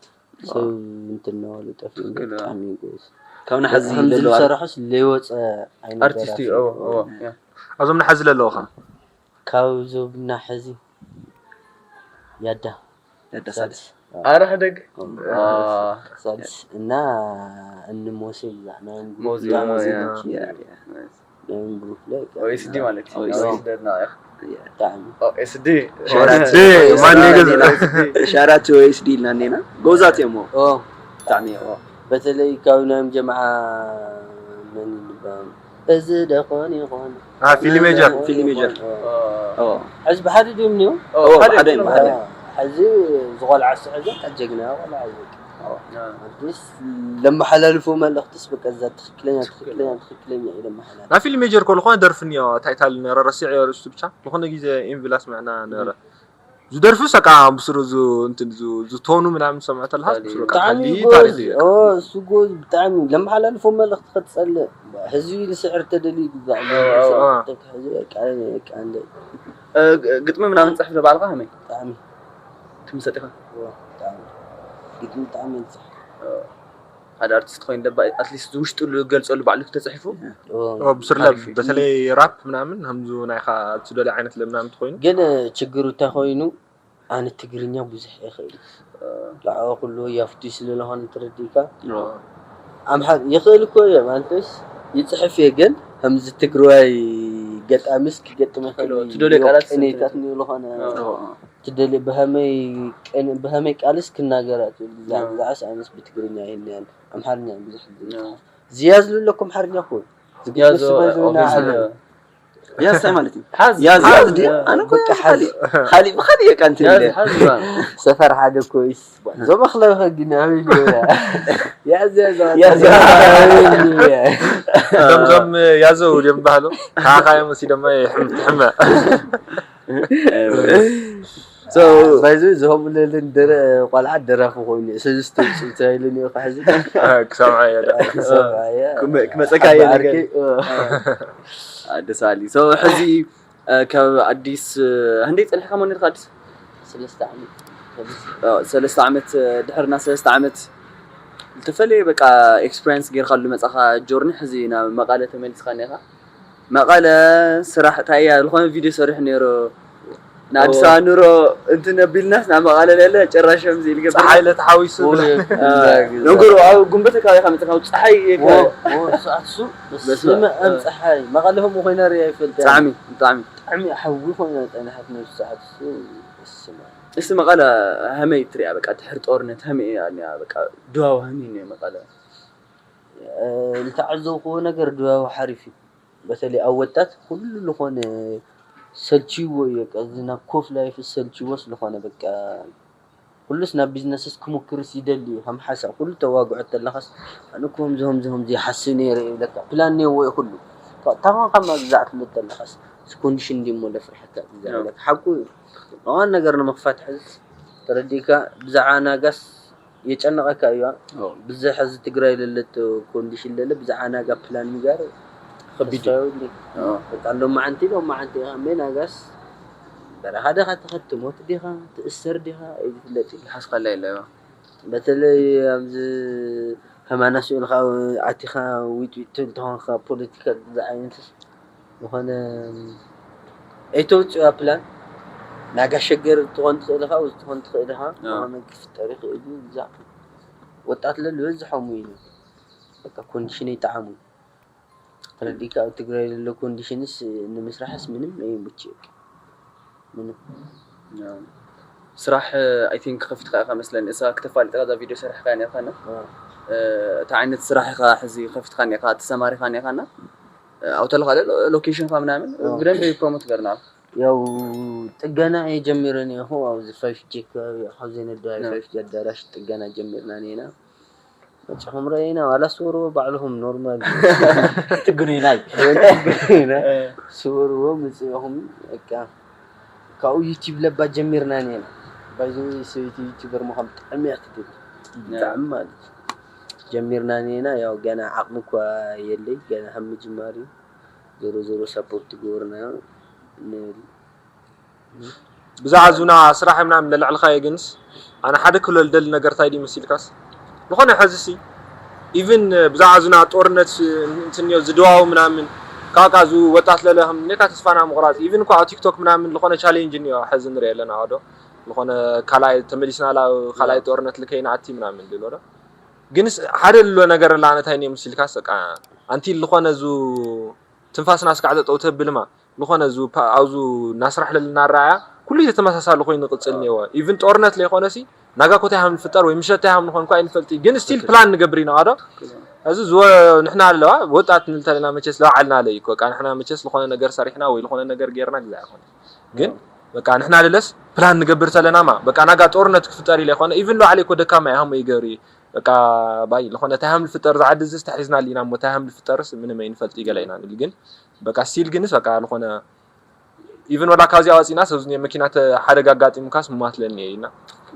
ሰብ እንትናወሉ ጠፊኡ እምበይ ብጣዕሚ ጎበዝ ካብ ንሓዚ ከምዚ ዘለዋ ዝሰርሖስ ለይወፀ ኣርቲስት እዩ እዎ እዎ ያ ኣብዞም ንሓዚ ዘለዉ ኸ ካብዞም ናሕዚ ያዳ ያዳሳልስ ኣረ ሕደግ ሳልስ እና እንሞሴ ብዛዕ ናይ ሞዚ ያ ያ ያ ናይ ግሩፕ ላይ ኦኤስዲ ማለት እዩ ኦኤስዲ። ኦኤስዲ ደድና ብጣዕሚ ማን ገዝ ሻራት ኦኤስዲ ኢልና እኔና ጎዛት እዮም ኦ ብጣዕሚ እዮም በተለይ ካብ ናዮም ጀምዓ መን ይባል እዚ ደኾን ይኾን ፊልሜጀር ፊልሜጀር ሕዚ ብሓደ ድዮም እኒኦ ሓደ ሓደ ሕዚ ዝቆልዓ ስሕዘ ጀግና ቆልዓ እዩ በቃ። ኣዲስ ለመሓላልፎ መልእክትስ በቃ እዛ ትክክለኛ ትክክለኛ ትክክለኛ እዩ ለመሓላልፎ ናብ ፊልም ሜጀር ኮ ዝኾነ ደርፊ እኒኦ እንታይ ታል ነረ ረሲዕ ርእሱ ብቻ ዝኾነ ግዜ ኢንቪላ ስምዕና ነረ ዝደርፍስ ኣቃ ብስሩ ዝ እንትን ዝ ዝቶኑ ምናምን ሰምዕ ተለሃስ ብስሩ ኣቃ ብጣዕሚ ሓሊ ጎዝ ታሪኽ እዩ። ኦ እሱ ጎዝ ብጣዕሚ ለመሓላልፎ መልእኽቲ ክትጸልእ ህዝቢ ንስዕር ተደልዩ ይግዛዕ ኦ፣ ኦ። ተክሕዚ በቃ በቃ እንደ እ፣ ግ- ግጥሚ ምናምን ትፅሕፍ ዶ ባዕልኻ ከመይ ብጣዕሚ ትምሰጥ ኢኻ ኦ፣ ብጣዕሚ ግጥሚ ብጣዕሚ ይንጽሕ ሓደ ኣርቲስት ኮይኑ ደባ ኣትሊስት ዝውሽጡ ዝገልፀሉ ባዕሉ ተፅሒፉ ኦ። ኦ ብስሩ ለ በተለይ ራፕ ምናምን ከምዚ ናይኻ ትደልዮ ዓይነት ለ ምናምን ትኾይኑ ግን ችግሩ እንታይ ኮይኑ ኣነ ትግርኛ ብዙሕ ይኽእል ላዕዋ ኩሉ ያፍቲ ስለለኾነ ትረዲእካ ኣምሓር ይኽእል እኮ እየ ማለትስ ይፅሕፍ እየ ግን ከምዚ ትግራዋይ ገጣሚስ ክገጥም ይኽእል እዩ። ትደልዮ ቃላት ቅኔታት ንብሎ ኾነ ትደልዮ ብኸመይ ቅን- ብኸመይ ቃልስ ክናገራ ትብል ብዛዕባ ብዛዕባስ ኣነስ ብትግርኛ ይህልያን ኣምሓርኛ ብዙሕ ዝብል ዝያዝ ዝብለኩም ኣምሓርኛ እኮ ዝግደስ ያዞ ባይዘውና ኦፊስ ሓደ እ፣ ያዝ እንታይ ማለት እዩ? ሓዝ ያዝ ያዝ ድየ? ኣነ እኮ በቃ ሓዝ ካሊእ ካሊእ ብካሊእ እየ ቃ እንትን ያዝ ኢለ ሓዝ ይባል ሰፈር ሓደ ኮይስ ዞም ኣኽላዊ ከጊና ኣበይ ገበያ ያዝ ያዝ ያዝ ከምዞም ያዘው ድዮም ባህሉ ካኻዮም ሲ ደማ ይሕም ትሕመ ባይዘ ዝኸምለልን ደረ ቆልዓ ደራፊ ኮይኑ ሰለስተ ውፅኢት ተባሂሉኒ እዩ ሕዚ ክሰምዖ እየ ዳ ሰብኣየ ክመ- ክመፀካ እየ ነገር ዓርኪ ደስ በሃሊ so ሕዚ እ፣ ካብ ኣዲስ እ፣ ህንደይ ፀኒሕካ መን ነርካ ኣዲስ ሰለስተ ዓመት እ፣ ሰለስተ ዓመት እ፣ ድሕርና ሰለስተ ዓመት ዝተፈለየ በቃ ኤክስፐሪንስ ጌርካሉ መፃኻ ጆርኒ ሕዚ ናብ መቃለ ተመሊስካ እኒኻ መቃለ ስራሕ እንታይ እያ ዝኾነ ቪድዮ ሰሪሑ ነይሩ ንኣዲስ ኣበባ ኑሮ እንትን ኣቢልናስ ናብ መቃለ ለለ ጭራሽ ከምዚ ኢልገ ፀሓይ ለተሓዊሱ ነገሩ ኣብ ጉንበት ከባቢ ካብ መፅካ ኣብ ፀሓይ እየ ከ- ሰዓት ሱ በስመ ኣብ ፀሓይ መቐለ ከምኡ ኮይና ርያ ይፈልጥ ብጣዕሚ ብጣዕሚ ብጣዕሚ ሓዊ ኮይና ፀናሓት ነብሱ ሰዓት ሱ በስመ እስቲ መቐለ ሀመይ ትሪያ በቃ ድሕሪ ጦርነት ሀመይ እያ እኒኣ በቃ ድባቡ ሀመይ እኒኦ መቐለ ዝተዓዘብክዎ ነገር ድባቡ ሓሪፍ እዩ በተለይ ኣብ ወጣት ኩሉ ዝኾነ ሰልችዎ እዩ በቃ እዚ ናብ ኮፍ ላይፍ ሰልችዎ ስለኾነ በቃ ኩሉስ ናብ ቢዝነስስ ክሙክርስ ይደሊ እዩ ከም ሓሳብ ኩሉ ተዋግዖ ተለኻስ ኣነ እኮ ከምዚ ከምዚ ከምዚ ይሓስብ ነይረ ይብለካ ፕላን ነይዎ እዩ ኩሉ ካብታ ኾንካ መግዛዕ ትብል ተለኻስ እዚ ኮንዲሽን እንዲ እሞ ለፍርሐካ ግዛዕ ይብለካ ሓቁ እዩ እዋን ነገር ንምኽፋት ሕዝስ ተረዲእካ ብዛዕባ ናጋስ የጨንቐካ እዩ ብዝሕ እዚ ትግራይ ለለቶ ኮንዲሽን ለለ ብዛዕባ ናጋ ፕላን ሚጋር ከቢድ ተስፋ የብሉን። በቃ ሎማዓንቲ ሎማዓንቲ ኢኻ እምበይ ናጋስ በረኻ ዲኻ ትኸድ ትሞት ዲኻ ትእሰር ዲኻ እዩ ዝፍለጥ እዩ ዝሓስካላ የለ በተለይ ኣብዚ ከማና ስኡልካ ኣቲኻ ዊጥዊጥ ትብል ተኾንካ ፖለቲካ ዝዓይነትስ ዝኾነ ኣይተውፅዋ ፕላን ናጋ ሸገር ትኾን ትኽእል ኢኻ ወይ ትኾን ትኽእል ኢኻ ዝኾነ ክፍጠር ይኽእል እዩ ብዛ ወጣት ለሉ ዝበዝሖም እዩ በቃ ኮንዲሽን ይጠዓሙ ተረዲእካ ኣብ ትግራይ ዘሎ ኮንዲሽንስ ንምስራሕስ ምንም ኣይምችእ ምንም ስራሕ ኣይ ቲንክ ከፊትካ ኢኻ መስለኒ እሳ ክተፋልጥ ኢኻ እዛ ቪድዮ ሰሪሕካ ነርካ ና እቲ ዓይነት ስራሕ ኢኻ ሕዚ ከፊትካ ኔካ ተሰማሪኻ ኔካ ና ኣብተለካ ሎኬሽንካ ምናምን ብደንብ ፕሮሞት ገርና ያው ጥገና እየ ጀሚረ ኔኹ ኣብዚ ፋይፍ ጂ ከባቢ ካብዚ ነዳይ ፋይፍ ጂ ኣዳራሽ ጥገና ጀሚርና ኔና መፅኹም ረእይና ዋላ ስወርዎ ባዕልኹም ኖርማል ትግኑይናይ ስወርዎ ምፅእኹም በቃ ካብኡ ዩቲብ ለባ ጀሚርና ኔና ባይዘ ሰበይቲ ዩቲበር ምዃን ብጣዕሚ እያ ትደሊ ብጣዕሚ ማለት እዩ ጀሚርና ኔና ያው ገና ዓቕሚ እኳ የለይ ገና ከም ምጅማር እዩ ዞሮ ዞሮ ሳፖርት ትገብርና ንብል ብዛዕባ ዙና ስራሕ ምናምን ለልዕልካዮ ግንስ ኣነ ሓደ ክብሎ ልደሊ ነገር እንታይ ድዩ መሲልካስ ዝኾነ ሕዚ ሲ ኢቭን ብዛዕባ ዙና ጦርነት እንትንዮ ዝድዋው ምናምን ካብካ ዝ ወጣት ለለ ከም ኔካ ተስፋና ምቑራፅ ኢቭን እኳ ኣብ ቲክቶክ ምናምን ዝኾነ ቻሌንጅ እኒዮ ሕዚ ንሪኦ ኣለና ዶ ዝኾነ ካልኣይ ተመሊስና ላ ካልኣይ ጦርነት ልከይና ኣቲ ምናምን ድሎ ዶ ግንስ ሓደ ልሎ ነገር ላ እንታይ እኒዮ መሲልካስ በቃ ኣንቲ ዝኾነ ዙ ትንፋስና ስካዕ ጠጠው ተብልማ ዝኾነ ኣብዚ ፓ- ኣብዚ እናስራሕ ለለና ኣረኣያ ኩሉ ተመሳሳሊ ኮይኑ ይቕፅል እኒአዎ ኢቭን ጦርነት ለይኮነሲ ናጋ ኮታይ ሃም ንፍጠር ወይ ምሸት ታይ ሃም ንኾን እኳ ኣይንፈልጥ እዩ። ግን ስቲል ፕላን ንገብር ኢና ዶ እዚ ዝወ ንሕና ኣለዋ ወጣት ንልተለና መቸስ ለባዕልና ለይ እኮ በቃ ንሕና መቸስ ዝኾነ ነገር ሰሪሕና ወይ ዝኾነ ነገር ጌርና ግዛ ኣይኮነ ግን በቃ ንሕና ልለስ ፕላን ንገብር ተለና ማ በቃ ናጋ ጦርነት ክፍጠር ኢለ ይኮነ ኢቭን ለባዕለ እኮ ደካማ እየ ሃሞ ይገብር እዩ በቃ ባይ ዝኾነ ታይ ሃም ልፍጠር ዝዓዲ እዚ ዝተሒዝና ሊና እሞ ታይ ሃም ልፍጠርስ ምንም ኣይንፈልጥ ይገለ ኢና ንብል ግን በቃ ስቲል ግንስ በቃ ዝኾነ ኢቭን ወላ ካብዚኣ ወፂና ሰብ ዝኒኦ መኪና ተ- ሓደጋ ኣጋጢሙካስ ምማትለኒ እየ ኢልና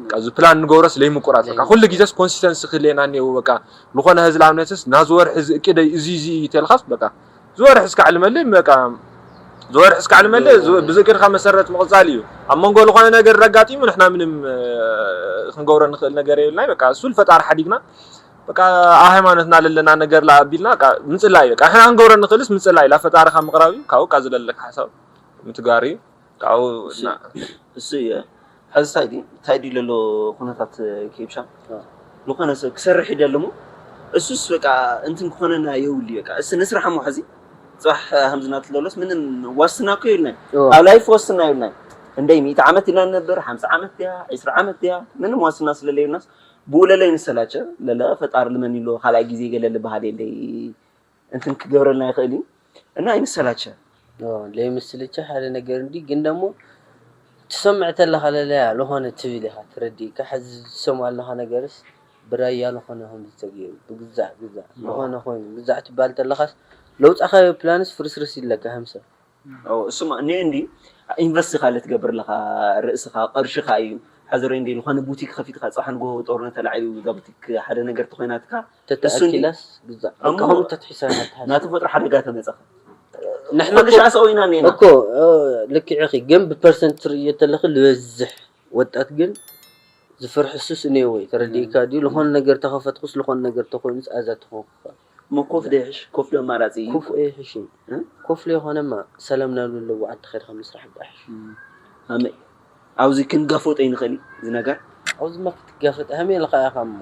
በቃ እዚ ፕላን ንገብሮስ ለይምቁራፅ በቃ ኩሉ ግዜስ ኮንሲስተንሲ ክህልየና እኒአው በቃ ዝኾነ ህዝቢ ኣብነትስ ናዚ ወርሒ እዚ እቅደይ እዚ እዚ እዩ ተልካስ በቃ ዝወርሒ እስካዕ ልመልእ በቃ ዝወርሒ እስካዕ ልመልእ ዝ- ብዝእቅድካ መሰረት ምቕፃል እዩ ኣብ መንጎ ዝኾነ ነገር ኣጋጢሙ ንሕና ምንም እ፣ ክንገብሮ ንኽእል ነገር የብልና በቃ እሱ ፈጣሪ ሓዲግና በቃ ኣብ ሃይማኖትና ለለና ነገር ላ ኣቢልና በቃ ምፅላይ በቃ ንሕና ክንገብሮ ንኽእልስ ምፅላይ ላ ፈጣሪ ካብ ምቕራብ እዩ ካብኡ ቃ ዝለለካ ሓሳብ ምትጋር እዩ ካብኡ እና እሱ እዩ ሕዚ እንታይ ድዩ እንታይ ድዩ ለሎ ኩነታት ኬብሻ ዝኾነ ሰብ ክሰርሕ ይደሊ እሞ እሱስ በቃ እንትን ክኾነና የውል በቃ እስ ንስራሕ እሞ ሕዚ ፅባሕ ሃምዝና ትለሎስ ምንም ዋስትና እኮ የብልናይ ኣብ ላይፍ ዋስትና የብልናይ እንደይ ሚእቲ ዓመት ኢና ንነብር ሓምሳ ዓመት ድያ ዕስራ ዓመት ድያ ምንም ዋስትና ስለለየብልናስ ብኡ ለለ ይንሰላቸ ለለ ፈጣሪ ልመን ይሎ ካልኣይ ግዜ ገለ ልበሃል የለይ እንትን ክገብረልና ይኽእል እዩ እና ይንሰላቸ ለይምስልቻ ሓደ ነገር እንዲ ግን ደግሞ ትሰምዕ ተለኻ ለለያ ለኾነ ትብል ኢኻ ትረዲእካ ሕዚ ዝሰምዖ ኣለኻ ነገርስ ብራያ ለኾነ ከም ዝተገይሩ ብግዛዕ ግዛዕ ለኾነ ኮይኑ ግዛዕ ትባል ተለኻስ ለውፃኻዮ ፕላንስ ፍርስርስ ይለካ ከም ሰብ እሱማ እኒኦ እንዲ ኢንቨስት ኢኻ ልትገብር ኣለኻ ርእስኻ ቅርሽኻ እዩ ሓዘሮ እንዲ ዝኾነ ቡቲክ ከፊትካ ፅባሕ ንጎሆ ጦርነት ተላዒሉ እዛ ቡቲክ ሓደ ነገር ተኾይናትካ እሱ እንዲ ተተኣኪላስ ግዛዕ በቃ ከምኡ ተትሒሳ ኢና ትሓስብ ናተፈጥሮ ሓደጋ ተመፀኻ ንሕና ኩሉ ሻዕ ሰው ኢና እኒና እኮ ልክዕኺ ግን ብፐርሰንት ትርእዮ ተለኺ ዝበዝሕ ወጣት ግን ዝፈርሕሱስ እኔወይ ተረዲእካ ድዩ ዝኾነ ነገር ተኸፈትኩስ ዝኾነ ነገር ተኮይኑስ ኣዛ ትኾንኩ መኮፍ ደይሕሽ ኮፍ ዶ ኣማራፂ እዩ ኮፍ ኣይሕሽን ኮፍ ለይኮነማ ሰላም ናብ ለለዎ ዓዲ ኸድካ ምስራሕ ባሕሽ ኣመይ ኣብዚ ክንጋፈጦ ይንኽእል እዩ እዚ ነገር ኣብዚማ ክትጋፈጥ ሃሜ ኢልካ ኢኻ እሞ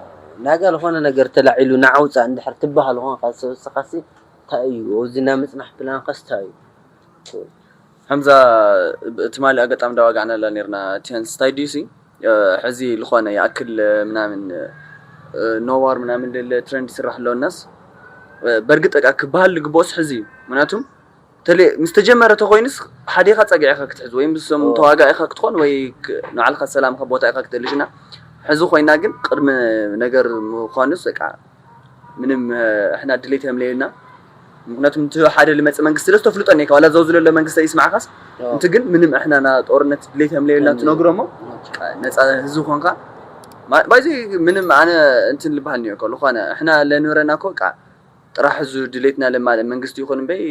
ናጋ ዝኾነ ነገር ተላዒሉ ንዓውፃእ እንድሕር ትበሃል ኾንካ ሰብስኻሲ እንታይ እዩ ኣብዚ ናይ ምፅናሕ ፕላንካስ እንታይ እዩ ከምዛ ትማሊ ኣጋጣሚ እንዳዋጋዕናላ ነርና ቻንስ እንታይ ድዩ ሲ ሕዚ ልኾነ ይኣክል ምናምን ኖዋር ምናምን ልል ትረንድ ይስራሕ ኣሎ እናስ በእርግጥ በቃ ክበሃል ልግብኦስ ሕዚ እዩ ምክንያቱም ተለ ምስ ተጀመረ ተኮይንስ ሓዴኻ ፀግዒኻ ክትሕዝ ወይ ምስም ተዋጋኢኻ ክትኾን ወይ ንባዕልካ ሰላምካ ቦታ ኢኻ ክትእልሽ እና ሕዚ ኮይና ግን ቅድሚ ነገር ምኳኑስ በቃ ምንም ሕና ድሌት የምለየልና ምክንያቱም እቲ ሓደ ልመፅእ መንግስቲ ስለ ዝተፍልጦ እኒካ ዋላ ዘው ዝለሎ መንግስቲ ይስማዕካስ እንት ግን ምንም ሕና ና ጦርነት ድሌት የምለየልና ትነግሮ ሞ ነፃ ህዝቢ ኮንካ ባይዚ ምንም ኣነ እንትን ልበሃል ኒዮ ኮ ልኮነ ሕና ለንብረና ኮ ቃ ጥራሕ ህዝቢ ድሌትና ለማለ መንግስቲ ይኹን እምበይ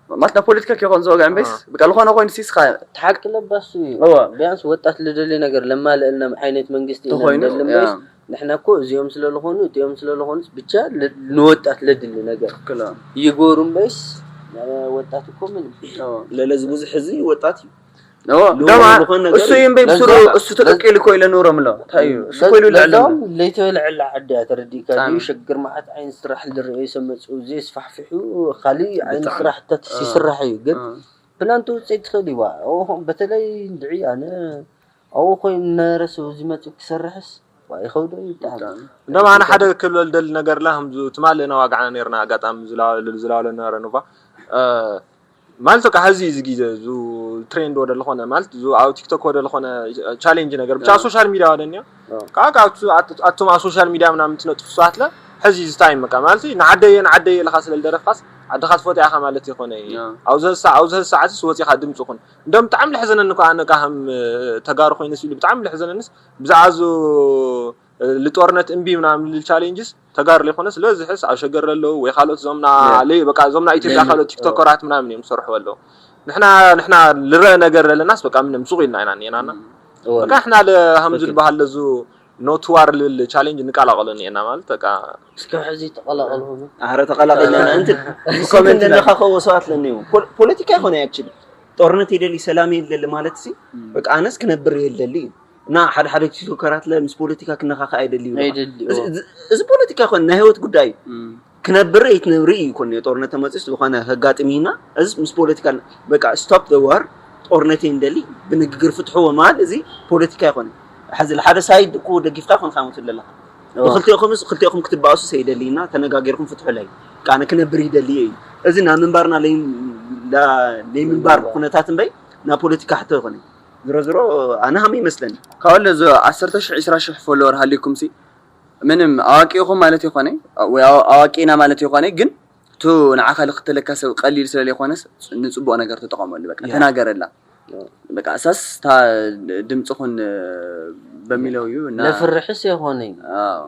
ማለት ናብ ፖለቲካ ከይኮን ዝወግዕ እምበይስ በቃ ልኾነ ኮይኑ ሲስካ ትሓቂ ለባሱ እዩ ቢያንስ ወጣት ልደሊ ነገር ለማልእልና ዓይነት መንግስቲ ኢና ተኾይኑ፣ ንደሊ እምበይስ ያ። ንሕና እኮ እዚኦም ስለ ዝኾኑ እዚኦም ስለ ዝኾኑስ ብቻ ል- ንወጣት ለድሊ ነገር ክሎ ይጎሩ እምበይስ ወጣት እኮ ምንም ለለዚ ብዙሕ እዚ ወጣት እዩ ኦ፣ ልውውጥ ደማ ዝኾነ ነገር እሱ እዩ እምበይ ብስሩ ለዛ- እሱ ተቀቂሉ እኮ ኢለ ኑሮም ኣሎ እንታይ እዩ እሱ እኮ ኢሉ ልዕል ለዛውም ለይተበልዐላ ዓዲ እያ ተረዲእካ ብጣዕሚ። ድዩ ሸግር መዓት ዓይነት ስራሕ ዝረአዩ ሰብ መፅኡ ዘየስፋሕፍሑ ካሊእ ዓይነት ብጣዕሚ። ስራሕታት ይስራሕ እዩ ግን ፕላን ትውፅእ ትኽእል ይዋ በተለይ እንድዒ ኣነ ኣብኡ ኮይኑ እናነበረ ሰብ እዚ መፅኡ ክሰርሕስ ዋ ይኸብዶ እዩ ብጣዕሚ እንደውም ኣነ ሓደ ክብል ደሊ ነገር ላ ከምዚ ትማሊ ነዋግዓና ነርና ኣጋጣሚ ዝላወለሉ ዝላወለ ነበረ ንኳ ማለት በቃ ሀዚ እዚ ግዜ ዙ ትሬንድ ወደ ዝኾነ ማለት ዙ ኣብ ቲክቶክ ወደ ዝኾነ ቻሌንጅ ነገር ብቻ ሶሻል ሚዲያ ወደ እኒኦ ካብ ካብ ኣቱም ኣብ ሶሻል ሚዲያ ምናምን ትነጥፉ ሰዓት ለ ሐዚ እዚ ታይም በቃ ማለት ንዓደየ ንዓደየ ኢልካ ስለ ዝደረፍካስ ዓድኻ ትፈትያ ኢኻ ማለት ይኾነ ኣብዚ ሰዓትስ ወፂኻ ድምፂ ኹን እንደም ብጣዕሚ ልሕዘነኒ እኮ ኣነ ቃ ከም ተጋሩ ኮይነ ሲሉ ብጣዕሚ ልሕዘነንስ ብዛዕባ ዙ ልጦርነት እምቢ ምናምን ልል ቻሌንጅስ ተጋሩ ለይኮነስ ዝበዝሕስ ኣብ ሸገር ለለው ወይ ካልኦት ዞምና ለይ በቃ ዞምና ኢትዮጵያ ካልኦት ቲክቶከራት ምናምን እዮም ዝሰርሑ ኣለዉ ንሕና ንሕና ልረአ ነገር ለለናስ በቃ ምንም ሱቅ ኢልና ኢና ኔናና በቃ ንሕና ለ ከም ዝልበሃል ለዙ ኖትዋር ልብል ቻሌንጅ ንቀላቀሎ ኔና ማለት በቃ እስከ ሕዚ ተቀላቀልኩም ኣረ ተቀላቀልና እንት ኮመንት ለካ ከወ ሰባት ለኒው ፖለቲካ ይኮነ ያችል ጦርነት የደሊ ሰላም የለሊ ማለት ሲ በቃ ኣነስ ክነብር የለሊ እዩ እና ሓደ ሓደ ቲክቶከራት ለ ምስ ፖለቲካ ክነካካ ኣይደልዩ ኣይደልዩ። እዚ- እዚ- እዚ ፖለቲካ ኮን ናይ ህይወት ጉዳይ እዩ። ክነብር ኣይትነብር እዩ ኮን ጦርነት ተመፅስ ዝኾነ ከጋጥም ኢና እዚ ምስ ፖለቲካ በቃ stop the war ጦርነት እየ ንደሊ ብንግግር ፍትሕዎ ማል እዚ ፖለቲካ ይኮነ ሕዚ ሓደ ሳይድ እኮ ደጊፍካ ኮንካ መት ኣለካ ብክልቲኦኹምስ ክልቲኦኹም ክትበኣሱ ሰይደሊ እና ተነጋጊርኩም ፍትሑ ለይ ቃነ ክነብር ይደሊ እዩ እዚ ናብ ምንባርና ለይ- ላ- ለይ ምንባር ኩነታት እምበይ ናብ ፖለቲካ ሕቶ ይኮነ ዝሮ ዝሮ ኣነ ሃመ ይመስለኒ ካብለ ዞ ዓሰርተ ሽሕ ዒስራ ሽሕ ፎሎወር ሃሊኩም ሲ ምንም ኣዋቂ ኢኹም ማለት ይኾነ ወይ ኣዋ- ኣዋቂ ኢና ማለት ይኾነ ግን እቱ ንዓኻ ልክተለካ ሰብ ቀሊል ስለ ዘይኮነስ ንፅቡቅ ነገር ተጠቐመሉ በቃ ተናገረላ በቃ ሳስ ድምፅኹን በሚለው እዩ እና ነፍርሕስ የኾነኝ አዎ።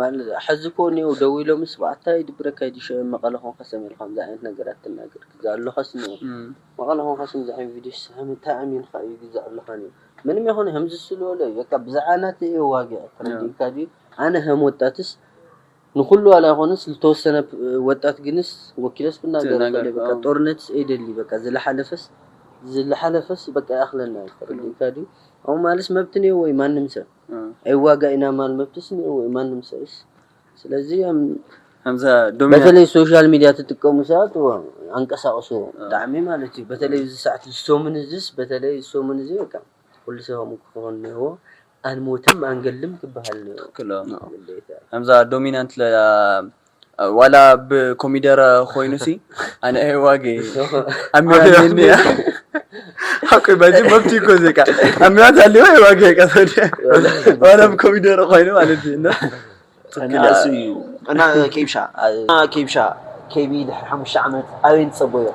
ማለት ሐዚ እኮ እኔው ደዊሎምስ ብኣታ ይድብረካ ይድሸ መቐለ ኾንካ ሰሜን ከምዚ ዓይነት ነገራት ትናገር ግዛ ኣለኻስ እኔው እም፣ መቐለ ኾንካ ስም ዝዓይን ቪዲዮ ስሕም እንታይ ኣሚንካ እዩ ግዛ ኣለኻ እኔው ምንም የኾነ ከምዚ ስልበሎ እዩ በቃ ብዛዕባ ናተ እየ ዋግዕ ተረዲእካ ድዩ ኣነ ከም ወጣትስ ንኩሉ ዋላ ይኾንስ ዝተወሰነ ወጣት ግንስ ወኪለስ ብናገር ትናገር፣ በቃ አዎ። ጦርነትስ ኣይደሊ በቃ ዝለሓለፈስ ዝለሓለፈስ በቃ ይኣኽለና እዩ ተረዲእካ ድዩ ኣሁ ማለስ መብት ነዎ ወይ ማንም ሰብ እም። ኣይዋጋእ ኢና ማል መብትስ ነዎ ወይ ማንም ሰብስ ስለዚ ያም ከምዛ ዶሚና በተለይ ሶሻል ሚድያ ትጥቀሙ ሰባት ዋ፣ ኣንቀሳቅሱ ብጣዕሚ ማለት እዩ በተለይ እዚ ሰዓት ዝሶምን እዚስ በተለይ ዝሶምን እዚ በቃ ኩሉ ሰብ ከምኡ ክኸውን ነዎ ኣንሞትም ኣንገልም ክበሃል ነዎ ክሎ ግዴታ ከምዛ ዶሚናንት ለ ዋላ ብኮሚደረ ኮይኑ ሲ ኣነ ዋገ ኣሚዋትኒ ሓቁ በዚ መብት ይኮ ዜካ ኣሚዋት ኣሊዋ ዋገ ቀሰዲ ዋላ ብኮሚደረ ኮይኑ ማለት እዩ እና እና እሱ እዩ እና ኬብሻ እና ኬብሻ ኬቢ ድሕሪ ሓሙሽተ ዓመት ኣበይ ንፀበዮ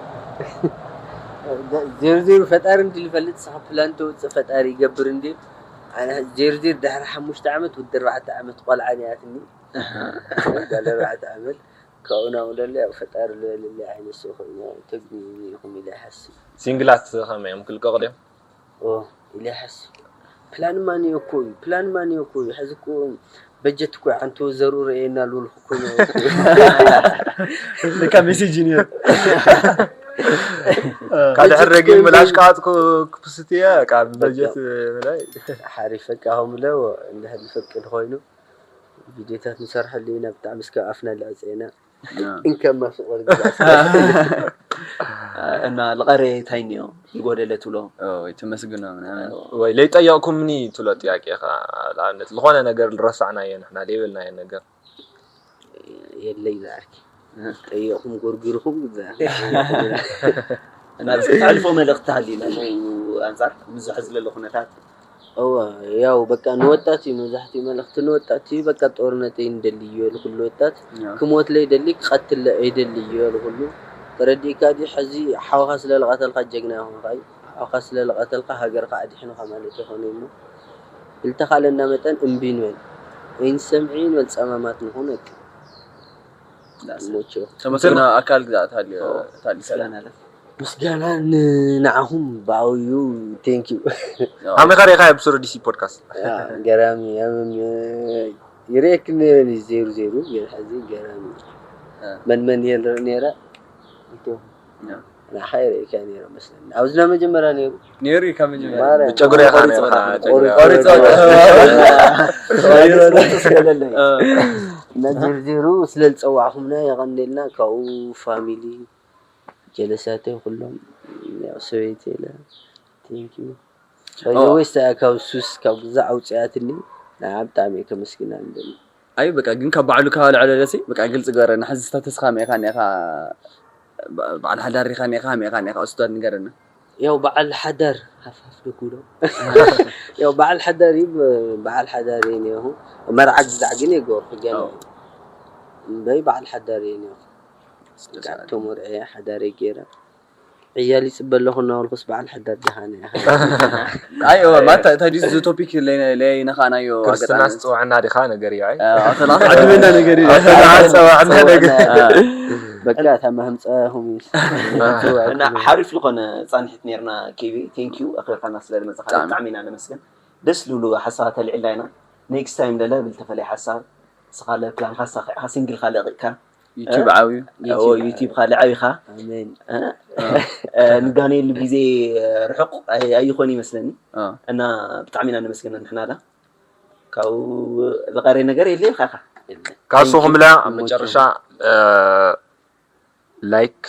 ዜሩ ዜሩ ፈጣሪ እንዲ ዝፈልጥ ስኻ ፕላን ተውፅእ ፈጣሪ ይገብር እንዲ ኣነ ዜሩ ዜሩ ድሕሪ ሓሙሽተ ዓመት ወዲ ኣርባዕተ ዓመት ቆልዓ ነያትኒ ጓል ኣርባዕተ ዓመት ካብኡ ናብኡ ለለ ያው ፈጣሪ ልበልለ ዓይነት ሰብ ኮይኑ ተግኒ ኢኹም ኢለ ይሓስብ ሲንግላት ከመይ እዮም ክልቀቑ ድዮም? ኦ ኢለ ይሓስብ ፕላን ማን እኮ እዩ ፕላን ማን እኮ እዩ ሕዚ እኮ በጀት እኮ ሓንቲ ወዘሩ ረእየና ልውልኩ እኮ ልካ ሜሴጅ እዩ ካብ ድሕር ረጊም ምላሽ ቃጥ ክፕስት እየ ካብ በጀት ምላይ ሓሪፍ በቃ ከምለ እንድሕር ዝፈቅድ ኮይኑ ቪዲዮታት ንሰርሐሉ ኢና ብጣዕሚ እስከ ኣፍና ልዕፀ ኢና እንከማ ፍቅር ግዛስ እና ልቐረ እንታይ እኒኦ ዝጎደለ ትብሎ ተመስግኖ ምናምን ወይ ለይጠየቕኩምኒ ትብሎ ጥያቄ ኢኻ ንኣብነት ዝኾነ ነገር ዝረሳዕናዮ ንሕና ዘይበልናዮ ነገር የለይ ዝኣርኪ ጠየቕኩም ጎርጊርኩም ግዛ እና ተሕልፎ መልእኽቲ ሃልዩ ንዕኡ ኣንፃር ምዝሕ ዝለለ ኩነታት እወ ያው በቃ ንወጣት እዩ መብዛሕትኡ መልእኽቲ ንወጣት እዩ በቃ ጦርነት ኣይንደሊ እዩ በሉ ኩሉ ወጣት ክሞት ለይደሊ ክቐትል ኣይደሊ እዩ በሉ ኩሉ ተረዲእካ ድዩ ሕዚ ሓውኻ ስለ ልቐተልካ ጀግና ይኹንካ እዩ ሓውኻ ስለ ልቐተልካ ሃገርካ ኣድሒኑኻ ማለት ይኾነ እሞ ክልተ ካልእ እናመጠን እምቢ ንበል ኣይንሰምዒ ንበል ጸማማት ንኹን በቃ ይመችዎ ተመስገኖ ኣካል ግዛእ ታልዩ ታልዩ ሰላም ኣለ ምስጋና ንዓኹም ብዓብዩ thank you ከመይ ከሪእካ ብሱሩ ዲሲ ፖድካስት ገራሚ ያምን ይርእየክ ነኒ ዜሩ ዜሩ ግን ሕዚ ገራሚ መን መን እየ ንርኢ ነረ ንዓኻ ይርእየካ ነረ መስለኒ ኣብዚ ናይ መጀመርያ ነይሩ ነይሩ እዩ ካብ መጀመርያ ማርያም ጨጉሪ ኢኻ ነርካ ቆሪጾ እና ዜሩ ዜሩ ስለ ዝፀዋዕኹምና የቐንደልና ካብኡ ፋሚሊ ጀለሳተይ ኩሎም ያው ሰበይቲ ኢለ thank you ወይ ካብ ሱስ ካብ ግዛ ኣውፅኣትኒ ንዓ ብጣዕሚ እየ ከመስግና እንደኒ ኣይ በቃ ግን ካብ ባዕሉ ካብ ልዕለለሲ በቃ ግልፂ ገረና ሕዚ ስታተስካ ከመይ ኢኻ ኒኻ በዓል ሓዳር ኢኻ ኒኻ ከመይ ኢኻ ኒኻ እስቷት ንገረና ያው በዓል ሓዳር ሃፍሃፍ ደጉሎ ያው በዓል ሓዳር እዩ በዓል ሓዳር እየ ኒኹ መርዓ ግዛዕ ግን የገበርኩ ገና እምበይ በዓል ሓዳር እየ ኒኹ ተመርዐ ሓዳር ገይረ ዕያል ይፅበ ኣለኹ እናበልኩስ በዓል ሓዳር ደሃነ ኣይ ማታ እንታይ ድዩ እዚ ቶፒክ ለይነኻናዮ ክርስትናስ ፅውዕና ዲኻ ነገር እዩ ኣይ ዕድመና ነገር እዩ ፅውዕና ነገር በቃ እታ መህምፀኹም እና ሓሪፍ ዝኾነ ፃንሒት ነርና ኬቢ ቴንኪዩ ኣኽቢርካና ስለ ዝመፅኻ ብጣዕሚ ኢና ነመስገን ደስ ዝብሉ ሓሳባት ተልዒልና ኢና ኔክስት ታይም ለለ ብል ተፈለየ ሓሳብ ስኻ ለፕላንካ ሳኺዕካ ሲንግልካ ለቂቕካ ዩቲብ ዓብዩ ዩቲብካ ለዓቢኻ ንጋነየሉ ግዜ ርሑቕ ኣይኾን ይመስለኒ እና ብጣዕሚ ኢና ነመስገን ንሕና ዳ ካብኡ ዝቐረ ነገር የለ ኢልካ ኢኻ ካብሱ ክምላ ኣብ መጨረሻ ላይክ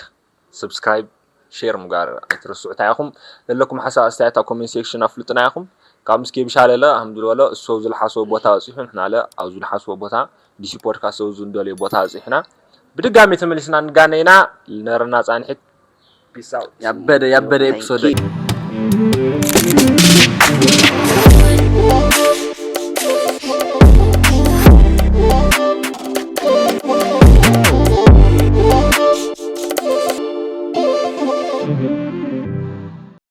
ሰብስክራይብ ሼር ምግባር ኣይትረስዑ እንታይ ኢኹም ዘለኩም ሓሳብ ኣስተያየት ኣብ ኮሜንት ሴክሽን ኣፍልጡና ኢኹም ካብ ምስ ኬብሻ ለለ ከም ዝበሎ እሱ ዝልሓስቦ ቦታ በፂሑ ንሕና ለ ኣብ ዝልሓስቦ ቦታ ዲሲ ፖድካስት ኣብ ዝንደልዮ ቦታ በፂሕና ብድጋሚ ተመሊስና ንጋነ ኢና ልነረና ፃንሒት ያበደ ያበደ ኤፒሶድ